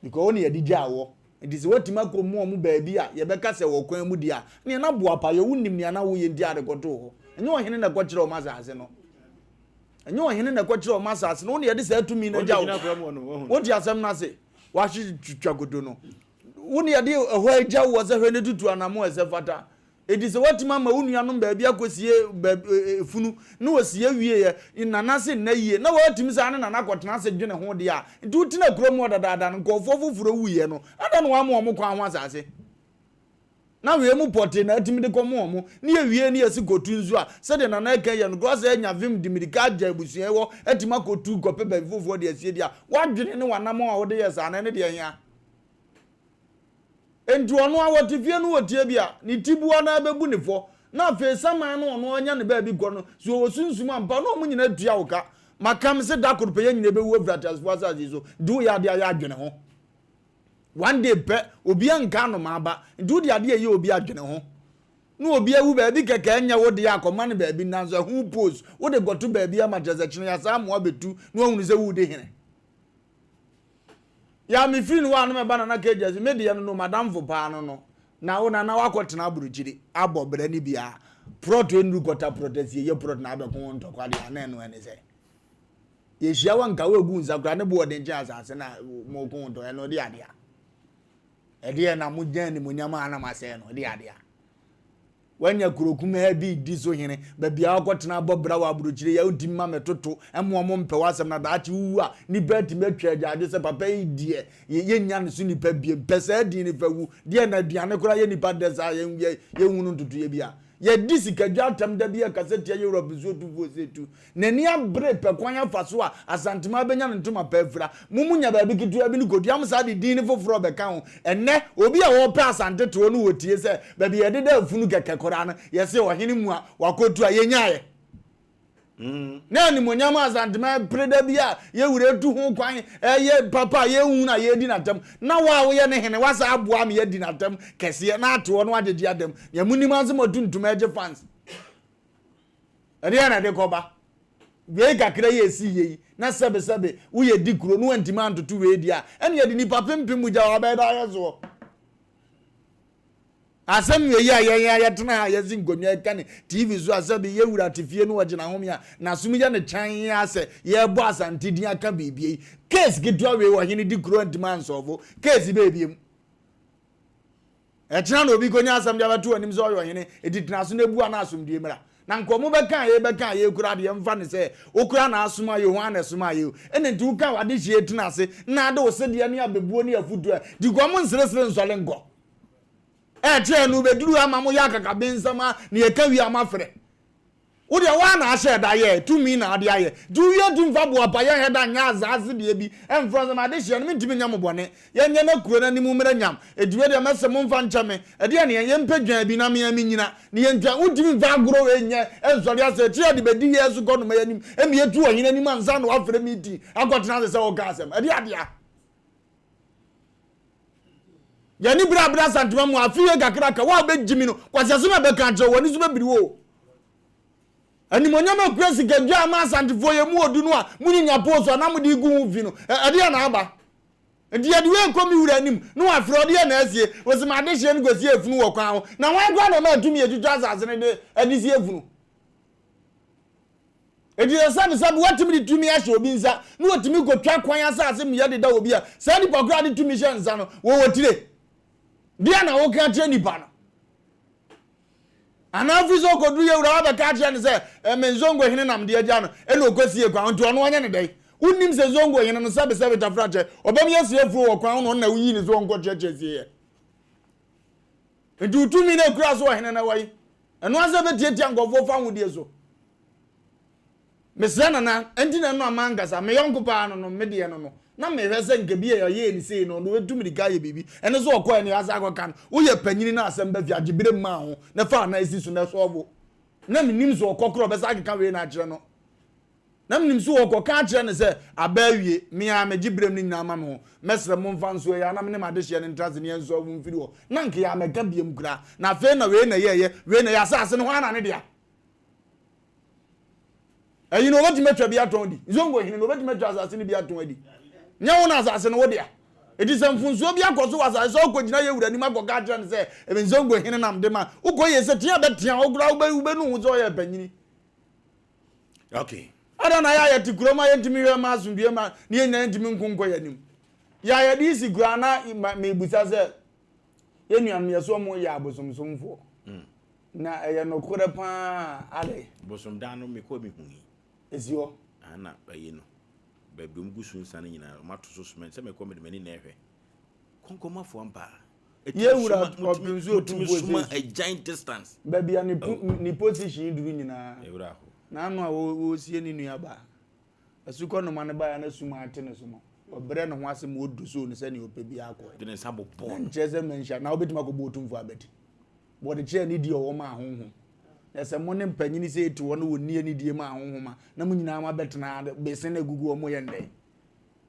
[SPEAKER 3] Because wo na yɛde gyaa wɔ. Nti sɛ woatumi akɔ mu wɔn baabi a yɛbɛka sɛ wɔ kwan mu deɛ a, nea na boa pa yɛ wonim nea na woyɛ nti a de kɔtoo hɔ. Ɛnyɛ ɔhene na ɛkɔkyerɛ wɔn asase no. Ɛnyɛ ɔhene na ɛkɔkyerɛ wɔn asase no. Wo na yɛde saa tumi no agya wo. Wote asɛm no ase? Wahye twitwa koto no. Wo na yɛde ɛhɔ agya wo sɛ hwɛ ne tutu anamo ɛsɛ fata. Enti sɛ woatumi ama wo nuanom baabi akɔsie efunu na wɔsie wieeɛ, Nana se nna yie, na woatumi saa ne Nana akɔtena ase dwene ho deɛ a, nti wotena kurom hɔ dadaada no, nkurɔfoɔ foforɔ wuiɛ no, adɛn na woamma wɔn kwan ho asase? Na wei mu pɔtee na atumi de kɔma wɔn, ne yɛwie ne yɛse kɔtu nso a, sɛdeɛ Nana ɛka yi yɛ nokorɛ sɛ anya vim de mirika agya abusua yi hɔ atumi akɔtu kɔpɛ baabi foforɔ de asie deɛ a, w'adwene ne w'anammɔn a wode yɛ saa no, ɛno deɛ hia? Enti ɔno ara ɔte fie no ɔtie bi a, ne tiboa no ara bɛbu ne fɔ. Na afei saman no ɔno anya ne baabi kɔ no, sɛ ɔwɔ sunsum ampa na wɔn nyinaa tua wo ka. Maka me se da koro pɛ yɛn nyinaa bɛwu afiri ateasefoɔ asase yi so, nti woyɛ adeɛ a yɛ adwene ho. One day pɛ, obiara nka anomaa ba, nti wode adeɛ a ɛyɛ obi adwene ho. Na obi awu baabi kɛkɛ ɛnyɛ wo deɛ a kɔma no baabi nanso ɛho post wode kɔto baabi ama kyerɛ sɛ kyene yɛasaa amoa bɛtu na wahunu sɛ woredi hene. Ya me firi no hɔ a na mɛba Nana Kegya se me deɛ no no madamfo paa no no na wo Nana wakɔ tena aburokyire abɔ brɛ ne bia prɔto nnuru kɔta prɔto asie yɛ prɔto na abɛko wo ntɔkwa deɛ ana ɛno ɛne sɛ yɛhyia wa nka wo agu nsa koraa ne bo ɔden kyɛn asase na mo ko wo ntɔ ɛno de adeɛ ɛdeɛ na mo gyan animonyam a na masɛe no de adeɛ Woanya kuro kumaa bi redi so hene, baabi a woakɔtena abɔ bra wɔ aburokyire yi a wontumi ma mɛtoto mmoa mo mpɛ w'asɛm na daakye wowu a nnipa atumi atwa agyaadwo sɛ papa yi deɛ yɛnnya ne so nnipa biem pɛ saa din no fa wu deɛ na aduane koraa yɛ nnipa dɛ saa yɛnhunu ntotoeɛ bi a yɛdi sikadwa atɛm da bi ɛkasa tia Europe nsuo tufoɔ sɛ tu N'ani abere pɛ kwan afa so a Asanteman bɛnya ne ntoma pa afira. Mo mu nya baabi ketewa bi no kɔdua mo saa de din no foforɔ rebɛka ho. Ɛnnɛ, obi a ɔrepɛ Asante toɔ no wɔ tie sɛ baabi a yɛdeda afunu kɛkɛ koraa no, yɛse ɔhene mua wakɔtu a, yɛnyaeɛ. Na animuonyam a Asanteman pere da bi a yɛn wura tu ho kwan yɛ papa a yɛnhunu a yɛredi no atɛm, na wo a woyɛ ne hene woasan aboa ama yɛadi no atɛm kɛseɛ na ate hɔ na woagyegye adam. Nea monim ara ne sɛ moatu ntoma agye fans. Ɛdeɛn na ɛde kɔba? Wei kakra yi a ɛsi yie yi, na sɛbesɛbe woyɛ di kuro na wantumi antoto wei deɛ a, ɛne yɛde nipa pempem mu gya hɔ abɛyɛ dɛ ayɛ soɔ. Asɛm wei yi a yɛn a yɛtena ha yɛsi nkonnwa ɛka ne TV so a sɛbe yɛwura te fie no ɔgyina home a n'asom yɛ ne kyan a sɛ yɛrebɔ Asante din aka biribi yi. Case ketewa wei ɔhene di kuro antumi ansɔɔfo case bɛɛbiem. Ɛkyena na obi konya asɛm de abɛto w'anim sɛ ɔyɛ ɔhene, enti tena ase na bua na asomdwoe mmra. Na nka ɔmo bɛka yei bɛka yei koraa deɛ mfa no sɛ wo koraa na asoma yei, hwan na ɛsomaa yei o? Ɛna nti wokaa w'adehyeɛ tena ase na ade wo sedeɛ ne abɛbuo ne afutuo a, nti nka ɔmo nseresere nsɔre nkɔ. Ɛkyɛɛ no bɛduru ha ma moyɛ akakabensɛm a na yɛka wie a moafrɛ.
[SPEAKER 5] Wo deɛ woa na ahyɛ da yɛɛ, tumi na ade ayɛ. Nti wo wie tu mfa boapa yɛ nhɛ da nyɛ azaase deɛ bi mfrɛ sɛ m'adehyeɛ no mentumi nyɛ mo bɔne. Yɛnyɛ na kuro no anim mmrɛ nyam. Enti wei deɛ mɛsɛ momfa nkyɛ me. Ɛdeɛn ne yɛn, yɛmpɛ dwan bi na me ara menyina na yɛntwa. Wontumi mfa agorɔ wei nyɛ nsɔre ase akyiri a de bɛdi yɛn so kɔ nnoma yi anim ma yɛtu ɔhene anim ansa na wafrɛ meeting akɔtena ase sɛ ɔreka asɛm. Ɛdeɛ adea. Yɛne bere abere Asantema mu afe yɛ kakraka wo a wobɛgye mi no kwasi asɛm a bɛka akyerɛ w'ani so bɛbiri wo o. Animonyam akura sikadwa ama Asantefoɔ yɛ mu odu no a monyinya post a na mode gu ho fi no ɛdeɛ na aba. Nti yɛde wei kɔ me wura anim na wafrɛ ɔde yɛ na asie wɔsi ma adehyeɛ no kɔsie efunu wɔ kwan ho na hwan koraa na ɔma atumi atwitwa asase no de de sie efunu. Enti sɛ sɛbesɛbe wɔatumi de tumi ahyɛ obi nsa na otumi kotwa kwan asase mmea deda obi a, saa nipa koro a de tumi hyɛ nsa no, wɔwɔ tire. Deɛ na woka akyerɛ nipa no? Anaa firi sɛ ɔkɔduru yɛ wura wabɛka akyerɛ no sɛ ɛmɛ Nzongo hene nam de agya no ɛna ɔkɔsie kwan nti ɔno ɔnyɛ ne dɛn? Wonnim sɛ Zongo hene no sɛbesɛbe tafrakyɛ ɔbɛm yɛ sie afuo wɔ kwan ho na ɔno na woyii ne sɛ ɔnkɔkyerɛkyerɛ sieɛ. Nti wo tumi no akura so ɔhene no wɔ yi ɛno ara sɛ bɛtiatia nkurɔfoɔ fa ahodie so. Mesrɛ Nana, ɛnti na ɛno a mankasa, me yɔnko paa no no, me deɛ no no, na mehwɛ sɛ nka bi a ɔyɛɛ no sei no, ɔno ɔbɛtu mirika ayɛ biribi, ɛne sɛ ɔkɔɛ no yɛasan akɔka no, woyɛ panyini na asɛm ba fie a, gye berɛ mu ma ho, na fa anan si so na sɔɔvo. Na menim sɛ ɔkɔ korɔ ɔbɛsan akeka wei no akyerɛ no. Na menim sɛ ɔkɔka akyerɛ no sɛ, aba awie, me ara megye berɛ mu no nyinaa ma me ho, mɛsrɛ momfa nso ɛyɛ a na me ne m'adehyeɛ no ntra ase na yɛnsɔɔvo mfiri hɔ. Na nka yɛammɛka biam koraa. Na afei na wei na ɛyɛɛyɛ, wei na ɛyɛ, asase no hwan na ne dea? Ɛyi no wɔbɛtumi atwa bi atɔn di. Zongo hene no wɔbɛtumi atwa asase no bi atɔn adi. Nyɛ wo na asase no wo dea. Eti sɛ mfonsuo bi akɔ so wɔ asase sɛ ɔkɔ gyina yɛ wura anim akɔka akyerɛ no sɛ ɛmi Zongo hene nam de ma. Wokɔ yie sɛ tea bɛtea wo koraa wobɛnu ho sɛ ɔyɛ panyini.
[SPEAKER 1] Okay.
[SPEAKER 5] Ada na yɛ a yɛte kurom a yɛntumi hwɛ ma asomdue ma ne yɛn nyinaa yɛntumi nko nkɔ yɛn anim. Yɛ a yɛde si koraa na mebusa sɛ yɛn nuanom yɛ so wɔn yɛ abosomsomfoɔ. Mm. Na ɛyɛ nokorɛ paa adɛn.
[SPEAKER 1] Bosom dan no mekɔɔ me hui.
[SPEAKER 5] Esi hɔ.
[SPEAKER 1] Ah na ayi no baabi wɔn gu so nsa no nyinaa wɔn ato so cement sɛ mekɔ mede m'ani na ɛhwɛ kɔnkɔnmafoɔ ampa.
[SPEAKER 5] Yɛ wura ɔpem so otumfoɔ
[SPEAKER 1] soma a giant distance.
[SPEAKER 5] Baabi a ne ne position duru nyinaa.
[SPEAKER 1] Ewura hɔ.
[SPEAKER 5] N'ano a wɔresie ne nua baa. Asukɔ noma no baeɛ na sum ate ne so no ɔbrɛ ne ho ase ma ɔdu so no sɛnea ɔpɛ biara kɔɛ.
[SPEAKER 1] De ne nsa bobɔɔ
[SPEAKER 5] no. Nkyerɛ sɛ manhyia na wobɛtumi akɔbɔ otumfoɔ abati. Wɔde kyerɛ anidie a ɔwɔ ma ahonhom. Na sɛ mo ne mpanyini sɛ eti hɔ na wɔnni anidie ma ahonhom a, na mo nyinaa mo abɛtena ha de bese na egugu hɔ mo yɛ ndɛn?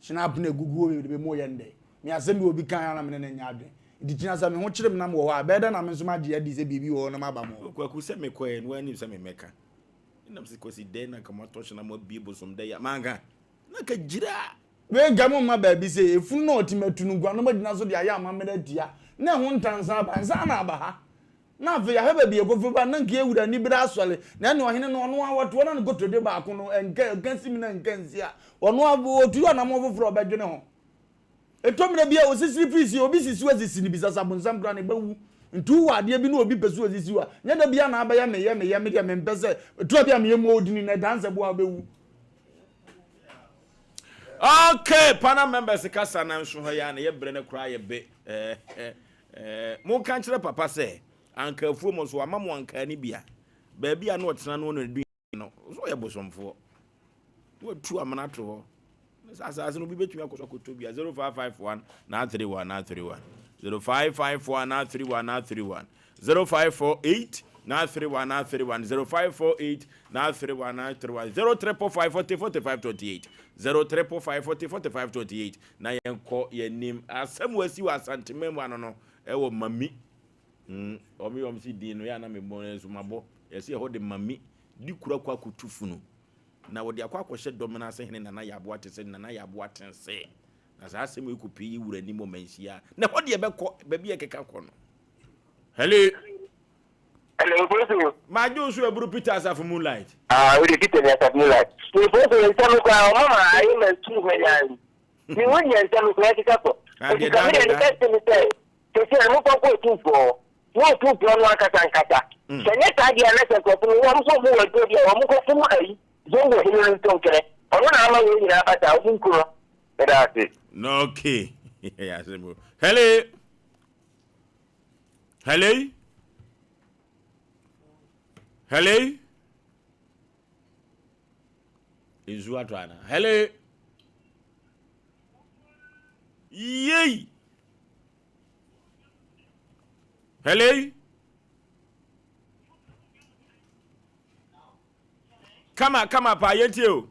[SPEAKER 5] Hyinap na egugu hɔ bebrebe mo yɛ ndɛn? Me asɛm bi obi kan a na me ne no nyɛ adwene. Nti kyina sɛ me ho kyere me na mewɔ hɔ a, ɛbɛyɛ dɛn na me nso magye adi sɛ biribi wɔ hɔ na maba mo hɔ?
[SPEAKER 1] Kwaku, sɛ mekɔɛ no woanim sɛ memmɛka. Ɛnam sɛ Kwasi dɛn na nka moatɔ hyena moabie bosom dɛ yi a manka. Na nka gyira.
[SPEAKER 5] Wei nka mo mma baabi sɛ efunu na ɔte matu no nkoa na moagyina so de ayɛ amammerɛ atia na ɛho ntansa aba ansa na aba ha. Na afei yɛahwɛ baabi yɛkɔfiri ba na nka yɛn wura anibere asɔre na ɛne ɔhene no ɔno ara wɔte hɔ na ne kotodwe baako no ɛnka ɛnka sim na ɛnka nsi a ɔno ara ɔtu anammɔn foforɔ a ɔbɛdwene ho. Ɛtɔ mmerɛ bi a osisiri firi si obi sisi wo asisi no bisa sɛ abonsam koraa ne ba wu nti wowɔ adeɛ bi na obi pɛ sɛ osisi wo a nyɛ da biara na abɛyɛ meyɛ meyɛ me deɛ mempɛ sɛ ɛtɔ bi a meyɛ mu odini na ɛdan sɛ boa wobɛwu.
[SPEAKER 1] Okay, panel members kasa na nso ha ya na yɛ brɛ no koraa yɛ be. Eh, eh, eh, monka nkyerɛ papa sɛ anka afuo mo so ama mo anka ne bia. Baabi a na ɔtena no no du no, so ɔyɛ bosomfoɔ. Watu amena to hɔ. Sɛ asase no obi bɛtumi akɔ so akɔtɔ bi a 0551 931 931 0554 931 931 0548 931 931 0548 931 931 0345 40 45 28 0345 40 45 28 na yɛnkɔ yɛnim asɛm wasi wɔ Asantema mu ano no ɛwɔ mami mm, wɔn yɛ wɔn si din no yɛ ana mebɔ no nso mabɔ yɛsi ɛhɔ de mami di kura kɔ akɔtu funu Na wɔde akɔ akɔhyɛ dɔm no ase hene Nana Yaboa te sɛ Nana Yaboa Tensee. Na saa asɛm yi kɔpue yi wura anim wɔ Manhyia. Na ɛhɔ deɛ ɛbɛkɔ, baabi a ɛkeka kɔ no. Hello.
[SPEAKER 7] Hello, Mfoso.
[SPEAKER 1] Magye wo so aburu Peter Asafo Moonlight.
[SPEAKER 7] Ah, wode Peter ni Asafo Moonlight. Mfoso, nsɛm no koraa, ɔma ma ayɛ ma tu hwanyan. Me ho nyɛ nsɛm no koraa ɛkeka kɔ. Nti ka me deɛ ne kɛse ne sɛ, sɛsɛ no momfa nkɔ otumfoɔ hɔ. Na otumfoɔ no ankasa nkasa. Sɛ nyɛ saa deɛ a na sɛ nkurɔfo no wɔn nso wɔn wɔ aduro bi a wɔn kɔkum ayi Zongo hene no nso nkyerɛ. Ɔno na ama wei nyinaa aba saa, wɔn nku no. Meda ase.
[SPEAKER 1] No okay. Ɛyɛ asɛm o. Hello. Hello. Hello. Nsuo atɔ ana? Hello. Yei. Hello. Kama kama paa yɛntie o.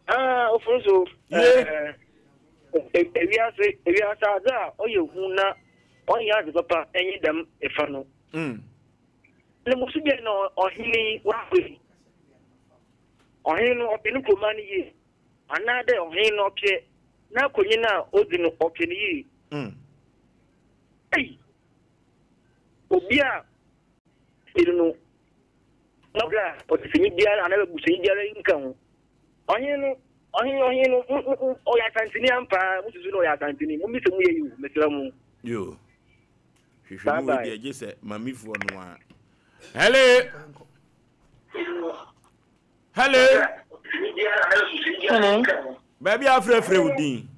[SPEAKER 7] Ah, ofuru so.
[SPEAKER 1] Ye.
[SPEAKER 7] Ewiase ewiase adze a ɔyɛ hu na ɔnyɛ adze papa nye dɛm efa no.
[SPEAKER 1] Mm.
[SPEAKER 7] Na musu deɛ na ɔhene yi wakɔ yi. Ɔhene no ɔpɛ no kuroma no yie. Anaadɛ ɔhene no ɔpɛ n'akonyin a odzi no ɔpɛ no yie.
[SPEAKER 1] Mm.
[SPEAKER 7] Ei! Obi a ɔyɛ no na ɔbrɛ a ɔdesani biara anaa abusuani biara nka ho. Ɔhene no, ɔhene, ɔhene no, mo, mo, mo, ɔyɛ Asanteni ampa ara, mo susu no ɔyɛ Asanteni. Mommisa mu yie o, mesrɛ mo.
[SPEAKER 1] Yo. Hwehwɛ
[SPEAKER 7] Bye
[SPEAKER 1] mu wei
[SPEAKER 7] bye.
[SPEAKER 1] deɛ gye sɛ mamifoɔ no a. Hello. Hello.
[SPEAKER 4] Hello.
[SPEAKER 1] Baabi a afrɛfrɛ wo din.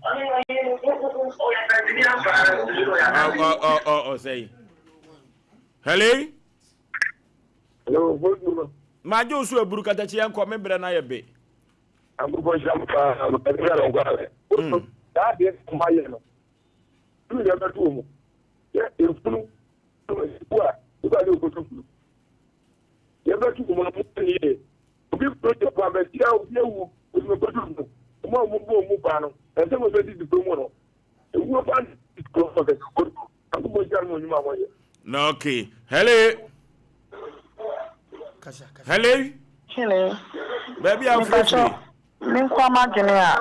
[SPEAKER 1] Ɔsɛe. Hello.
[SPEAKER 6] Hello, bonjour.
[SPEAKER 1] Magye wo so aburu katakyi yɛn kɔ me brɛ no ayɛ be.
[SPEAKER 6] Akokɔ nhyira mo paa, ɛsɛ sɛ nkɔ alɛ. Saa adeɛ na ɔmo ayɛ no, ɛnu deɛ ɛbɛto wɔn mu. Sɛ efunu, efu a, ebi a ne okoto funu. Yɛbɛto wɔn mu no yie. Obi funu deɛ ɔkɔ abɛsia obi awu, obi okoto funu. Ɔmo a ɔmo bɔ ɔmo paa no, ɛsɛ mo bɛ didi kurom no. Ewuo paa ne kurom hɔ kɛkɛ koto. Akokɔ nhyira mo nnwuma a mo yɛ.
[SPEAKER 1] Na okay. Hello. Hello.
[SPEAKER 4] Hello.
[SPEAKER 1] Baabi a wofirifiri.
[SPEAKER 4] Me nkoa m'adwene a,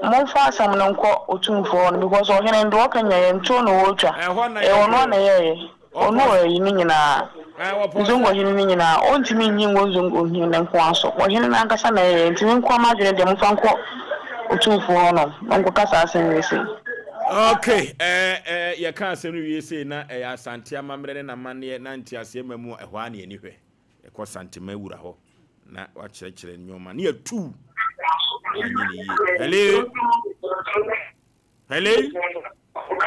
[SPEAKER 4] momfa asɛm no nkɔ Otumfoɔ hɔ no because ɔhene no deɛ ɔka nyinaa yɛ ntuo na ɔretwa.
[SPEAKER 1] Ɛhɔ na
[SPEAKER 4] Ɛyɛ ɔno
[SPEAKER 1] yɛkɔ.
[SPEAKER 4] a na ɛyɛɛyɛ. Ɔno
[SPEAKER 1] Ɔkɔ.
[SPEAKER 4] ayi ne nyinaa.
[SPEAKER 1] Ɛɛ wɔpɔn
[SPEAKER 4] Nzongo
[SPEAKER 1] sɛ.
[SPEAKER 4] hene no nyinaa. Ɔntumi nyi ngo Nzongo hene no nkoa so. Ɔhene no ankasa na ɛyɛɛyɛ. Nti me nkoa m'adwene deɛ momfa nkɔ Otumfoɔ hɔ nom na ɔnkɔka saa asɛm wei sei.
[SPEAKER 1] Okay, ɛɛ ɛɛ yɛka asɛm no wie sei na ɛyɛ Asante amammerɛ ne n'amanneɛ na nteaseɛ ma mu a ɛhɔ ara na yɛni hwɛ. Yɛkɔ Santema wura hɔ na wakyerɛkyerɛ nneɛma ne yɛtu anyɛ ne yie. Hello. Hello.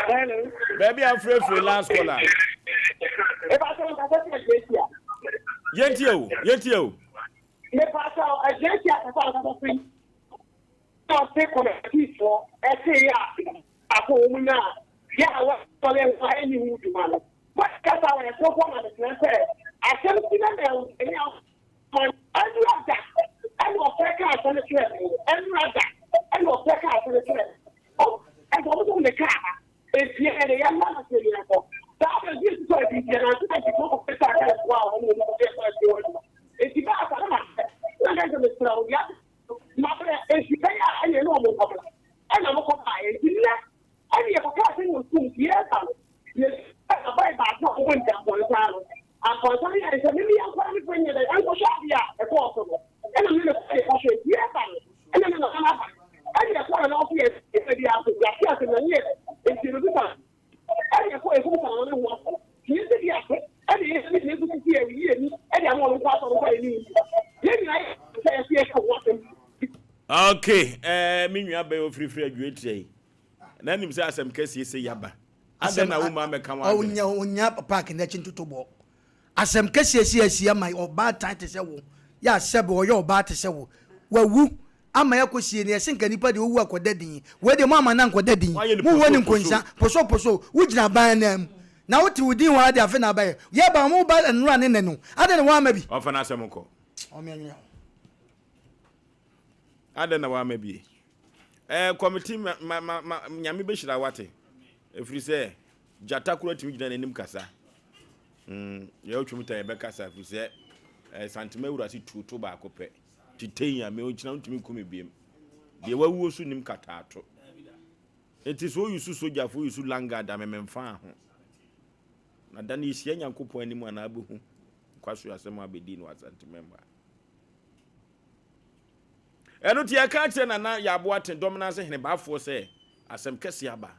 [SPEAKER 8] Hello.
[SPEAKER 1] Baabi a frɛfrɛ last caller. Yɛntie o, yɛntie o.
[SPEAKER 8] Mepatɔ agyinatia kasa a ɔkasa fi na ɔse kɔmɛtifoɔ ɛte yɛ a akɔ wɔn mu a yɛ a wɔsɔre ho a ɛnni ho dwuma no. Wɔkasa wɔ ɛkɔkɔ na mesrɛ sɛ asɛm si na na ɛnyɛ ɛnura da ɛna ɔfrɛ kaa asɛm kyerɛ me ɛnura da ɛna ɔfrɛ kaa asɛm kyerɛ me ɛnna ɔmo sɛ ɔmo kaa ha Enti yɛn de, yɛmma no sɛ yɛnkɔ. Saa bere no, Yesu kɔɔ akyirikyiri ananse na nkurɔfo kɔpɛ sɛ aka nkoa a wɔne wɔn kɔyɛ saa adwuma no. Enti baa saa na mabrɛ. Na meka sɛ, Mesrɛ wo, deɛ mabrɛ, enti bɛyɛ a ɛnneɛ ne wɔn nkɔbra. Ɛnna wɔkɔbaeɛ. Enti nnɛ, ɛnne yɛkɔkaa sɛ wɔ sum nti yɛreba no, yɛhyiaa aban baako a wɔbɔ ne ampɔnsa no. Ampɔnsa no yɛe sɛ me ne yɛn nkwadaa no mfa nyɛ dɛn nkɔhwɛ adeɛ a ɛkɔɔ so no. Ɛnna me ne no kɔeɛ kɔhwɛɛ. Enti yɛreba no, ɛnna na nana no aba. Ɛnna ɛkɔɔ na ɔse yɛn sɛ bi ase, yɛate ase na nyɛ enti yɛbɛbisa no. Ɛnna ɛkɔɔ yɛkɔbisa nana no ho asɛm. Nti yɛn sɛ bi ase, ɛnna yɛn sɛ yɛn nso sisi yɛn yi ani ɛde ama ɔno nko asɔ no nkɔ yɛn ne nni. Yɛn nyinaa yɛ sɛ yɛse yɛka ho asɛm bi.
[SPEAKER 1] Okay, ɛɛ eh, me nua bɛyɛ ofirifiri adwuatia yi. Na nim sɛ asɛm kɛseɛ sɛ yaba. Adɛn na wo maa mɛka wɔn adwene?
[SPEAKER 2] Ɔnya park n'akyi ntotobɔ. Asɛm kɛseɛ si asi ama ɔbaatan te sɛ wo yɛ a sɛbe ɔyɛ ɔbaa te sɛ wo wawu ama yɛakɔ sie no yɛse nka nipa deɛ ɔwu akɔda din wei deɛ moama no ankɔda din
[SPEAKER 1] Woayɛ no
[SPEAKER 2] mowɔ ne
[SPEAKER 1] poso poso.
[SPEAKER 2] nkonsa poso poso wo gyina ban anaa mu na wote wo din hɔ ara deɛ afe na abɛyɛ yɛba mo ba nnora ne nɛ no adɛn na woamma bi.
[SPEAKER 1] Ɔmfa n'asɛm nkɔ.
[SPEAKER 2] Ɔmeɛnwene ho.
[SPEAKER 1] Adɛn na woamma bie? Ɛɛ kɔmiti ma ma ma ma nyame bɛhyira wate ɛfiri sɛ gyata koraa tumi gyina n'anim kasa. Mm, yɛ otwam ta yɛbɛkasa ɛfiri sɛ eh, santema awura se tuo to baako pɛ. Titɛn a me ɔnkyina ntumi nku me biem. Deɛ wawuo so nim kataato. Enti sɛ oyi so sogyafo oyi so langard a mememfaa ho. Na da no yɛhyia Nyankopɔn anim a na abɛhu kwaso asɛm a abɛdi no Asantema mu a. Ɛno nti yɛka akyerɛ Nana Yaboa Te dɔm no ase hene baafoɔ sɛ asɛm kɛseɛ aba.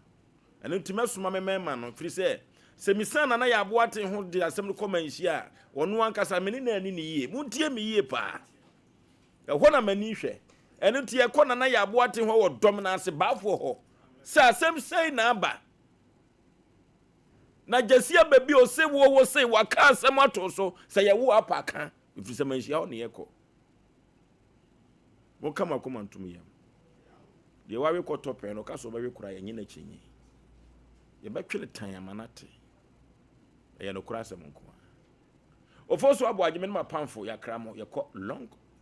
[SPEAKER 1] Ɛno nti mɛsoma me mmarima no, ɛfiri sɛ, sɛ mesiane Nana Yaa Boateng ho de asɛm no kɔ Manhyia a, ɔno ankasa, me ne no anni no yie. Montie me yie paa. Ɛhɔ na m'ani hwɛ. Ɛno nti yɛkɔ Nana Yaa Boateng hɔ wɔ dɔm no ase, Baafoɔ hɔ, sɛ asɛm sei na aba. Na Gyasi aba bi ose wo wo se waka asɛm ato so sɛ yɛwo apa ka, ɛfiri sɛ Manhyia hɔ ne yɛkɔ. Monka mo akoma ntom yam. Deɛ wawe kɔtɔ pɛn no, ɔka sɛ ɔbɛwe koraa, yɛnnye no akyinnye. Yɛbɛtwe no tan ama no ate. Ɛyɛ nokorɛ asɛm nko ara. Ofosu Aboagye, me ne m'apamfo, yɛakra mo, yɛkɔ long.